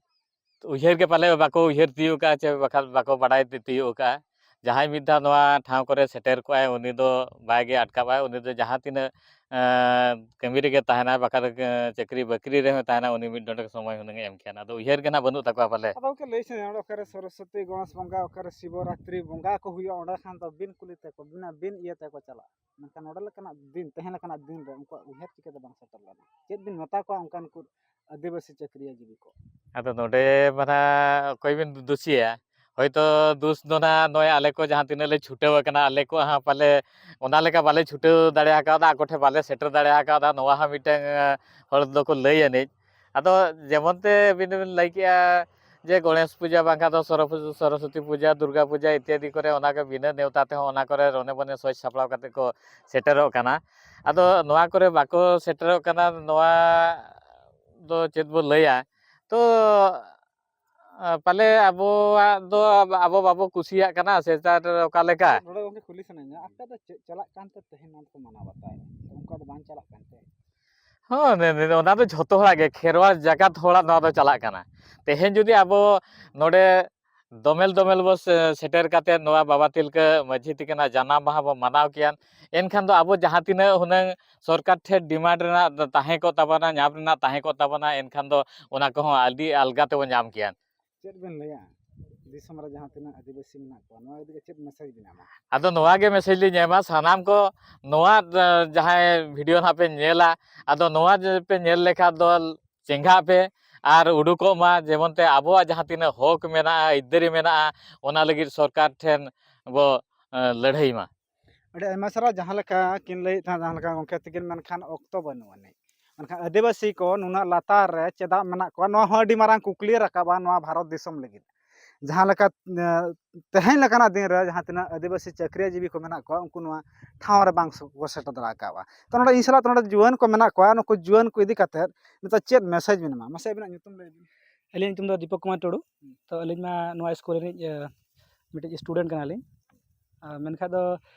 ᱩᱭᱦᱟᱹᱨ ᱜᱮ ᱯᱟᱞᱮ ᱵᱟᱠᱚ ᱩᱭᱦᱟᱹᱨ ᱛᱤᱭᱳᱜ ᱠᱟᱜᱼᱟ, ᱪᱮ ᱵᱟᱠᱷᱟᱱ ᱵᱟᱠᱚ ᱵᱟᱰᱟᱭ ᱛᱤ-, ᱛᱤᱭᱳᱜ ᱠᱟᱜᱼᱟ᱾ ᱡᱟᱦᱟᱸᱭ ᱢᱤᱫ ᱫᱷᱟᱣ ᱱᱚᱣᱟ ᱴᱷᱟᱶ ᱠᱚᱨᱮ ᱥᱮᱴᱮᱨ ᱠᱚᱜᱼᱟᱭ, ᱩᱱᱤ ᱫᱚ ᱵᱟᱭ ᱜᱮ ᱟᱴᱠᱟᱜᱼᱟᱭ᱾ ᱩᱱᱤ ᱫᱚ ᱡᱟᱦᱟᱸ ᱛᱤᱱᱟᱹᱜ, ᱮᱸ, ᱠᱟᱹᱢᱤ ᱨᱮᱜᱮ ᱛᱟᱦᱮᱱᱟᱭ, ᱵᱟᱠᱷᱟᱱ, ᱮᱸ, ᱪᱟᱹᱠᱨᱤ ᱵᱟᱹᱠᱨᱤ ᱨᱮᱦᱚᱸ ᱛᱟᱦᱮᱱᱟ, ᱩᱱᱤ ᱢᱤᱫ ᱰᱚᱸᱰᱮᱠ ᱥᱚᱢᱚᱭ ᱦᱩᱱᱟᱹᱝ ᱮ ᱮᱢ ᱠᱮᱭᱟ᱾ ᱟᱫᱚ ᱩᱭᱦᱟᱹᱨ ᱜᱮ ᱱᱟᱦᱟᱜ ᱵᱟᱹᱱᱩᱜ ᱛᱟᱠᱚᱣᱟ ᱯᱟᱞᱮ᱾ ᱟᱫᱚ ᱜᱚᱢᱠᱮ, ᱞᱟᱹᱭ ᱥᱟᱱᱟᱧᱟ, ᱚᱸᱰᱮ ᱚᱠᱟᱨᱮ ᱥᱚᱨᱚᱥᱚᱛᱤ, ᱜᱚᱬᱮᱥ ᱵᱚᱸᱜᱟ, ᱚᱠᱟᱨᱮ ᱥᱤᱵᱚᱨᱟᱛᱨᱤ ᱵᱚᱸᱜᱟ ᱠᱚ ᱦᱩᱭᱩᱜᱼᱟ, ᱚᱸᱰᱮ ᱠᱷᱟᱱ ᱫᱚ ᱵᱤᱱ ᱠᱩᱞᱤ ᱛᱮᱠᱚ, ᱵᱤᱱᱟᱹ ᱵᱤᱱ ᱤᱭᱟᱹ ᱛᱮᱠᱚ ᱪᱟᱞᱟᱜᱼᱟ᱾ ᱢᱮᱱᱠᱷᱟᱱ ᱱᱚᱰᱮ ᱞᱮᱠᱟᱱᱟᱜ ᱫᱤᱱ, ᱛᱮᱦᱮᱧ ᱞᱮᱠᱟᱱᱟᱜ ᱫᱤᱱ ᱨᱮ ᱩᱱᱠᱩᱣᱟᱜ ᱩᱭᱦᱟᱹᱨ ᱪᱤᱠᱟᱹᱛᱮ ᱵᱟᱝ ᱥᱮᱴᱮᱨ ᱞᱮᱱᱟ? ᱪᱮᱫ ᱵᱤᱱ ᱢᱮᱛᱟ ᱠᱚᱣᱟ ᱚᱱᱠᱟᱱ ᱠᱚ ᱟᱹᱫᱤᱵᱟᱹᱥᱤ ᱪᱟᱹᱠᱨᱤᱭᱟ ᱡᱤᱵᱤ ᱠᱚ? ᱟᱫᱚ ᱱᱚᱰᱮ ᱢᱟ ᱱᱟᱦᱟᱜ ᱚᱠᱚᱭ ᱵᱤᱱ ᱫᱩᱥᱤᱭᱟ? ᱦᱳᱭᱛᱳ ᱫᱩᱥ ᱫᱚ ᱱᱟᱦᱟᱜ ᱱᱚᱜᱼᱚᱭ ᱟᱞᱮ ᱠᱚ ᱡᱟᱦᱟᱸ ᱛᱤᱱᱟᱹᱜ ᱞᱮ ᱪᱷᱩᱴᱟᱹᱣ ᱟᱠᱟᱱᱟ, ᱟᱞᱮ ᱠᱚᱣᱟᱜ ᱦᱚᱸ ᱯᱟᱞᱮ ᱚᱱᱟ ᱞᱮᱠᱟ ᱵᱟᱞᱮ ᱪᱷᱩᱴᱟᱹᱣ ᱫᱟᱲᱮ ᱟᱠᱟᱣᱫᱟ, ᱟᱠᱚ ᱴᱷᱮᱱ ᱵᱟᱞᱮ ᱥᱮᱴᱮᱨ ᱫᱟᱲᱮ ᱟᱠᱟᱣᱫᱟ, ᱱᱚᱣᱟ ᱦᱚᱸ ᱢᱤᱫᱴᱟᱝ, ᱮᱸ, ᱦᱚᱲ ᱫᱚᱠᱚ ᱞᱟᱹᱭ ᱟᱹᱱᱤᱡ᱾ ᱟᱫᱚ ᱡᱮᱢᱚᱱ ᱛᱮ ᱟᱹᱵᱤᱱ ᱫᱚᱵᱤᱱ ᱞᱟᱹᱭ ᱠᱮᱜᱼᱟ ᱡᱮ ᱜᱚᱬᱮᱥ ᱯᱩᱡᱟᱹ ᱵᱟᱝᱠᱷᱟᱱ ᱫᱚ ᱥᱚᱨᱚ-, ᱥᱚᱨᱚᱥᱚᱛᱤ ᱯᱩᱡᱟᱹ, ᱫᱩᱨᱜᱟ ᱯᱩᱡᱟᱹ ᱤᱛᱭᱟᱫᱤ ᱠᱚᱨᱮ ᱚᱱᱟ ᱠᱚ ᱵᱤᱱᱟᱹ ᱱᱮᱣᱛᱟ ᱛᱮᱦᱚᱸ ᱚᱱᱟ ᱠᱚᱨᱮ ᱨᱚᱱᱮ ᱵᱚᱱᱮ ᱥᱚᱡᱽ ᱥᱟᱯᱲᱟᱣ ᱠᱟᱛᱮ ᱠᱚ ᱥᱮᱴᱮᱨᱚᱜ ᱠᱟᱱᱟ᱾ ᱟᱫᱚ ᱱᱚᱣᱟ ᱠᱚᱨᱮ ᱵᱟᱠᱚ ᱥᱮᱴᱮᱨᱚᱜ ᱠᱟᱱᱟ, ᱱᱚᱣᱟ ᱫᱚ ᱪᱮᱫ ᱵᱚ ᱞᱟᱹᱭᱟ? ᱛᱚ, ᱟ, ᱯᱟᱞᱮ ᱟᱵᱚᱣᱟᱜ ᱫᱚ ᱟᱵᱚ ᱵᱟᱵᱚ ᱠᱩᱥᱤᱭᱟᱜ ᱠᱟᱱᱟ ᱥᱮ ᱪᱮᱫ, ᱚᱠᱟ ᱞᱮᱠᱟ? ᱱᱚᱰᱮ ᱜᱚᱢᱠᱮ ᱠᱩᱞᱤ ᱥᱟᱱᱟᱧᱟ, ᱟᱯᱮ ᱫᱚ ᱪᱮᱫ ᱪᱟᱞᱟᱜ ᱠᱟᱱᱛᱮ ᱛᱮᱦᱮᱧ ᱱᱚᱣᱟ ᱫᱚᱯᱮ ᱢᱟᱱᱟᱣ ᱵᱟᱛᱟᱣᱮᱫᱼᱟ? ᱚᱱᱠᱟ ᱫᱚ ᱵᱟᱝ ᱪᱟᱞᱟᱜ ᱠᱟᱱᱛᱮ? ᱦᱚᱸ, ᱱᱮ-, ᱱᱮ-, ᱚᱱᱟ ᱫᱚ ᱡᱷᱚᱛᱚ ᱦᱚᱲᱟᱜ ᱜᱮ, ᱠᱷᱮᱨᱣᱟᱲ ᱡᱟᱠᱟᱛ ᱦᱚᱲᱟᱜ ᱱᱚᱣᱟ ᱫᱚ ᱪᱟᱞᱟᱜ ᱠᱟᱱᱟ᱾ ᱛᱮᱦᱮᱧ ᱡᱩᱫᱤ ᱟᱵᱚ ᱱᱚᱰᱮ ᱫᱚᱢᱮᱞ ᱫᱚᱢᱮᱞ ᱵᱚ ᱥᱮ-, ᱥᱮᱴᱮᱨ ᱠᱟᱛᱮ ᱱᱚᱣᱟ ᱵᱟᱵᱟ ᱛᱤᱞᱠᱟᱹ ᱢᱟᱹᱡᱷᱤ ᱛᱤᱠᱤᱱᱟᱜ ᱡᱟᱱᱟᱢ ᱢᱟᱦᱟ ᱵᱚ ᱢᱟᱱᱟᱣ ᱠᱮᱭᱟ᱾ ᱮᱱᱠᱷᱟᱱ ᱫᱚ ᱟᱵᱚ ᱡᱟᱦᱟᱸ ᱛᱤᱱᱟᱹᱜ ᱦᱩᱱᱟᱹᱝ ᱥᱚᱨᱠᱟᱨ ᱴᱷᱮᱱ demand ᱨᱮᱱᱟᱜ ᱛᱟᱦᱮᱸ ᱠᱚᱜ ᱛᱟᱵᱚᱱᱟ, ᱧᱟᱢ ᱨᱮᱱᱟᱜ ᱛᱟᱦᱮᱸ ᱠᱚᱜ ᱛᱟᱵᱚᱱᱟ, ᱮᱱᱠᱷᱟᱱ ᱫᱚ ᱚᱱᱟ ᱠᱚᱦᱚᱸ ᱟᱹᱰᱤ ᱟᱞᱜᱟ ᱛᱮᱵᱚᱱ ᱧᱟᱢ ᱠᱮᱭᱟ᱾ ᱪᱮᱫ ᱵᱮᱱ ᱞᱟᱹᱭᱟ, ᱫᱤᱥᱚᱢ ᱨᱮ ᱡᱟᱦᱟᱸ ᱛᱤᱱᱟᱹᱜ ᱟᱹᱫᱤᱵᱟᱹᱥᱤ ᱢᱮᱱᱟᱜ ᱠᱚᱣᱟ, ᱱᱚᱣᱟ ᱤᱫᱤ ᱠᱟᱛᱮ ᱪᱮᱫ message ᱵᱮᱱ ᱮᱢᱟ? ᱟᱫᱚ ᱱᱚᱣᱟ ᱜᱮ message ᱞᱤᱧ ᱮᱢᱟ ᱥᱟᱱᱟᱢ ᱠᱚ, ᱱᱚᱣᱟ, ᱮ, ᱡᱟᱦᱟᱸᱭ video ᱱᱟᱦᱟᱜ ᱯᱮ ᱧᱮᱞᱟ, ᱟᱫᱚ ᱱᱚᱣᱟ ᱡᱮ ᱯᱮ ᱧᱮᱞ ᱞᱮᱠᱷᱟᱱ ᱫᱚ ᱪᱮᱸᱜᱷᱟᱜ ᱯᱮ ᱟᱨ ᱩᱰᱩᱠᱚᱜ ᱢᱟ, ᱡᱮᱢᱚᱱ ᱛᱮ ᱟᱵᱚᱣᱟᱜ ᱡᱟᱦᱟᱸ ᱛᱤᱱᱟᱹᱜ ᱦᱚᱠ ᱢᱮᱱᱟᱜᱼᱟ, ᱟᱹᱭᱫᱟᱹᱨᱤ ᱢᱮᱱᱟᱜᱼᱟ, ᱚᱱᱟ ᱞᱟᱹᱜᱤᱫ ᱥᱚᱨᱠᱟᱨ ᱴᱷᱮᱱ ᱵᱚ, ᱮ, ᱞᱟᱹᱲᱦᱟᱹᱭ ᱢᱟ᱾ ᱟᱹᱰᱤ ᱟᱭᱢᱟ ᱥᱟᱨᱦᱟᱣ᱾ ᱡᱟᱦᱟᱸ ᱞᱮᱠᱟ ᱠᱤᱱ ᱞᱟᱹᱭᱮᱫ ᱛᱟᱦᱮᱸᱫ, ᱡᱟᱦᱟᱸ ᱞᱮᱠᱟ ᱜᱚᱢᱠᱮ ᱛᱟᱹᱠᱤᱱ, ᱢᱮᱱᱠᱷᱟᱱ ᱚᱠᱛᱚ ᱵᱟᱹᱱᱩᱜ ᱟᱹᱱᱤᱡ᱾ ᱢᱮᱱᱠᱷᱟᱱ ᱟᱹᱫᱤᱵᱟᱹᱥᱤ ᱠᱚ ᱱᱩᱱᱟᱹᱜ ᱞᱟᱛᱟᱨ ᱨᱮ ᱪᱮᱫᱟᱜ ᱢᱮᱱᱟᱜ ᱠᱚᱣᱟ, ᱱᱚᱣᱟ ᱦᱚᱸ ᱟᱹᱰᱤ ᱢᱟᱨᱟᱝ ᱠᱩᱠᱞᱤ ᱨᱟᱠᱟᱵᱟ ᱱᱚᱣᱟ ᱵᱷᱟᱨᱚᱛ ᱫᱤᱥᱚᱢ ᱞᱟᱹᱜᱤᱫ᱾ ᱡᱟᱦᱟᱸ ᱞᱮᱠᱟ, ᱮ, ᱛᱮᱦᱮᱧ ᱞᱮᱠᱟᱱᱟᱜ ᱫᱤᱱ ᱨᱮ ᱡᱟᱦᱟᱸ ᱛᱤᱱᱟᱹᱜ ᱟᱹᱫᱤᱵᱟᱹᱥᱤ ᱪᱟᱹᱠᱨᱤᱭᱟᱹ ᱡᱤᱵᱤ ᱠᱚ ᱢᱮᱱᱟᱜ ᱠᱚᱣᱟ, ᱩᱱᱠᱩ ᱱᱚᱣᱟ ᱴᱷᱟᱶ ᱨᱮ ᱵᱟᱝ ᱠᱚ ᱥᱮᱴᱮᱨ ᱫᱟᱲᱮ ᱟᱠᱟᱫᱼᱟ᱾ ᱛᱚ, ᱱᱚᱰᱮ ᱤᱧ ᱥᱟᱞᱟᱜ ᱛᱚ ᱱᱚᱰᱮ ᱡᱩᱣᱟᱹᱱ ᱠᱚ ᱢᱮᱱᱟᱜ ᱠᱚᱣᱟ, ᱱᱩᱠᱩ ᱡᱩᱣᱟᱹᱱ ᱠᱚ ᱤᱫᱤ ᱠᱟᱛᱮᱫ ᱱᱤᱛᱚᱜ ᱪᱮᱫ message ᱵᱮᱱ ᱮᱢᱟ? ᱢᱟᱥᱮ ᱟᱹᱵᱤᱱᱟᱜ ᱧᱩᱛᱩᱢ ᱞᱟᱹᱭ ᱵᱤᱱ᱾ ᱟᱹᱞᱤᱧᱟᱜ ᱧᱩᱛᱩᱢ ᱫᱚ ᱫᱤᱯᱚᱠ ᱠᱩᱢᱟᱨ ᱴᱩᱰᱩ᱾ ᱛᱚ, ᱟᱹᱞᱤᱧ ᱢᱟ ᱱᱚᱣᱟ ᱥᱠᱩᱞ ᱨᱤᱱᱤᱡ, ᱮ, ᱢᱤᱫᱴᱤᱡ student ᱠᱟᱱᱟᱞᱤᱧ᱾ ᱟᱨ ᱢᱮᱱᱠᱷᱟᱱ ᱫᱚ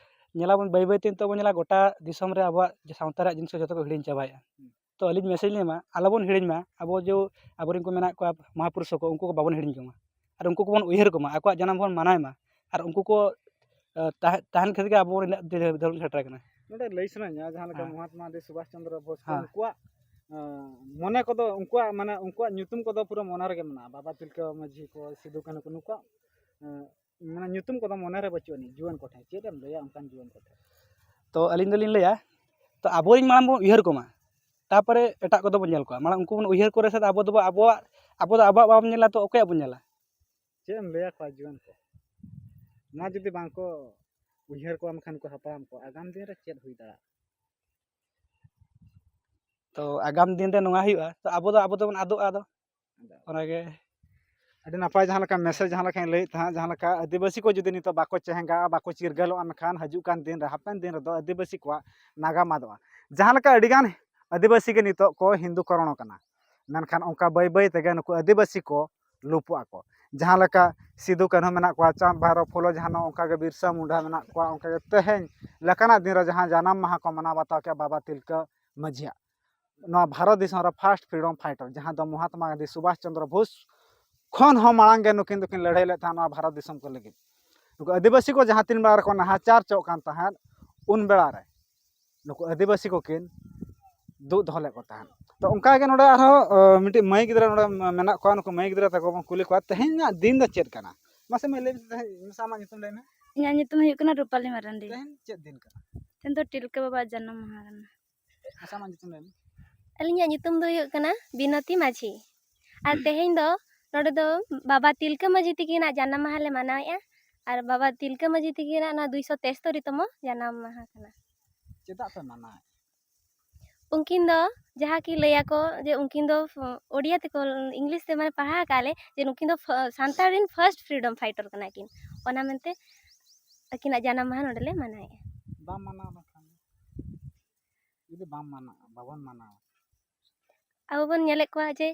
ᱧᱮᱞᱟᱵᱚᱱ, ᱵᱟᱹᱭ ᱵᱟᱹᱭ ᱛᱮ ᱱᱤᱛᱚᱜ ᱵᱚᱱ ᱧᱮᱞᱟ, ᱜᱚᱴᱟ ᱫᱤᱥᱚᱢ ᱨᱮ ᱟᱵᱚᱣᱟᱜ ᱡᱮ ᱥᱟᱶᱛᱟ ᱨᱮᱭᱟᱜ ᱡᱤᱱᱤᱥ ᱠᱚ ᱡᱚᱛᱚ ᱠᱚ ᱦᱤᱲᱤᱧ ᱪᱟᱵᱟᱭᱮᱫᱼᱟ᱾ ᱛᱚ, ᱟᱹᱞᱤᱧ message ᱞᱤᱧ ᱮᱢᱟ, ᱟᱞᱚᱵᱚᱱ ᱦᱤᱲᱤᱧ ᱢᱟ᱾ ᱟᱵᱚ ᱡᱮ, ᱟᱵᱚᱨᱮᱱ ᱠᱚ ᱢᱮᱱᱟᱜ ᱠᱚᱣᱟ ᱢᱚᱦᱟᱯᱩᱨᱩᱥ ᱠᱚ, ᱩᱱᱠᱩ ᱠᱚ ᱵᱟᱵᱚᱱ ᱦᱤᱲᱤᱧ ᱠᱚᱢᱟ᱾ ᱟᱨ ᱩᱱᱠᱩ ᱠᱚᱵᱚᱱ ᱩᱭᱦᱟᱹᱨ ᱠᱚᱢᱟ, ᱟᱠᱚᱣᱟᱜ ᱡᱟᱱᱟᱢ ᱵᱚᱱ ᱢᱟᱱᱟᱣ ᱢᱟ᱾ ᱟᱨ ᱩᱱᱠᱩ ᱠᱚ, ᱮ, ᱛᱟᱦᱮᱸ, ᱛᱟᱦᱮᱱ ᱠᱷᱟᱹᱛᱤᱨ ᱜᱮ ᱟᱵᱚ ᱱᱤᱱᱟᱹᱜ ᱫᱤᱱ ᱫᱷᱟᱹᱵᱤᱡ ᱵᱚᱱ ᱥᱮᱴᱮᱨ ᱟᱠᱟᱱᱟ᱾ ᱱᱚᱰᱮ ᱞᱟᱹᱭ ᱥᱟᱱᱟᱧᱟ, ᱡᱟᱦᱟᱸ ᱞᱮᱠᱟ ᱦᱮᱸ᱾ ᱢᱚᱦᱟᱛᱢᱟ ᱜᱟᱱᱫᱷᱤ, ᱥᱩᱵᱷᱟᱥ ᱪᱚᱱᱫᱨᱚ ᱵᱳᱥ ᱠᱚ, ᱦᱮᱸ᱾ ᱩᱱᱠᱩᱣᱟᱜ, ᱮ, ᱢᱚᱱᱮ ᱠᱚᱫᱚ, ᱩᱱᱠᱩᱣᱟᱜ, ᱢᱟᱱᱮ, ᱩᱱᱠᱩᱣᱟᱜ ᱧᱩᱛᱩᱢ ᱠᱚᱫᱚ ᱯᱩᱨᱟᱹ ᱢᱚᱱᱮ ᱨᱮᱜᱮ ᱢᱮᱱᱟᱜᱼᱟ᱾ ᱵᱟᱵᱟ ᱛᱤᱞᱠᱟᱹ ᱢᱟᱹᱡᱷᱤ ᱠᱚ, ᱥᱤᱫᱩ ᱠᱟᱹᱱᱦᱩ ᱠᱚ, ᱱᱩᱠᱩᱣᱟᱜ, ᱮ, ᱢᱟᱱᱮ, ᱧᱩᱛᱩᱢ ᱠᱚᱫᱚ ᱢᱚᱱᱮ ᱨᱮ ᱵᱟᱹᱪᱩᱜ ᱟᱹᱱᱤᱡ ᱡᱩᱣᱟᱹᱱ ᱠᱚᱴᱷᱮᱱ᱾ ᱪᱮᱫ ᱮᱢ ᱞᱟᱹᱭᱟ ᱚᱱᱠᱟᱱ ᱡᱩᱣᱟᱹᱱ ᱠᱚᱴᱷᱮᱱ? ᱛᱚ, ᱟᱹᱞᱤᱧ ᱫᱚᱞᱤᱧ ᱞᱟᱹᱭᱟ, ᱛᱚ, ᱟᱵᱚᱨᱮᱱ ᱢᱟᱲᱟᱝ ᱵᱚᱱ ᱩᱭᱦᱟᱹᱨ ᱠᱚᱢᱟ, ᱛᱟᱨᱯᱚᱨᱮ ᱮᱴᱟᱜ ᱠᱚᱫᱚ ᱵᱚᱱ ᱧᱮᱞ ᱠᱚᱣᱟ᱾ ᱢᱟᱲᱟᱝ ᱩᱱᱠᱩ ᱵᱚᱱ ᱩᱭᱦᱟᱹᱨ ᱠᱚᱨᱮ ᱥᱮ ᱟᱵᱚ ᱫᱚᱵᱚ, ᱟᱵᱚᱣᱟᱜ, ᱟᱵᱚ ᱫᱚ ᱟᱵᱚᱣᱟᱜ ᱵᱟᱵᱚᱱ ᱧᱮᱞᱟ, ᱛᱚ ᱚᱠᱚᱭᱟᱜ ᱵᱚᱱ ᱧᱮᱞᱟ? ᱪᱮᱫ ᱮᱢ ᱞᱟᱹᱭᱟ ᱠᱚᱣᱟ ᱡᱩᱣᱟᱹᱱ ᱠᱚ? ᱱᱚᱣᱟ ᱡᱩᱫᱤ ᱵᱟᱝ ᱠᱚ ᱩᱭᱦᱟᱹᱨ ᱠᱚᱣᱟ, ᱢᱮᱱᱠᱷᱟᱱ ᱩᱱᱠᱩ ᱦᱟᱯᱲᱟᱢ ᱠᱚ, ᱟᱜᱟᱢ ᱫᱤᱱ ᱨᱮ ᱪᱮᱫ ᱦᱩᱭ ᱫᱟᱲᱮᱭᱟᱜᱼᱟ? ᱛᱚ, ᱟᱜᱟᱢ ᱫᱤᱱ ᱨᱮ ᱱᱚᱣᱟ ᱦᱩᱭᱩᱜᱼᱟ, ᱛᱚ ᱟᱵᱚ ᱫᱚ, ᱟᱵᱚ ᱫᱚᱵᱚᱱ ᱟᱫᱚᱜᱼᱟ ᱟᱫᱚ᱾ ᱟᱫᱚ ᱚᱱᱟᱜᱮ᱾ ᱟᱹᱰᱤ ᱱᱟᱯᱟᱭ, ᱡᱟᱦᱟᱸ ᱞᱮᱠᱟ message, ᱡᱟᱦᱟᱸ ᱞᱮᱠᱟᱧ ᱞᱟᱹᱭᱮᱫ ᱛᱟᱦᱮᱸᱫ, ᱡᱟᱦᱟᱸ ᱞᱮᱠᱟ ᱟᱹᱫᱤᱵᱟᱹᱥᱤ ᱠᱚ ᱡᱩᱫᱤ ᱱᱤᱛᱚᱜ ᱵᱟᱠᱚ ᱪᱮᱸᱜᱷᱟᱜᱼᱟ, ᱵᱟᱠᱚ ᱪᱤᱨᱜᱟᱹᱞᱚᱜᱼᱟ, ᱢᱮᱱᱠᱷᱟᱱ ᱦᱤᱡᱩᱜ ᱠᱟᱱ ᱫᱤᱱ ᱨᱮ, ᱦᱟᱯᱮᱱ ᱫᱤᱱ ᱨᱮᱫᱚ ᱟᱹᱫᱤᱵᱟᱹᱥᱤ ᱠᱚᱣᱟᱜ ᱱᱟᱜᱟᱢ ᱟᱫᱚᱜᱼᱟ᱾ ᱡᱟᱦᱟᱸ ᱞᱮᱠᱟ ᱟᱹᱰᱤᱜᱟᱱ ᱟᱹᱫᱤᱵᱟᱹᱥᱤ ᱜᱮ ᱱᱤᱛᱚᱜ ᱠᱚ ᱦᱤᱱᱫᱩ ᱠᱚᱨᱚᱬᱚ ᱠᱟᱱᱟ, ᱢᱮᱱᱠᱷᱟᱱ ᱚᱱᱠᱟ ᱵᱟᱹᱭ ᱵᱟᱹᱭ ᱛᱮᱜᱮ ᱱᱩᱠᱩ ᱟᱹᱫᱤᱵᱟᱹᱥᱤ ᱠᱚ ᱞᱩᱯᱩᱜ ᱟᱠᱚ᱾ ᱡᱟᱦᱟᱸ ᱞᱮᱠᱟ ᱥᱤᱫᱩ ᱠᱟᱹᱱᱦᱩ ᱢᱮᱱᱟᱜ ᱠᱚᱣᱟ, ᱪᱟᱸᱫᱽ ᱵᱷᱟᱭᱨᱳ ᱯᱷᱩᱞᱳ ᱡᱷᱟᱱᱳ, ᱚᱱᱠᱟᱜᱮ ᱵᱤᱨᱥᱟ ᱢᱩᱱᱰᱟ ᱢᱮᱱᱟᱜ ᱠᱚᱣᱟ, ᱚᱱᱠᱟᱜᱮ ᱛᱮᱦᱮᱧ ᱞᱮᱠᱟᱱᱟᱜ ᱫᱤᱱ ᱨᱮ ᱡᱟᱦᱟᱸ ᱡᱟᱱᱟᱢ ᱢᱟᱦᱟ ᱠᱚ ᱢᱟᱱᱟᱣ ᱵᱟᱛᱟᱣ ᱠᱮᱫ ᱵᱟᱵᱟ ᱛᱤᱞᱠᱟᱹ ᱢᱟᱹᱡᱷᱤᱭᱟᱜ, ᱱᱚᱣᱟ ᱵᱷᱟᱨᱚᱛ ᱫᱤᱥᱚᱢ ᱨᱮ first freedom fighter, ᱡᱟᱦᱟᱸ ᱫᱚ ᱢᱚᱦᱟᱛᱢᱟ ᱜᱟᱱᱫᱷᱤ, ᱥᱩᱵᱷᱟᱥ ᱪᱚᱱᱫᱨᱚ ᱵᱳᱥ ᱠᱷᱚᱱ ᱦᱚᱸ ᱢᱟᱲᱟᱝ ᱜᱮ ᱱᱩᱠᱤᱱ ᱫᱚᱠᱤᱱ ᱞᱟᱹᱲᱦᱟᱹᱭ ᱞᱮᱫ ᱛᱟᱦᱮᱸᱫ ᱱᱚᱣᱟ ᱵᱷᱟᱨᱚᱛ ᱫᱤᱥᱚᱢ ᱠᱚ ᱞᱟᱹᱜᱤᱫ᱾ ᱱᱩᱠᱩ ᱟᱹᱫᱤᱵᱟᱹᱥᱤ ᱠᱚ ᱡᱟᱦᱟᱸ ᱛᱤᱱ ᱵᱮᱲᱟ ᱨᱮᱠᱚ ᱱᱟᱦᱟᱪᱟᱨ ᱪᱚᱜ ᱠᱟᱱ ᱛᱟᱦᱮᱸᱫ, ᱩᱱ ᱵᱮᱲᱟ ᱨᱮ ᱱᱩᱠᱩ ᱟᱹᱫᱤᱵᱟᱹᱥᱤ ᱠᱚᱠᱤᱱ ᱫᱩᱜ ᱫᱚᱦᱚ ᱞᱮᱫ ᱠᱚ ᱛᱟᱦᱮᱸᱫ᱾ ᱛᱚ ᱚᱱᱠᱟ ᱜᱮ ᱱᱚᱰᱮ ᱟᱨᱦᱚᱸ ᱢᱤᱫᱴᱤᱡ ᱢᱟᱹᱭ ᱜᱤᱫᱽᱨᱟᱹ ᱱᱚᱰᱮ ᱢᱮᱱᱟᱜ ᱠᱚᱣᱟ, ᱱᱩᱠᱩ ᱢᱟᱹᱭ ᱜᱤᱫᱽᱨᱟᱹ ᱛᱟᱠᱚ ᱵᱚᱱ ᱠᱩᱞᱤ ᱠᱚᱣᱟ ᱛᱮᱦᱮᱧᱟᱜ ᱫᱤᱱ ᱫᱚ ᱪᱮᱫ ᱠᱟᱱᱟ᱾ ᱢᱟᱥᱮ ᱢᱟᱹᱭ, ᱞᱟᱹᱭ ᱢᱮᱥᱮ, ᱛᱮᱦᱮᱧ ᱢᱟᱥᱮ ᱟᱢᱟᱜ ᱧᱩᱛᱩᱢ ᱞᱟᱹᱭ ᱢᱮ᱾ ᱤᱧᱟᱹᱜ ᱧᱩᱛᱩᱢ ᱦᱩᱭᱩᱜ ᱠᱟᱱᱟ ᱨᱩᱯᱟᱞᱤ ᱢᱟᱨᱟᱱᱰᱤ᱾ ᱛᱮᱦᱮᱧ ᱪᱮᱫ ᱫᱤᱱ ᱠᱟᱱᱟ? ᱛᱮᱦᱮᱧ ᱫᱚ ᱛᱤᱞᱠᱟᱹ ᱵᱟᱵᱟᱣᱟᱜ ᱡᱟᱱᱟᱢ ᱢᱟᱦᱟ ᱠᱟᱱᱟ᱾ ᱟᱪᱪᱷᱟ, ᱟᱢᱟᱜ ᱧᱩᱛᱩᱢ ᱞᱟᱹᱭ ᱢᱮ᱾ ᱟᱹᱞᱤᱧᱟᱜ ᱧᱩᱛᱩᱢ ᱫᱚ ᱦᱩᱭᱩᱜ ᱠᱟᱱᱟ ᱵᱤᱱᱚᱛᱤ ᱢᱟᱹᱡᱷᱤ᱾ ᱟᱨ ᱛᱮᱦᱮᱧ ᱫᱚ ᱱᱚᱰᱮ ᱫᱚ ᱵᱟᱵᱟ ᱛᱤᱞᱠᱟᱹ ᱢᱟᱹᱡᱷᱤ ᱛᱤᱠᱤᱱᱟᱜ ᱡᱟᱱᱟᱢ ᱢᱟᱦᱟ ᱞᱮ ᱢᱟᱱᱟᱣᱮᱫᱼᱟ᱾ ᱟᱨ ᱵᱟᱵᱟ ᱛᱤᱞᱠᱟᱹ ᱢᱟᱹᱡᱷᱤ ᱛᱤᱠᱤᱱᱟᱜ ᱱᱚᱣᱟ ᱫᱩᱭᱥᱚ ᱛᱮᱥᱛᱚᱨᱤ ᱛᱚᱢᱚ ᱡᱟᱱᱟᱢ ᱢᱟᱦᱟ ᱠᱟᱱᱟ᱾ ᱪᱮᱫᱟᱜ ᱯᱮ ᱢᱟᱱᱟᱣᱮᱫᱼᱟ? ᱩᱱᱠᱤᱱ ᱫᱚ ᱡᱟᱦᱟᱸ ᱠᱤ ᱞᱟᱹᱭᱟᱠᱚ ᱡᱮ ᱩᱱᱠᱤᱱ ᱫᱚ ᱯᱷ-, ᱳᱰᱤᱭᱟ ᱛᱮᱠᱚ, ᱤᱝᱞᱤᱥ ᱛᱮ ᱢᱟᱱᱮ ᱯᱟᱲᱦᱟᱣ ᱟᱠᱟᱫ ᱞᱮ ᱡᱮ ᱱᱩᱠᱤᱱ ᱫᱚ ᱯᱷ-, ᱥᱟᱱᱛᱟᱲ ᱨᱮᱱ ᱯᱷᱟᱨᱥᱴ ᱯᱷᱨᱤᱰᱚᱢ ᱯᱷᱟᱭᱴᱟᱨ ᱠᱟᱱᱟ ᱠᱤᱱ᱾ ᱚᱱᱟ ᱢᱮᱱᱛᱮ ᱟᱹᱠᱤᱱᱟᱜ ᱡᱟᱱᱟᱢ ᱢᱟᱦᱟ ᱱᱚᱰᱮ ᱞᱮ ᱢᱟᱱᱟᱣᱮᱫᱼᱟ᱾ ᱵᱟᱢ ᱢᱟᱱᱟᱣ ᱞᱮᱠᱷᱟᱱ ᱫᱚ? ᱡᱩᱫᱤ ᱵᱟᱢ ᱢᱟᱱᱟᱣᱟ, ᱵᱟᱵᱚᱱ ᱢᱟᱱᱟᱣᱟ᱾ ᱟᱵᱚ ᱵᱚᱱ ᱧᱮᱞᱮᱫ ᱠᱚᱣᱟ ᱡᱮ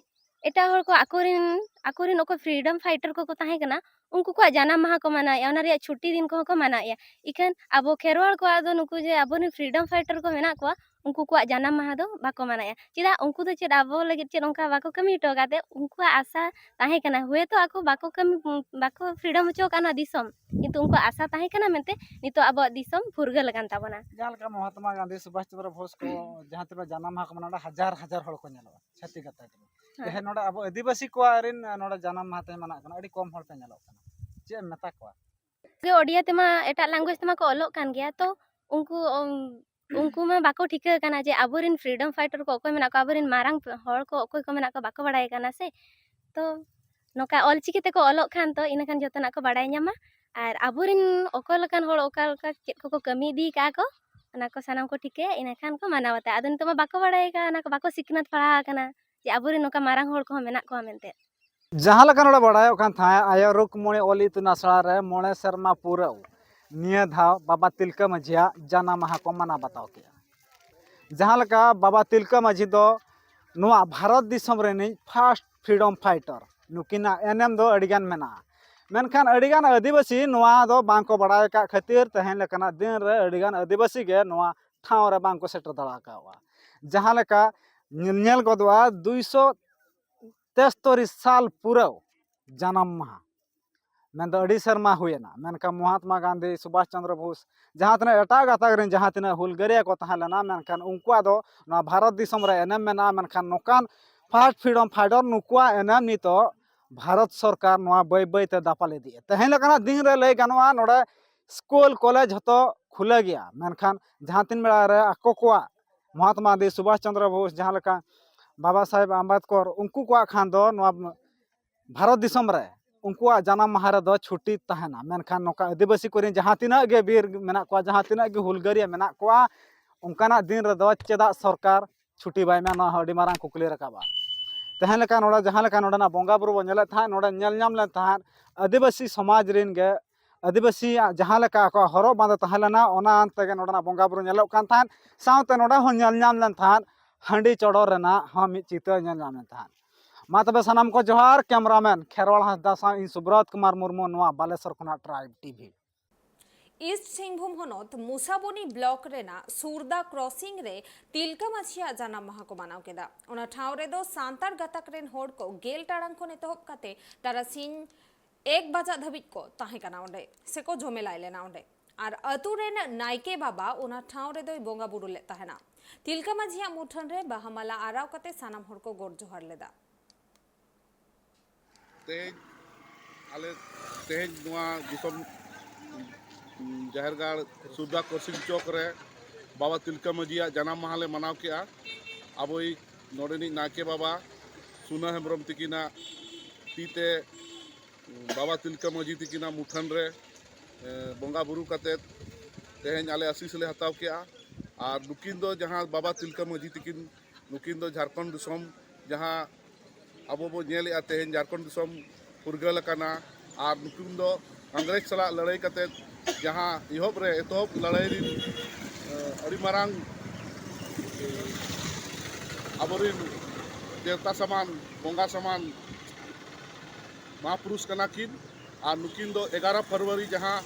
ᱮᱴᱟᱜ ᱦᱚᱲ ᱠᱚ ᱟᱠᱚᱨᱮᱱ, ᱟᱠᱚᱨᱮᱱ ᱚᱠᱚᱭ ᱯᱷᱨᱤᱰᱚᱢ ᱯᱷᱟᱭᱴᱟᱨ ᱠᱚᱠᱚ ᱛᱟᱦᱮᱸ ᱠᱟᱱᱟ, ᱩᱱᱠᱩ ᱠᱚᱣᱟᱜ ᱡᱟᱱᱟᱢ ᱢᱟᱦᱟ ᱠᱚ ᱢᱟᱱᱟᱣᱮᱫᱼᱟ, ᱚᱱᱟ ᱨᱮᱭᱟᱜ ᱪᱷᱩᱴᱤ ᱫᱤᱱ ᱠᱚᱦᱚᱸ ᱠᱚ ᱢᱟᱱᱟᱣᱮᱫᱼᱟ᱾ ᱤᱠᱷᱟᱹᱱ ᱟᱵᱚ ᱠᱷᱮᱨᱣᱟᱲ ᱠᱚᱣᱟᱜ ᱫᱚ, ᱱᱩᱠᱩ ᱡᱮ ᱟᱵᱚᱨᱮᱱ ᱯᱷᱨᱤᱰᱚᱢ ᱯᱷᱟᱭᱴᱟᱨ ᱠᱚ ᱢᱮᱱᱟᱜ ᱠᱚᱣᱟ, ᱩᱱᱠᱩ ᱠᱚᱣᱟᱜ ᱡᱟᱱᱟᱢ ᱢᱟᱦᱟ ᱫᱚ ᱵᱟᱠᱚ ᱢᱟᱱᱟᱣᱮᱫᱼᱟ᱾ ᱪᱮᱫᱟᱜ? ᱩᱱᱠᱩ ᱫᱚ ᱪᱮᱫ ᱟᱵᱚ ᱞᱟᱹᱜᱤᱫ ᱪᱮᱫ ᱚᱱᱠᱟ ᱵᱟᱠᱚ ᱠᱟᱹᱢᱤ ᱦᱚᱴᱚ ᱟᱠᱟᱫ ᱛᱮ, ᱩᱱᱠᱩᱣᱟᱜ ᱟᱥᱟ ᱛᱟᱦᱮᱸ ᱠᱟᱱᱟ, ᱦᱚᱭᱛᱳ ᱟᱠᱚ ᱵᱟᱠᱚ ᱠᱟᱹᱢᱤ, ᱵᱟᱠᱚ ᱯᱷᱨᱤᱰᱚᱢ ᱦᱚᱪᱚ ᱟᱠᱟᱫ ᱱᱚᱣᱟ ᱫᱤᱥᱚᱢ, ᱠᱤᱱᱛᱩ ᱩᱱᱠᱩᱣᱟᱜ ᱟᱥᱟ ᱛᱟᱦᱮᱸ ᱠᱟᱱᱟ ᱢᱮᱱᱛᱮ ᱱᱤᱛᱚᱜ ᱟᱵᱚᱣᱟᱜ ᱫᱤᱥᱚᱢ ᱯᱷᱩᱨᱜᱟᱹᱞ ᱟᱠᱟᱱ ᱛᱟᱵᱚᱱᱟ᱾ ᱡᱟᱦᱟᱸ ᱞᱮᱠᱟ ᱢᱚᱦᱟᱛᱢᱟ ᱜᱟᱱᱫᱷᱤ, ᱥᱩᱵᱷᱟᱥ ᱪᱚᱱᱫᱨᱚ ᱵᱳᱥ ᱠᱚ ᱡᱟᱦᱟᱸ ᱛᱤᱱᱟᱹᱜ ᱡᱟᱱᱟᱢ ᱢᱟᱦᱟ ᱠᱚ ᱢᱟᱱᱟᱣᱟ, ᱚᱸᱰᱮ ᱦᱟᱡᱟᱨ ᱦᱟᱡᱟᱨ ᱦᱚᱲ ᱠᱚ ᱧᱮᱞᱚᱜᱼᱟ, ᱪᱷᱟᱹᱛᱤᱠ ᱜᱟᱛᱟᱠ ᱨᱮ᱾ ᱦᱮᱸ᱾ ᱛᱮᱦᱮᱧ ᱱᱚᱰᱮ ᱟᱵᱚ ᱟᱹᱫᱤᱵᱟᱹᱥᱤ ᱠᱚᱣᱟᱜ ᱨᱮᱱ ᱱᱚᱰᱮ ᱡᱟᱱᱟᱢ ᱢᱟᱦᱟ ᱛᱮᱦᱮᱧ ᱢᱟᱱᱟᱜ ᱠᱟᱱᱟ, ᱟᱹᱰᱤ ᱠᱚᱢ ᱦᱚᱲ ᱯᱮ ᱧᱮᱞᱚᱜ ᱠᱟᱱᱟ, ᱪᱮᱫ ᱮᱢ ᱢᱮᱛᱟ ᱠᱚᱣᱟ? ᱡᱮ ᱳᱰᱤᱭᱟ ᱛᱮᱢᱟ ᱮᱴᱟᱜ ᱞᱮᱝᱜᱩᱭᱮᱡᱽ ᱛᱮᱢᱟ ᱠᱚ ᱚᱞᱚᱜ ᱠᱟᱱ ᱜᱮᱭᱟ, ᱛᱚ ᱩᱱᱠᱩ, ᱩᱱᱠᱩ ᱢᱟ ᱵᱟᱠᱚ ᱴᱷᱤᱠᱟᱹ ᱠᱟᱱᱟ ᱡᱮ ᱟᱵᱚᱨᱮᱱ ᱯᱷᱨᱤᱰᱚᱢ ᱯᱷᱟᱭᱴᱟᱨ ᱠᱚ ᱚᱠᱚᱭ ᱢᱮᱱᱟᱜ ᱠᱚᱣᱟ, ᱟᱵᱚᱨᱮᱱ ᱢᱟᱨᱟᱝ ᱦᱚᱲ ᱠᱚ ᱚᱠᱚᱭ ᱠᱚ ᱢᱮᱱᱟᱜ ᱠᱚᱣᱟ ᱵᱟᱠᱚ ᱵᱟᱲᱟᱭ ᱠᱟᱱᱟ ᱥᱮ᱾ ᱛᱚ ᱱᱚᱝᱠᱟ ᱚᱞᱪᱤᱠᱤ ᱛᱮᱠᱚ ᱚᱞᱚᱜ ᱠᱷᱟᱱ ᱛᱚ ᱤᱱᱟᱹᱠᱷᱟᱱ ᱡᱚᱛᱚᱱᱟᱜ ᱠᱚ ᱵᱟᱲᱟᱭ ᱧᱟᱢᱟ᱾ ᱟᱨ ᱟᱵᱚᱨᱮᱱ ᱚᱠᱟ ᱞᱮᱠᱟᱱ ᱦᱚᱲ ᱚᱠᱟ ᱞᱮᱠᱟ ᱪᱮᱫ ᱠᱚᱠᱚ ᱠᱟᱹᱢᱤ ᱤᱫᱤ ᱠᱟᱜᱼᱟ ᱠᱚ, ᱚᱱᱟ ᱠᱚ ᱥᱟᱱᱟᱢ ᱠᱚ ᱴᱷᱤᱠᱟᱹᱭᱟ, ᱤᱱᱟᱹᱠᱷᱟᱱ ᱠᱚ ᱢᱟᱱᱟᱣ ᱵᱟᱛᱟᱣᱟ᱾ ᱟᱫᱚ ᱱᱤᱛᱚᱜ ᱢᱟ ᱵᱟᱠᱚ ᱵᱟᱲᱟᱭ ᱠᱟᱜᱼᱟ, ᱚᱱᱟ ᱠᱚ ᱵᱟᱠᱚ ᱥᱤᱠᱷᱱᱟᱹᱛ ᱯᱟᱲᱦᱟᱣ ᱟᱠᱟᱱᱟ ᱡᱮ ᱟᱵᱚᱨᱮᱱ ᱱᱚᱝᱠᱟ ᱢᱟᱨᱟᱝ ᱦᱚᱲ ᱠᱚᱦᱚᱸ ᱢᱮᱱᱟᱜ ᱠᱚᱣᱟ ᱢᱮᱱᱛᱮ᱾ ᱡᱟᱦᱟᱸ ᱞᱮᱠᱟ ᱱᱚᱰᱮ ᱵᱟᱲᱟᱭᱚᱜ ᱠᱟᱱ ᱛᱟᱦᱮᱸᱫ, ᱟᱭᱳ ᱨᱩᱠᱢᱚᱬᱤ ᱚᱞ ᱤᱛᱩᱱ ᱟᱥᱲᱟ ᱨᱮ ᱢᱚᱬᱮ ᱥᱮᱨᱢᱟ ᱯᱩᱨᱟᱹᱣ ᱱᱤᱭᱟᱹ ᱫᱷᱟᱣ ᱵᱟᱵᱟ ᱛᱤᱞᱠᱟᱹ ᱢᱟᱹᱡᱷᱤᱭᱟᱜ ᱡᱟᱱᱟᱢ ᱢᱟᱦᱟ ᱠᱚ ᱢᱟᱱᱟᱣ ᱵᱟᱛᱟᱣ ᱠᱮᱫᱼᱟ᱾ ᱡᱟᱦᱟᱸ ᱞᱮᱠᱟ ᱵᱟᱵᱟ ᱛᱤᱞᱠᱟᱹ ᱢᱟᱹᱡᱷᱤ ᱫᱚ ᱱᱚᱣᱟ ᱵᱷᱟᱨᱚᱛ ᱫᱤᱥᱚᱢ ᱨᱤᱱᱤᱡ ᱯᱷᱟᱥᱴ ᱯᱷᱨᱤᱰᱚᱢ ᱯᱷᱟᱭᱴᱟᱨ, ᱱᱩᱠᱤᱱᱟᱜ ᱮᱱᱮᱢ ᱫᱚ ᱟᱹᱰᱤᱜᱟᱱ ᱢᱮᱱᱟᱜᱼᱟ, ᱢᱮᱱᱠᱷᱟᱱ ᱟᱹᱰᱤᱜᱟᱱ ᱟᱹᱫᱤᱵᱟᱹᱥᱤ ᱱᱚᱣᱟ ᱫᱚ ᱵᱟᱝᱠᱚ ᱵᱟᱲᱟᱭ ᱟᱠᱟᱫ ᱠᱷᱟᱹᱛᱤᱨ ᱛᱮᱦᱮᱧ ᱞᱮᱠᱟᱱᱟᱜ ᱫᱤᱱ ᱨᱮ ᱟᱹᱰᱤᱜᱟᱱ ᱟᱹᱫᱤᱵᱟᱹᱥᱤ ᱜᱮ ᱱᱚᱣᱟ ᱴᱷᱟᱶ ᱨᱮ ᱵᱟᱝᱠᱚ ᱥᱮᱴᱮᱨ ᱫᱟᱲᱮ ᱟᱠᱟᱫᱼᱟ᱾ ᱡᱟᱦᱟᱸ ᱞᱮᱠᱟ ᱧᱮᱞ ᱜᱚᱫᱚᱜᱼᱟ, ᱫᱩᱭᱥᱚ ᱛᱮᱥᱛᱚᱨᱤ ᱥᱟᱞ ᱯᱩᱨᱟᱹᱣ ᱡᱟᱱᱟᱢ ᱢᱟᱦᱟ, ᱢᱮᱱᱫᱚ ᱟᱹᱰᱤ ᱥᱮᱨᱢᱟ ᱦᱩᱭᱮᱱᱟ, ᱢᱮᱱᱠᱷᱟᱱ ᱢᱚᱦᱟᱛᱢᱟ ᱜᱟᱱᱫᱷᱤ, ᱥᱩᱵᱷᱟᱥ ᱪᱚᱱᱫᱨᱚ ᱵᱳᱥ, ᱡᱟᱦᱟᱸ ᱛᱤᱱᱟᱹᱜ ᱮᱴᱟᱜ ᱜᱟᱛᱟᱠ ᱨᱮᱱ ᱡᱟᱦᱟᱸ ᱛᱤᱱᱟᱹᱜ ᱦᱩᱞᱜᱟᱹᱨᱤᱭᱟᱹ ᱠᱚ ᱛᱟᱦᱮᱸ ᱞᱮᱱᱟ, ᱢᱮᱱᱠᱷᱟᱱ ᱩᱱᱠᱩᱣᱟᱜ ᱫᱚ ᱱᱚᱣᱟ ᱵᱷᱟᱨᱚᱛ ᱫᱤᱥᱚᱢ ᱨᱮ ᱮᱱᱮᱢ ᱢᱮᱱᱟᱜᱼᱟ, ᱢᱮᱱᱠᱷᱟᱱ ᱱᱚᱝᱠᱟᱱ first freedom fighter ᱱᱩᱠᱩᱣᱟᱜ ᱮᱱᱮᱢ ᱱᱤᱛᱚᱜ ᱵᱷᱟᱨᱚᱛ ᱥᱚᱨᱠᱟᱨ ᱱᱚᱣᱟ ᱵᱟᱹᱭ ᱵᱟᱹᱭ ᱛᱮ ᱫᱟᱯᱟᱞ ᱤᱫᱤᱭᱮᱫᱼᱟ᱾ ᱛᱮᱦᱮᱧ ᱞᱮᱠᱟᱱᱟᱜ ᱫᱤᱱ ᱨᱮ ᱞᱟᱹᱭ ᱜᱟᱱᱚᱜᱼᱟ, ᱱᱚᱰᱮ ᱥᱠᱩᱞ ᱠᱚᱞᱮᱡᱽ ᱡᱷᱚᱛᱚ ᱠᱷᱩᱞᱟᱹ ᱜᱮᱭᱟ, ᱢᱮᱱᱠᱷᱟᱱ ᱡᱟᱦᱟᱸ ᱛᱤᱱ ᱵᱮᱲᱟ ᱨᱮ ᱟᱠᱚ ᱠᱚᱣᱟᱜ ᱢᱚᱦᱟᱛᱢᱟ ᱜᱟᱱᱫᱷᱤ, ᱥᱩᱵᱷᱟᱥ ᱪᱚᱱᱫᱨᱚ ᱵᱳᱥ, ᱡᱟᱦᱟᱸ ᱞᱮᱠᱟ ᱵᱟᱵᱟ ᱥᱟᱦᱮᱵᱽ ᱟᱢᱵᱮᱫᱠᱚᱨ, ᱩᱱᱠᱩ ᱠᱚᱣᱟᱜ ᱠᱷᱟᱱ ᱫᱚ ᱱᱚᱣᱟ ᱵᱷᱟᱨᱚᱛ ᱫᱤᱥᱚᱢ ᱨᱮ ᱩᱱᱠᱩᱣᱟᱜ ᱡᱟᱱᱟᱢ ᱢᱟᱦᱟ ᱨᱮᱫᱚ ᱪᱷᱩᱴᱤ ᱛᱟᱦᱮᱱᱟ, ᱢᱮᱱᱠᱷᱟᱱ ᱱᱚᱝᱠᱟ ᱟᱹᱫᱤᱵᱟᱹᱥᱤ ᱠᱚᱨᱮᱱ ᱡᱟᱦᱟᱸ ᱛᱤᱱᱟᱹᱜ ᱜᱮ ᱵᱤᱨ ᱢᱮᱱᱟᱜ ᱠᱚᱣᱟ, ᱡᱟᱦᱟᱸ ᱛᱤᱱᱟᱹᱜ ᱜᱮ ᱦᱩᱞᱜᱟᱹᱨᱤᱭᱟᱹ ᱢᱮᱱᱟᱜ ᱠᱚᱣᱟ, ᱚᱱᱠᱟᱱᱟᱜ ᱫᱤᱱ ᱨᱮᱫᱚ ᱪᱮᱫᱟᱜ ᱥᱚᱨᱠᱟᱨ ᱪᱷᱩᱴᱤ ᱵᱟᱭ ᱮᱢᱟ? ᱱᱚᱣᱟ ᱦᱚᱸ ᱟᱹᱰᱤ ᱢᱟᱨᱟᱝ ᱠᱩᱠᱞᱤ ᱨᱟᱠᱟᱵᱼᱟ᱾ ᱛᱮᱦᱮᱧ ᱞᱮᱠᱟ ᱱᱚᱰᱮ ᱡᱟᱦᱟᱸ ᱞᱮᱠᱟ ᱱᱚᱰᱮᱱᱟᱜ ᱵᱚᱸᱜᱟ ᱵᱩᱨᱩ ᱵᱚᱱ ᱧᱮᱞᱮᱫ ᱛᱟᱦᱮᱸᱫ, ᱱᱚᱰᱮ ᱧᱮᱞ ᱧᱟᱢ ᱞᱮᱱ ᱛᱟᱦᱮᱸᱫ ᱟᱹᱫᱤᱵᱟᱹᱥᱤ ᱥᱚᱢᱟᱡᱽ ᱨᱮᱱ ᱜᱮ, ᱟᱹᱫᱤᱵᱟᱹᱥᱤᱭᱟᱜ ᱡᱟᱦᱟᱸ ᱞᱮᱠᱟ ᱟᱠᱚᱣᱟᱜ ᱦᱚᱨᱚᱜ ᱵᱟᱸᱫᱮ ᱛᱟᱦᱮᱸ ᱞᱮᱱᱟ, ᱚᱱᱟ ᱛᱮᱜᱮ ᱱᱚᱰᱮᱱᱟᱜ ᱵᱚᱸᱜᱟ ᱵᱩᱨᱩ ᱧᱮᱞᱚᱜ ᱠᱟᱱ ᱛᱟᱦᱮᱸᱫ᱾ ᱥᱟᱶᱛᱮ ᱱᱚᱰᱮ ᱦᱚᱸ ᱧᱮᱞ ᱧᱟᱢ ᱞᱮᱱ ᱛᱟᱦᱮᱸᱫ ᱦᱟᱺᱰᱤ ᱪᱚᱰᱚᱨ ᱨᱮᱱᱟᱜ ᱦᱚᱸ ᱢᱤᱫ ᱪᱤᱛᱟᱹᱨ ᱧᱮᱞ ᱧᱟᱢ ᱞᱮᱱ ᱛᱟᱦᱮᱸᱫ᱾ ᱢᱟ ᱛᱚᱵᱮ ᱥᱟᱱᱟᱢ ᱠᱚ ᱡᱚᱦᱟᱨ᱾ ᱠᱮᱢᱨᱟᱢᱮᱱ ᱠᱷᱮᱨᱣᱟᱞ ᱦᱟᱸᱥᱫᱟ ᱥᱟᱶ ᱤᱧ ᱥᱩᱵᱨᱚᱛ ᱠᱩᱢᱟᱨ ᱢᱩᱨᱢᱩ, ᱱᱚᱣᱟ ᱵᱟᱞᱮᱥᱚᱨ ᱠᱷᱚᱱᱟᱜ ᱴᱨᱟᱭᱤᱵᱽ ᱴᱤᱵᱷᱤ᱾ ᱤᱥᱴ ᱥᱤᱝᱵᱷᱩᱢ ᱦᱚᱱᱚᱛ ᱢᱩᱥᱟᱵᱚᱱᱤ ᱵᱞᱚᱠ ᱨᱮᱱᱟᱜ ᱥᱩᱨᱫᱟ ᱠᱨᱚᱥᱤᱝ ᱨᱮ ᱛᱤᱞᱠᱟᱹ ᱢᱟᱹᱡᱷᱤᱭᱟᱜ ᱡᱟᱱᱟᱢ ᱢᱟᱦᱟ ᱠᱚ ᱢᱟᱱᱟᱣ ᱠᱮᱫᱟ᱾ ᱚᱱᱟ ᱴᱷᱟᱶ ᱨᱮᱫᱚ ᱥᱟᱱᱛᱟᱲ ᱜᱟᱛᱟᱠ ᱨᱮᱱ ᱦᱚᱲ ᱠᱚ ᱜᱮᱞ ᱴᱟᱲᱟᱝ ᱠᱷᱚᱱ ᱮᱛᱚᱦᱚᱵ ᱠᱟᱛᱮ ᱛᱟᱨᱟᱥᱤᱧ ᱮᱠ ᱵᱟᱡᱟᱜ ᱫᱷᱟᱹᱵᱤᱡ ᱠᱚ ᱛᱟᱦᱮᱸ ᱠᱟᱱᱟ ᱚᱸᱰᱮ, ᱥᱮᱠᱚ ᱡᱚᱢᱮᱞᱟᱭ ᱞᱮᱱᱟ ᱚᱸᱰᱮ᱾ ᱟᱨ ᱟᱹᱛᱩ ᱨᱮᱱ ᱱᱟᱭᱠᱮ ᱵᱟᱵᱟ ᱚᱱᱟ ᱴᱷᱟᱶ ᱨᱮᱫᱚᱭ ᱵᱚᱸᱜᱟ ᱵᱩᱨᱩ ᱞᱮᱫ ᱛᱟᱦᱮᱱᱟ᱾ ᱛᱤᱞᱠᱟᱹ ᱢᱟᱹᱡᱷᱤᱭᱟᱜ ᱢᱩᱴᱷᱟᱹᱱ ᱨᱮ ᱵᱟᱦᱟ ᱢᱟᱞᱟ ᱟᱨᱟᱣ ᱠᱟᱛᱮ ᱥᱟᱱᱟᱢ ᱦᱚᱲ ᱠᱚ ᱜᱚᱰ ᱡᱚᱦᱟᱨ ᱞᱮᱫᱟ᱾ ᱛᱮᱦᱮᱧ ᱟᱞᱮ, ᱛᱮᱦᱮᱧ ᱱᱚᱣᱟ ᱫᱤᱥᱚᱢ, ᱡᱟᱦᱮᱨ ᱜᱟᱲ ᱥᱩᱨᱫᱟ ᱠᱨᱚᱥᱤᱝ ᱪᱚᱠ ᱨᱮ ᱵᱟᱵᱟ ᱛᱤᱞᱠᱟᱹ ᱢᱟᱹᱡᱷᱤᱭᱟᱜ ᱡᱟᱱᱟᱢ ᱢᱟᱦᱟ ᱞᱮ ᱢᱟᱱᱟᱣ ᱠᱮᱜᱼᱟ᱾ ᱟᱵᱚᱭᱤᱡ ᱱᱚᱰᱮᱱᱤᱡ ᱱᱟᱭᱠᱮ ᱵᱟᱵᱟ ᱥᱩᱱᱟᱹ ᱦᱮᱢᱵᱨᱚᱢ ᱛᱤᱠᱤᱱᱟᱜ ᱛᱤ ᱛᱮ ᱵᱟᱵᱟ ᱛᱤᱞᱠᱟᱹ ᱢᱟᱹᱡᱷᱤ ᱛᱤᱠᱤᱱᱟᱜ ᱢᱩᱴᱷᱟᱹᱱ ᱨᱮ, ᱮ, ᱵᱚᱸᱜᱟ ᱵᱩᱨᱩ ᱠᱟᱛᱮᱫ ᱛᱮᱦᱮᱧ ᱟᱞᱮ ᱟᱥᱤᱥ ᱞᱮ ᱦᱟᱛᱟᱣ ᱠᱮᱜᱼᱟ᱾ ᱟᱨ ᱱᱩᱠᱤᱱ ᱫᱚ ᱡᱟᱦᱟᱸ ᱵᱟᱵᱟ ᱛᱤᱞᱠᱟᱹ ᱢᱟᱹᱡᱷᱤ ᱛᱤᱠᱤᱱ, ᱱᱩᱠᱤᱱ ᱫᱚ ᱡᱷᱟᱲᱠᱷᱚᱸᱰ ᱫᱤᱥᱚᱢ, ᱡᱟᱦᱟᱸ ᱟᱵᱚ ᱵᱚ ᱧᱮᱞᱮᱜᱼᱟ ᱛᱮᱦᱮᱧ ᱡᱷᱟᱲᱠᱷᱚᱸᱰ ᱫᱤᱥᱚᱢ ᱯᱷᱩᱨᱜᱟᱹᱞ ᱟᱠᱟᱱᱟ, ᱟᱨ ᱱᱩᱠᱤᱱ ᱫᱚ ᱤᱝᱨᱮᱡᱽ ᱥᱟᱞᱟᱜ ᱞᱟᱹᱲᱦᱟᱹᱭ ᱠᱟᱛᱮᱫ ᱡᱟᱦᱟᱸ ᱮᱦᱚᱵ ᱨᱮ, ᱮᱛᱚᱦᱚᱵ ᱞᱟᱹᱲᱦᱟᱹᱭ ᱨᱤᱱ, ᱮ, ᱟᱹᱰᱤ ᱢᱟᱨᱟᱝ, ᱮ, ᱟᱵᱚᱨᱤᱱ ᱫᱮᱣᱛᱟ ᱥᱟᱢᱟᱱ, ᱵᱚᱸᱜᱟ ᱥᱟᱢᱟᱱ ᱢᱟᱦᱟᱯᱩᱨᱩᱥ ᱠᱟᱱᱟ ᱠᱤᱱ᱾ ᱟᱨ ᱱᱩᱠᱤᱱ ᱫᱚ ᱮᱜᱟᱨᱚ ᱯᱷᱮᱵᱽᱨᱩᱣᱟᱨᱤ ᱡᱟᱦᱟᱸ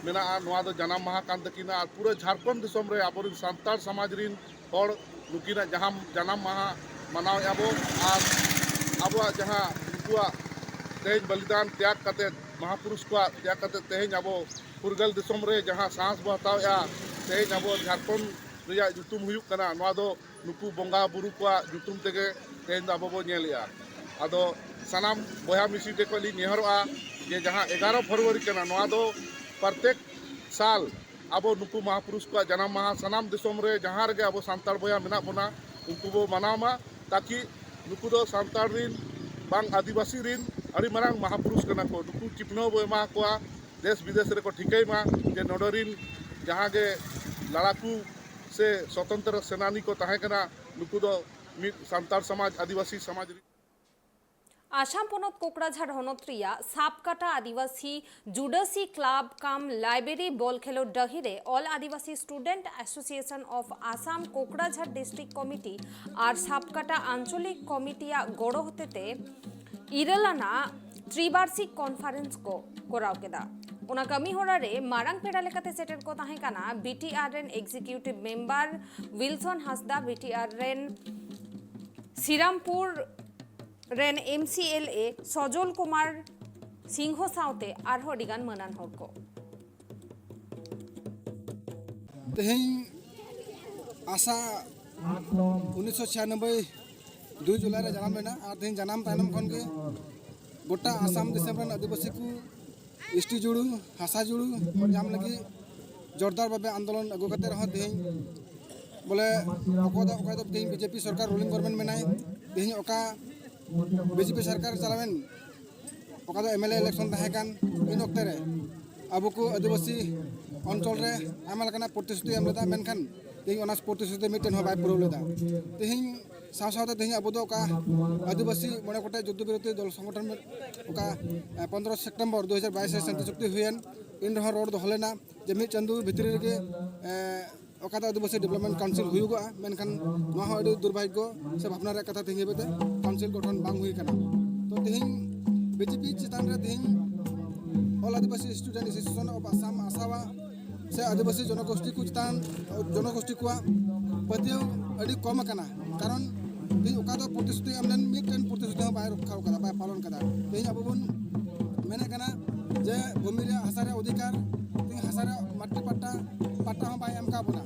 ᱢᱮᱱᱟᱜᱼᱟ, ᱱᱚᱣᱟ ᱫᱚ ᱡᱟᱱᱟᱢ ᱢᱟᱦᱟ ᱠᱟᱱ ᱛᱟᱹᱠᱤᱱᱟ᱾ ᱟᱨ ᱯᱩᱨᱟᱹ ᱡᱷᱟᱲᱠᱷᱚᱸᱰ ᱫᱤᱥᱚᱢ ᱨᱮ ᱟᱵᱚᱨᱤᱱ ᱥᱟᱱᱛᱟᱲ ᱥᱚᱢᱟᱡᱽ ᱨᱤᱱ ᱦᱚᱲ ᱱᱩᱠᱤᱱᱟᱜ ᱡᱟᱦᱟᱸ ᱡᱟᱱᱟᱢ ᱢᱟᱦᱟ ᱢᱟᱱᱟᱣᱮᱫᱼᱟ ᱵᱚ᱾ ᱟᱨ ᱟᱵᱚᱣᱟᱜ ᱡᱟᱦᱟᱸ ᱱᱩᱠᱩᱣᱟᱜ ᱛᱮᱦᱮᱧ ᱵᱚᱞᱤᱫᱟᱱ ᱛᱮᱭᱟᱜ ᱠᱟᱛᱮ, ᱢᱟᱦᱟᱯᱩᱨᱩᱥ ᱠᱚᱣᱟᱜ ᱛᱮᱭᱟᱜ ᱠᱟᱛᱮ ᱛᱮᱦᱮᱧ ᱟᱵᱚ ᱯᱷᱩᱨᱜᱟᱹᱞ ᱫᱤᱥᱚᱢ ᱨᱮ ᱡᱟᱦᱟᱸ ᱥᱟᱸᱥ ᱵᱚ ᱦᱟᱛᱟᱣᱮᱫᱼᱟ, ᱛᱮᱦᱮᱧ ᱟᱵᱚ ᱡᱷᱟᱲᱠᱷᱚᱸᱰ ᱨᱮᱭᱟᱜ ᱧᱩᱛᱩᱢ ᱦᱩᱭᱩᱜ ᱠᱟᱱᱟ, ᱱᱚᱣᱟ ᱫᱚ ᱱᱩᱠᱩ ᱵᱚᱸᱜᱟ ᱵᱩᱨᱩ ᱠᱚᱣᱟᱜ ᱧᱩᱛᱩᱢ ᱛᱮᱜᱮ ᱛᱮᱦᱮᱧ ᱫᱚ ᱟᱵᱚ ᱵᱚ ᱧᱮᱞᱮᱜᱼᱟ᱾ ᱟᱫᱚ ᱥᱟᱱᱟᱢ ᱵᱚᱭᱦᱟ ᱢᱤᱥᱤ ᱴᱷᱮᱱ ᱠᱷᱚᱱ ᱞᱤᱧ ᱱᱮᱦᱚᱨᱚᱜᱼᱟ ᱡᱮ ᱡᱟᱦᱟᱸ ᱮᱜᱟᱨᱚ ᱯᱷᱮᱵᱽᱨᱩᱣᱟᱨᱤ ᱠᱟᱱᱟ, ᱱᱚᱣᱟ ᱫᱚ ᱯᱨᱚᱛᱮᱠ ᱥᱟᱞ ᱟᱵᱚ ᱱᱩᱠᱩ ᱢᱟᱦᱟᱯᱩᱨᱩᱥ ᱠᱚᱣᱟᱜ ᱡᱟᱱᱟᱢ ᱢᱟᱦᱟ ᱥᱟᱱᱟᱢ ᱫᱤᱥᱚᱢ ᱨᱮ ᱡᱟᱦᱟᱸ ᱨᱮᱜᱮ ᱟᱵᱚ ᱥᱟᱱᱛᱟᱲ ᱵᱚᱭᱦᱟ ᱢᱮᱱᱟᱜ ᱵᱚᱱᱟ, ᱩᱱᱠᱩ ᱵᱚ ᱢᱟᱱᱟᱣ ᱢᱟ, ᱛᱟᱠᱤ ᱱᱩᱠᱩ ᱫᱚ ᱥᱟᱱᱛᱟᱲ ᱨᱤᱱ ᱵᱟᱝ ᱟᱹᱫᱤᱵᱟᱹᱥᱤ ᱨᱤᱱ ᱟᱹᱰᱤ ᱢᱟᱨᱟᱝ ᱢᱟᱦᱟᱯᱩᱨᱩᱥ ᱠᱟᱱᱟ ᱠᱚ᱾ ᱱᱩᱠᱩ ᱪᱤᱱᱦᱟᱹᱣ ᱵᱚ ᱮᱢᱟ ᱠᱚᱣᱟ, ᱫᱮᱥ ᱵᱤᱫᱮᱥ ᱨᱮᱠᱚ ᱴᱷᱤᱠᱟᱹᱭ ᱢᱟ ᱡᱮ ᱱᱚᱰᱮ ᱨᱤᱱ ᱡᱟᱦᱟᱸ ᱜᱮ ᱞᱟᱲᱟᱠᱩ ᱥᱮ ᱥᱚᱛᱚᱱᱛᱨᱚ ᱥᱮᱱᱟᱱᱤ ᱠᱚ ᱛᱟᱦᱮᱸ ᱠᱟᱱᱟ, ᱱᱩᱠᱩ ᱫᱚ ᱢᱤᱫ ᱥᱟᱱᱛᱟᱲ ᱥᱚᱢᱟᱡᱽ, ᱟᱹᱫᱤᱵᱟᱹᱥᱤ ᱥᱚᱢᱟᱡᱽ ᱨᱤᱱ ᱟᱥᱟᱢ ᱯᱚᱱᱚᱛ ᱠᱳᱠᱲᱟᱡᱷᱟᱲ ᱦᱚᱱᱚᱛ ᱨᱮᱭᱟᱜ ᱥᱟᱯᱠᱟᱴᱟ ᱟᱹᱫᱤᱵᱟᱹᱥᱤ ᱡᱩᱰᱟᱹᱥᱤ ᱠᱞᱟᱵᱽ ᱠᱟᱢ ᱞᱟᱭᱵᱨᱮᱨᱤ ᱵᱚᱞ ᱠᱷᱮᱞᱳᱰ ᱰᱟᱹᱦᱤ ᱨᱮ All Adivasi Student Association of Assam Kokrajhar district committee ᱟᱨ ᱥᱟᱯᱠᱟᱴᱟ ᱟᱧᱪᱚᱞᱤᱠ ᱠᱚᱢᱤᱴᱤᱭᱟᱜ ᱜᱚᱲᱚ ᱦᱚᱛᱮᱛᱮ ᱤᱨᱟᱹᱞ ᱟᱱᱟᱜ ᱛᱨᱤᱵᱟᱨᱥᱤᱠ ᱠᱚᱱᱯᱷᱟᱨᱮᱱᱥ ᱠᱚ ᱠᱚᱨᱟᱣ ᱠᱮᱫᱟ᱾ ᱚᱱᱟ ᱠᱟᱹᱢᱤ ᱦᱚᱨᱟ ᱨᱮ ᱢᱟᱨᱟᱝ ᱯᱮᱲᱟ ᱞᱮᱠᱟᱛᱮ ᱥᱮᱴᱮᱨ ᱠᱚ ᱛᱟᱦᱮᱸ ᱠᱟᱱᱟ ᱵᱤᱴᱤᱟᱨ ᱨᱮᱱ ᱮᱠᱡᱤᱠᱤᱭᱩᱴᱤᱵᱷ ᱢᱮᱢᱵᱟᱨ ᱣᱤᱞᱥᱚᱱ ᱦᱟᱸᱥᱫᱟ, ᱵᱤᱴᱤᱟᱨ ᱨᱮᱱ ᱥᱤᱨᱟᱢᱯᱩᱨ ᱨᱮᱱ ᱮᱢᱥᱤᱮᱞᱮ ᱥᱚᱡᱚᱞ ᱠᱩᱢᱟᱨ ᱥᱤᱝᱦᱚ ᱥᱟᱶᱛᱮ ᱟᱨᱦᱚᱸ ᱟᱹᱰᱤᱜᱟᱱ ᱢᱟᱹᱱᱟᱱ ᱦᱚᱲ ᱠᱚ᱾ ᱛᱮᱦᱮᱧ ᱟᱥᱟ ᱩᱱᱤᱥᱥᱚ ᱪᱷᱤᱭᱟᱱᱚᱵᱵᱳᱭ ᱫᱩᱭ ᱡᱩᱞᱟᱭ ᱨᱮ ᱡᱟᱱᱟᱢ ᱞᱮᱱᱟ ᱟᱨ ᱛᱮᱦᱮᱧ ᱡᱟᱱᱟᱢ ᱛᱟᱭᱱᱚᱢ ᱠᱷᱚᱱ ᱜᱮ ᱜᱚᱴᱟ ᱟᱥᱟᱢ ᱫᱤᱥᱚᱢ ᱨᱮᱱ ᱟᱹᱫᱤᱵᱟᱹᱥᱤ ᱠᱚ ᱮᱥᱴᱤ ᱡᱩᱲᱩ, ᱦᱟᱥᱟ ᱡᱩᱲᱩ ᱧᱟᱢ ᱞᱟᱹᱜᱤᱫ ᱡᱳᱨᱫᱟᱨ ᱵᱷᱟᱵᱮ ᱟᱱᱫᱳᱞᱚᱱ ᱟᱹᱜᱩ ᱠᱟᱛᱮ ᱨᱮᱦᱚᱸ ᱛᱮᱦᱮᱧ ᱵᱚᱞᱮ ᱚᱠᱚᱭ ᱫᱚ, ᱚᱠᱚᱭ ᱫᱚ ᱛᱮᱦᱮᱧ ᱵᱤᱡᱮᱯᱤ ᱥᱚᱨᱠᱟᱨ ᱨᱩᱞᱤᱝ ᱜᱚᱵᱷᱚᱨᱱᱢᱮᱱᱴ ᱢᱮᱱᱟᱭ, ᱛᱮᱦᱮᱧ ᱚᱠᱟ ᱵᱤᱡᱮᱯᱤ ᱥᱚᱨᱠᱟᱨ ᱪᱟᱞᱟᱣᱮᱱ, ᱚᱠᱟ ᱫᱚ ᱮᱢᱮᱞᱮ ᱤᱞᱮᱠᱥᱚᱱ ᱛᱟᱦᱮᱸ ᱠᱟᱱ, ᱤᱱ ᱚᱠᱛᱮ ᱨᱮ ᱟᱵᱚ ᱠᱚ ᱟᱹᱫᱤᱵᱟᱹᱥᱤ ᱚᱧᱪᱚᱞ ᱨᱮ ᱟᱭᱢᱟ ᱞᱮᱠᱟᱱᱟᱜ ᱯᱨᱚᱛᱤᱥᱨᱩᱛᱤ ᱮᱢ ᱞᱮᱫᱟ, ᱢᱮᱱᱠᱷᱟᱱ ᱛᱮᱦᱮᱧ ᱚᱱᱟ ᱯᱨᱚᱛᱤᱥᱨᱩᱛᱤ ᱢᱤᱫᱴᱮᱱ ᱦᱚᱸ ᱵᱟᱭ ᱯᱩᱨᱟᱹᱣ ᱞᱮᱫᱟ᱾ ᱛᱮᱦᱮᱧ ᱥᱟᱶ ᱥᱟᱶᱛᱮ ᱛᱮᱦᱮᱧ ᱟᱵᱚ ᱫᱚ ᱚᱠᱟ ᱟᱹᱫᱤᱵᱟᱹᱥᱤ ᱢᱚᱬᱮ ᱜᱚᱴᱮᱡ ᱡᱩᱫᱽᱫᱷᱚ ᱵᱤᱨᱳᱫᱷᱤ ᱫᱚᱞ ᱥᱚᱝᱜᱚᱴᱷᱚᱱ ᱚᱠᱟ, ᱮ, ᱯᱚᱱᱫᱽᱨᱚ ᱥᱮᱯᱴᱮᱢᱵᱚᱨ ᱫᱩ ᱦᱟᱡᱟᱨ ᱵᱟᱭᱤᱥ ᱨᱮ ᱥᱟᱱᱛᱤ ᱪᱩᱠᱛᱤ ᱦᱩᱭᱮᱱ, ᱤᱱ ᱨᱮᱦᱚᱸ ᱨᱚᱲ ᱫᱚᱦᱚ ᱞᱮᱱᱟ ᱡᱮ ᱢᱤᱫ ᱪᱟᱸᱫᱳ ᱵᱷᱤᱛᱨᱤ ᱨᱮᱜᱮ, ᱮ, ᱚᱠᱟ ᱫᱚ ᱟᱹᱫᱤᱵᱟᱹᱥᱤ ᱰᱮᱵᱷᱞᱚᱯᱢᱮᱱᱴ ᱠᱟᱣᱩᱱᱥᱤᱞ ᱦᱩᱭᱩᱜᱚᱜᱼᱟ, ᱢᱮᱱᱠᱷᱟᱱ ᱱᱚᱣᱟ ᱦᱚᱸ ᱟᱹᱰᱤ ᱫᱩᱨᱵᱷᱟᱜᱽᱜᱚ ᱥᱮ ᱵᱷᱟᱵᱽᱱᱟ ᱨᱮᱭᱟᱜ ᱠᱟᱛᱷᱟ, ᱛᱮᱦᱮᱧ ᱦᱟᱹᱵᱤᱡ ᱛᱮ ᱠᱟᱣᱩᱱᱥᱤᱞ ᱜᱚᱴᱷᱚᱱ ᱵᱟᱝ ᱦᱩᱭ ᱠᱟᱱᱟ᱾ ᱛᱚ ᱛᱮᱦᱮᱧ ᱵᱤᱡᱮᱯᱤ ᱪᱮᱛᱟᱱ ᱨᱮ ᱛᱮᱦᱮᱧ All Adivasi Student Association of Assam, ᱟᱥᱟᱣᱟ, ᱥᱮ ᱟᱹᱫᱤᱵᱟᱹᱥᱤ ᱡᱚᱱᱚᱜᱳᱥᱴᱤ ᱠᱚ ᱪᱮᱛᱟᱱ, ᱡᱚᱱᱚᱜᱳᱥᱴᱤ ᱠᱚᱣᱟᱜ ᱯᱟᱹᱛᱭᱟᱹᱣ ᱟᱹᱰᱤ ᱠᱚᱢ ᱟᱠᱟᱱᱟ᱾ ᱠᱟᱨᱚᱱ ᱚᱠᱟ ᱫᱚ ᱯᱨᱚᱛᱤᱥᱨᱩᱛᱤ ᱮᱢ ᱞᱮᱱ, ᱢᱤᱫᱴᱮᱱ ᱯᱨᱚᱛᱤᱥᱨᱩᱛᱤ ᱦᱚᱸ ᱵᱟᱭ ᱨᱚᱠᱠᱷᱟ ᱟᱠᱟᱫᱟ, ᱵᱟᱭ ᱯᱟᱞᱚᱱ ᱟᱠᱟᱫᱟ᱾ ᱛᱮᱦᱮᱧ ᱟᱵᱚ ᱵᱚᱱ ᱢᱮᱱᱮᱫ ᱠᱟᱱᱟ ᱡᱮ ᱵᱷᱩᱢᱤ ᱨᱮᱭᱟᱜ, ᱦᱟᱥᱟ ᱨᱮᱭᱟᱜ ᱚᱫᱷᱤᱠᱟᱨ, ᱛᱮᱦᱮᱧ ᱦᱟᱥᱟ ᱨᱮᱭᱟᱜ ᱢᱟᱴᱤ ᱯᱟᱴᱴᱟ, ᱯᱟᱴᱴᱟ ᱦᱚᱸ ᱵᱟᱭ ᱮᱢ ᱟᱠᱟᱫ ᱵᱚᱱᱟ᱾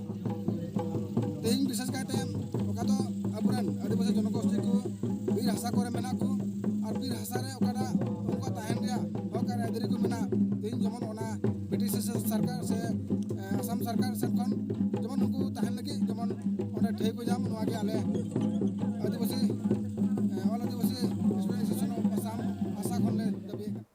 ᱛᱮᱦᱮᱧ ᱵᱤᱥᱮᱥ ᱠᱟᱭᱛᱮ ᱚᱠᱟ ᱫᱚ ᱟᱵᱚᱨᱮᱱ ᱟᱹᱫᱤᱵᱟᱹᱥᱤ ᱡᱚᱱᱚᱜᱳᱥᱴᱤ ᱠᱚ ᱵᱤᱨ ᱦᱟᱥᱟ ᱠᱚᱨᱮ ᱢᱮᱱᱟᱜ ᱠᱚ, ᱟᱨ ᱵᱤᱨ ᱦᱟᱥᱟ ᱨᱮ ᱚᱠᱟᱴᱟᱜ ᱩᱱᱠᱩᱣᱟᱜ ᱛᱟᱦᱮᱱ ᱨᱮᱭᱟᱜ ᱦᱚᱠ ᱟᱨ ᱟᱹᱭᱫᱟᱹᱨᱤ ᱠᱚ ᱢᱮᱱᱟᱜᱼᱟ, ᱛᱮᱦᱮᱧ ᱡᱮᱢᱚᱱ ᱚᱱᱟ ᱵᱨᱤᱴᱤᱥ ᱥᱚᱨᱠᱟᱨ ᱥᱮ, ᱮ, ᱟᱥᱟᱢ ᱥᱚᱨᱠᱟᱨ ᱥᱮᱫ ᱠᱷᱚᱱ ᱡᱮᱢᱚᱱ ᱩᱱᱠᱩ ᱛᱟᱦᱮᱱ ᱞᱟᱹᱜᱤᱫ ᱡᱮᱢᱚᱱ ᱚᱸᱰᱮ ᱴᱷᱟᱹᱭ ᱠᱚ ᱧᱟᱢ, ᱱᱚᱣᱟ ᱜᱮ ᱟᱞᱮ ᱟᱹᱫᱤᱵᱟᱹᱥᱤ, ᱮ, ᱚᱞ ᱟᱹᱫᱤᱵᱟᱹᱥᱤ ᱥᱴᱩᱰᱮᱱᱴ ᱮᱥᱳᱥᱤᱭᱮᱥᱚᱱ ᱚᱯᱷ ᱟᱥᱟᱢ, ᱟᱥᱟ ᱠᱷᱚᱱ ᱞᱮ ᱫᱟᱹᱵᱤᱭᱮᱫ ᱠᱟᱱᱟ᱾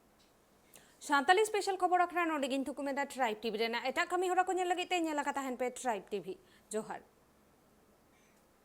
ᱥᱟᱱᱛᱟᱞᱤ ᱥᱯᱮᱥᱟᱞ ᱠᱷᱚᱵᱚᱨ ᱟᱠᱷᱲᱟ ᱱᱚᱰᱮ ᱜᱤᱧ ᱛᱷᱩᱠᱩᱢ ᱮᱫᱟ᱾ ᱴᱨᱟᱭᱤᱵᱽ ᱴᱤᱵᱷᱤ ᱨᱮᱱᱟᱜ ᱮᱴᱟᱜ ᱠᱟᱹᱢᱤ ᱦᱚᱨᱟ ᱠᱚ ᱧᱮᱞ ᱞᱟᱹᱜᱤᱫ ᱛᱮ ᱧᱮᱞ ᱟᱠᱟ ᱛᱟᱦᱮᱱ ᱯᱮ ᱴᱨᱟᱭᱤᱵᱽ ᱴᱤᱵᱷᱤ᱾ ᱡᱚᱦᱟᱨ᱾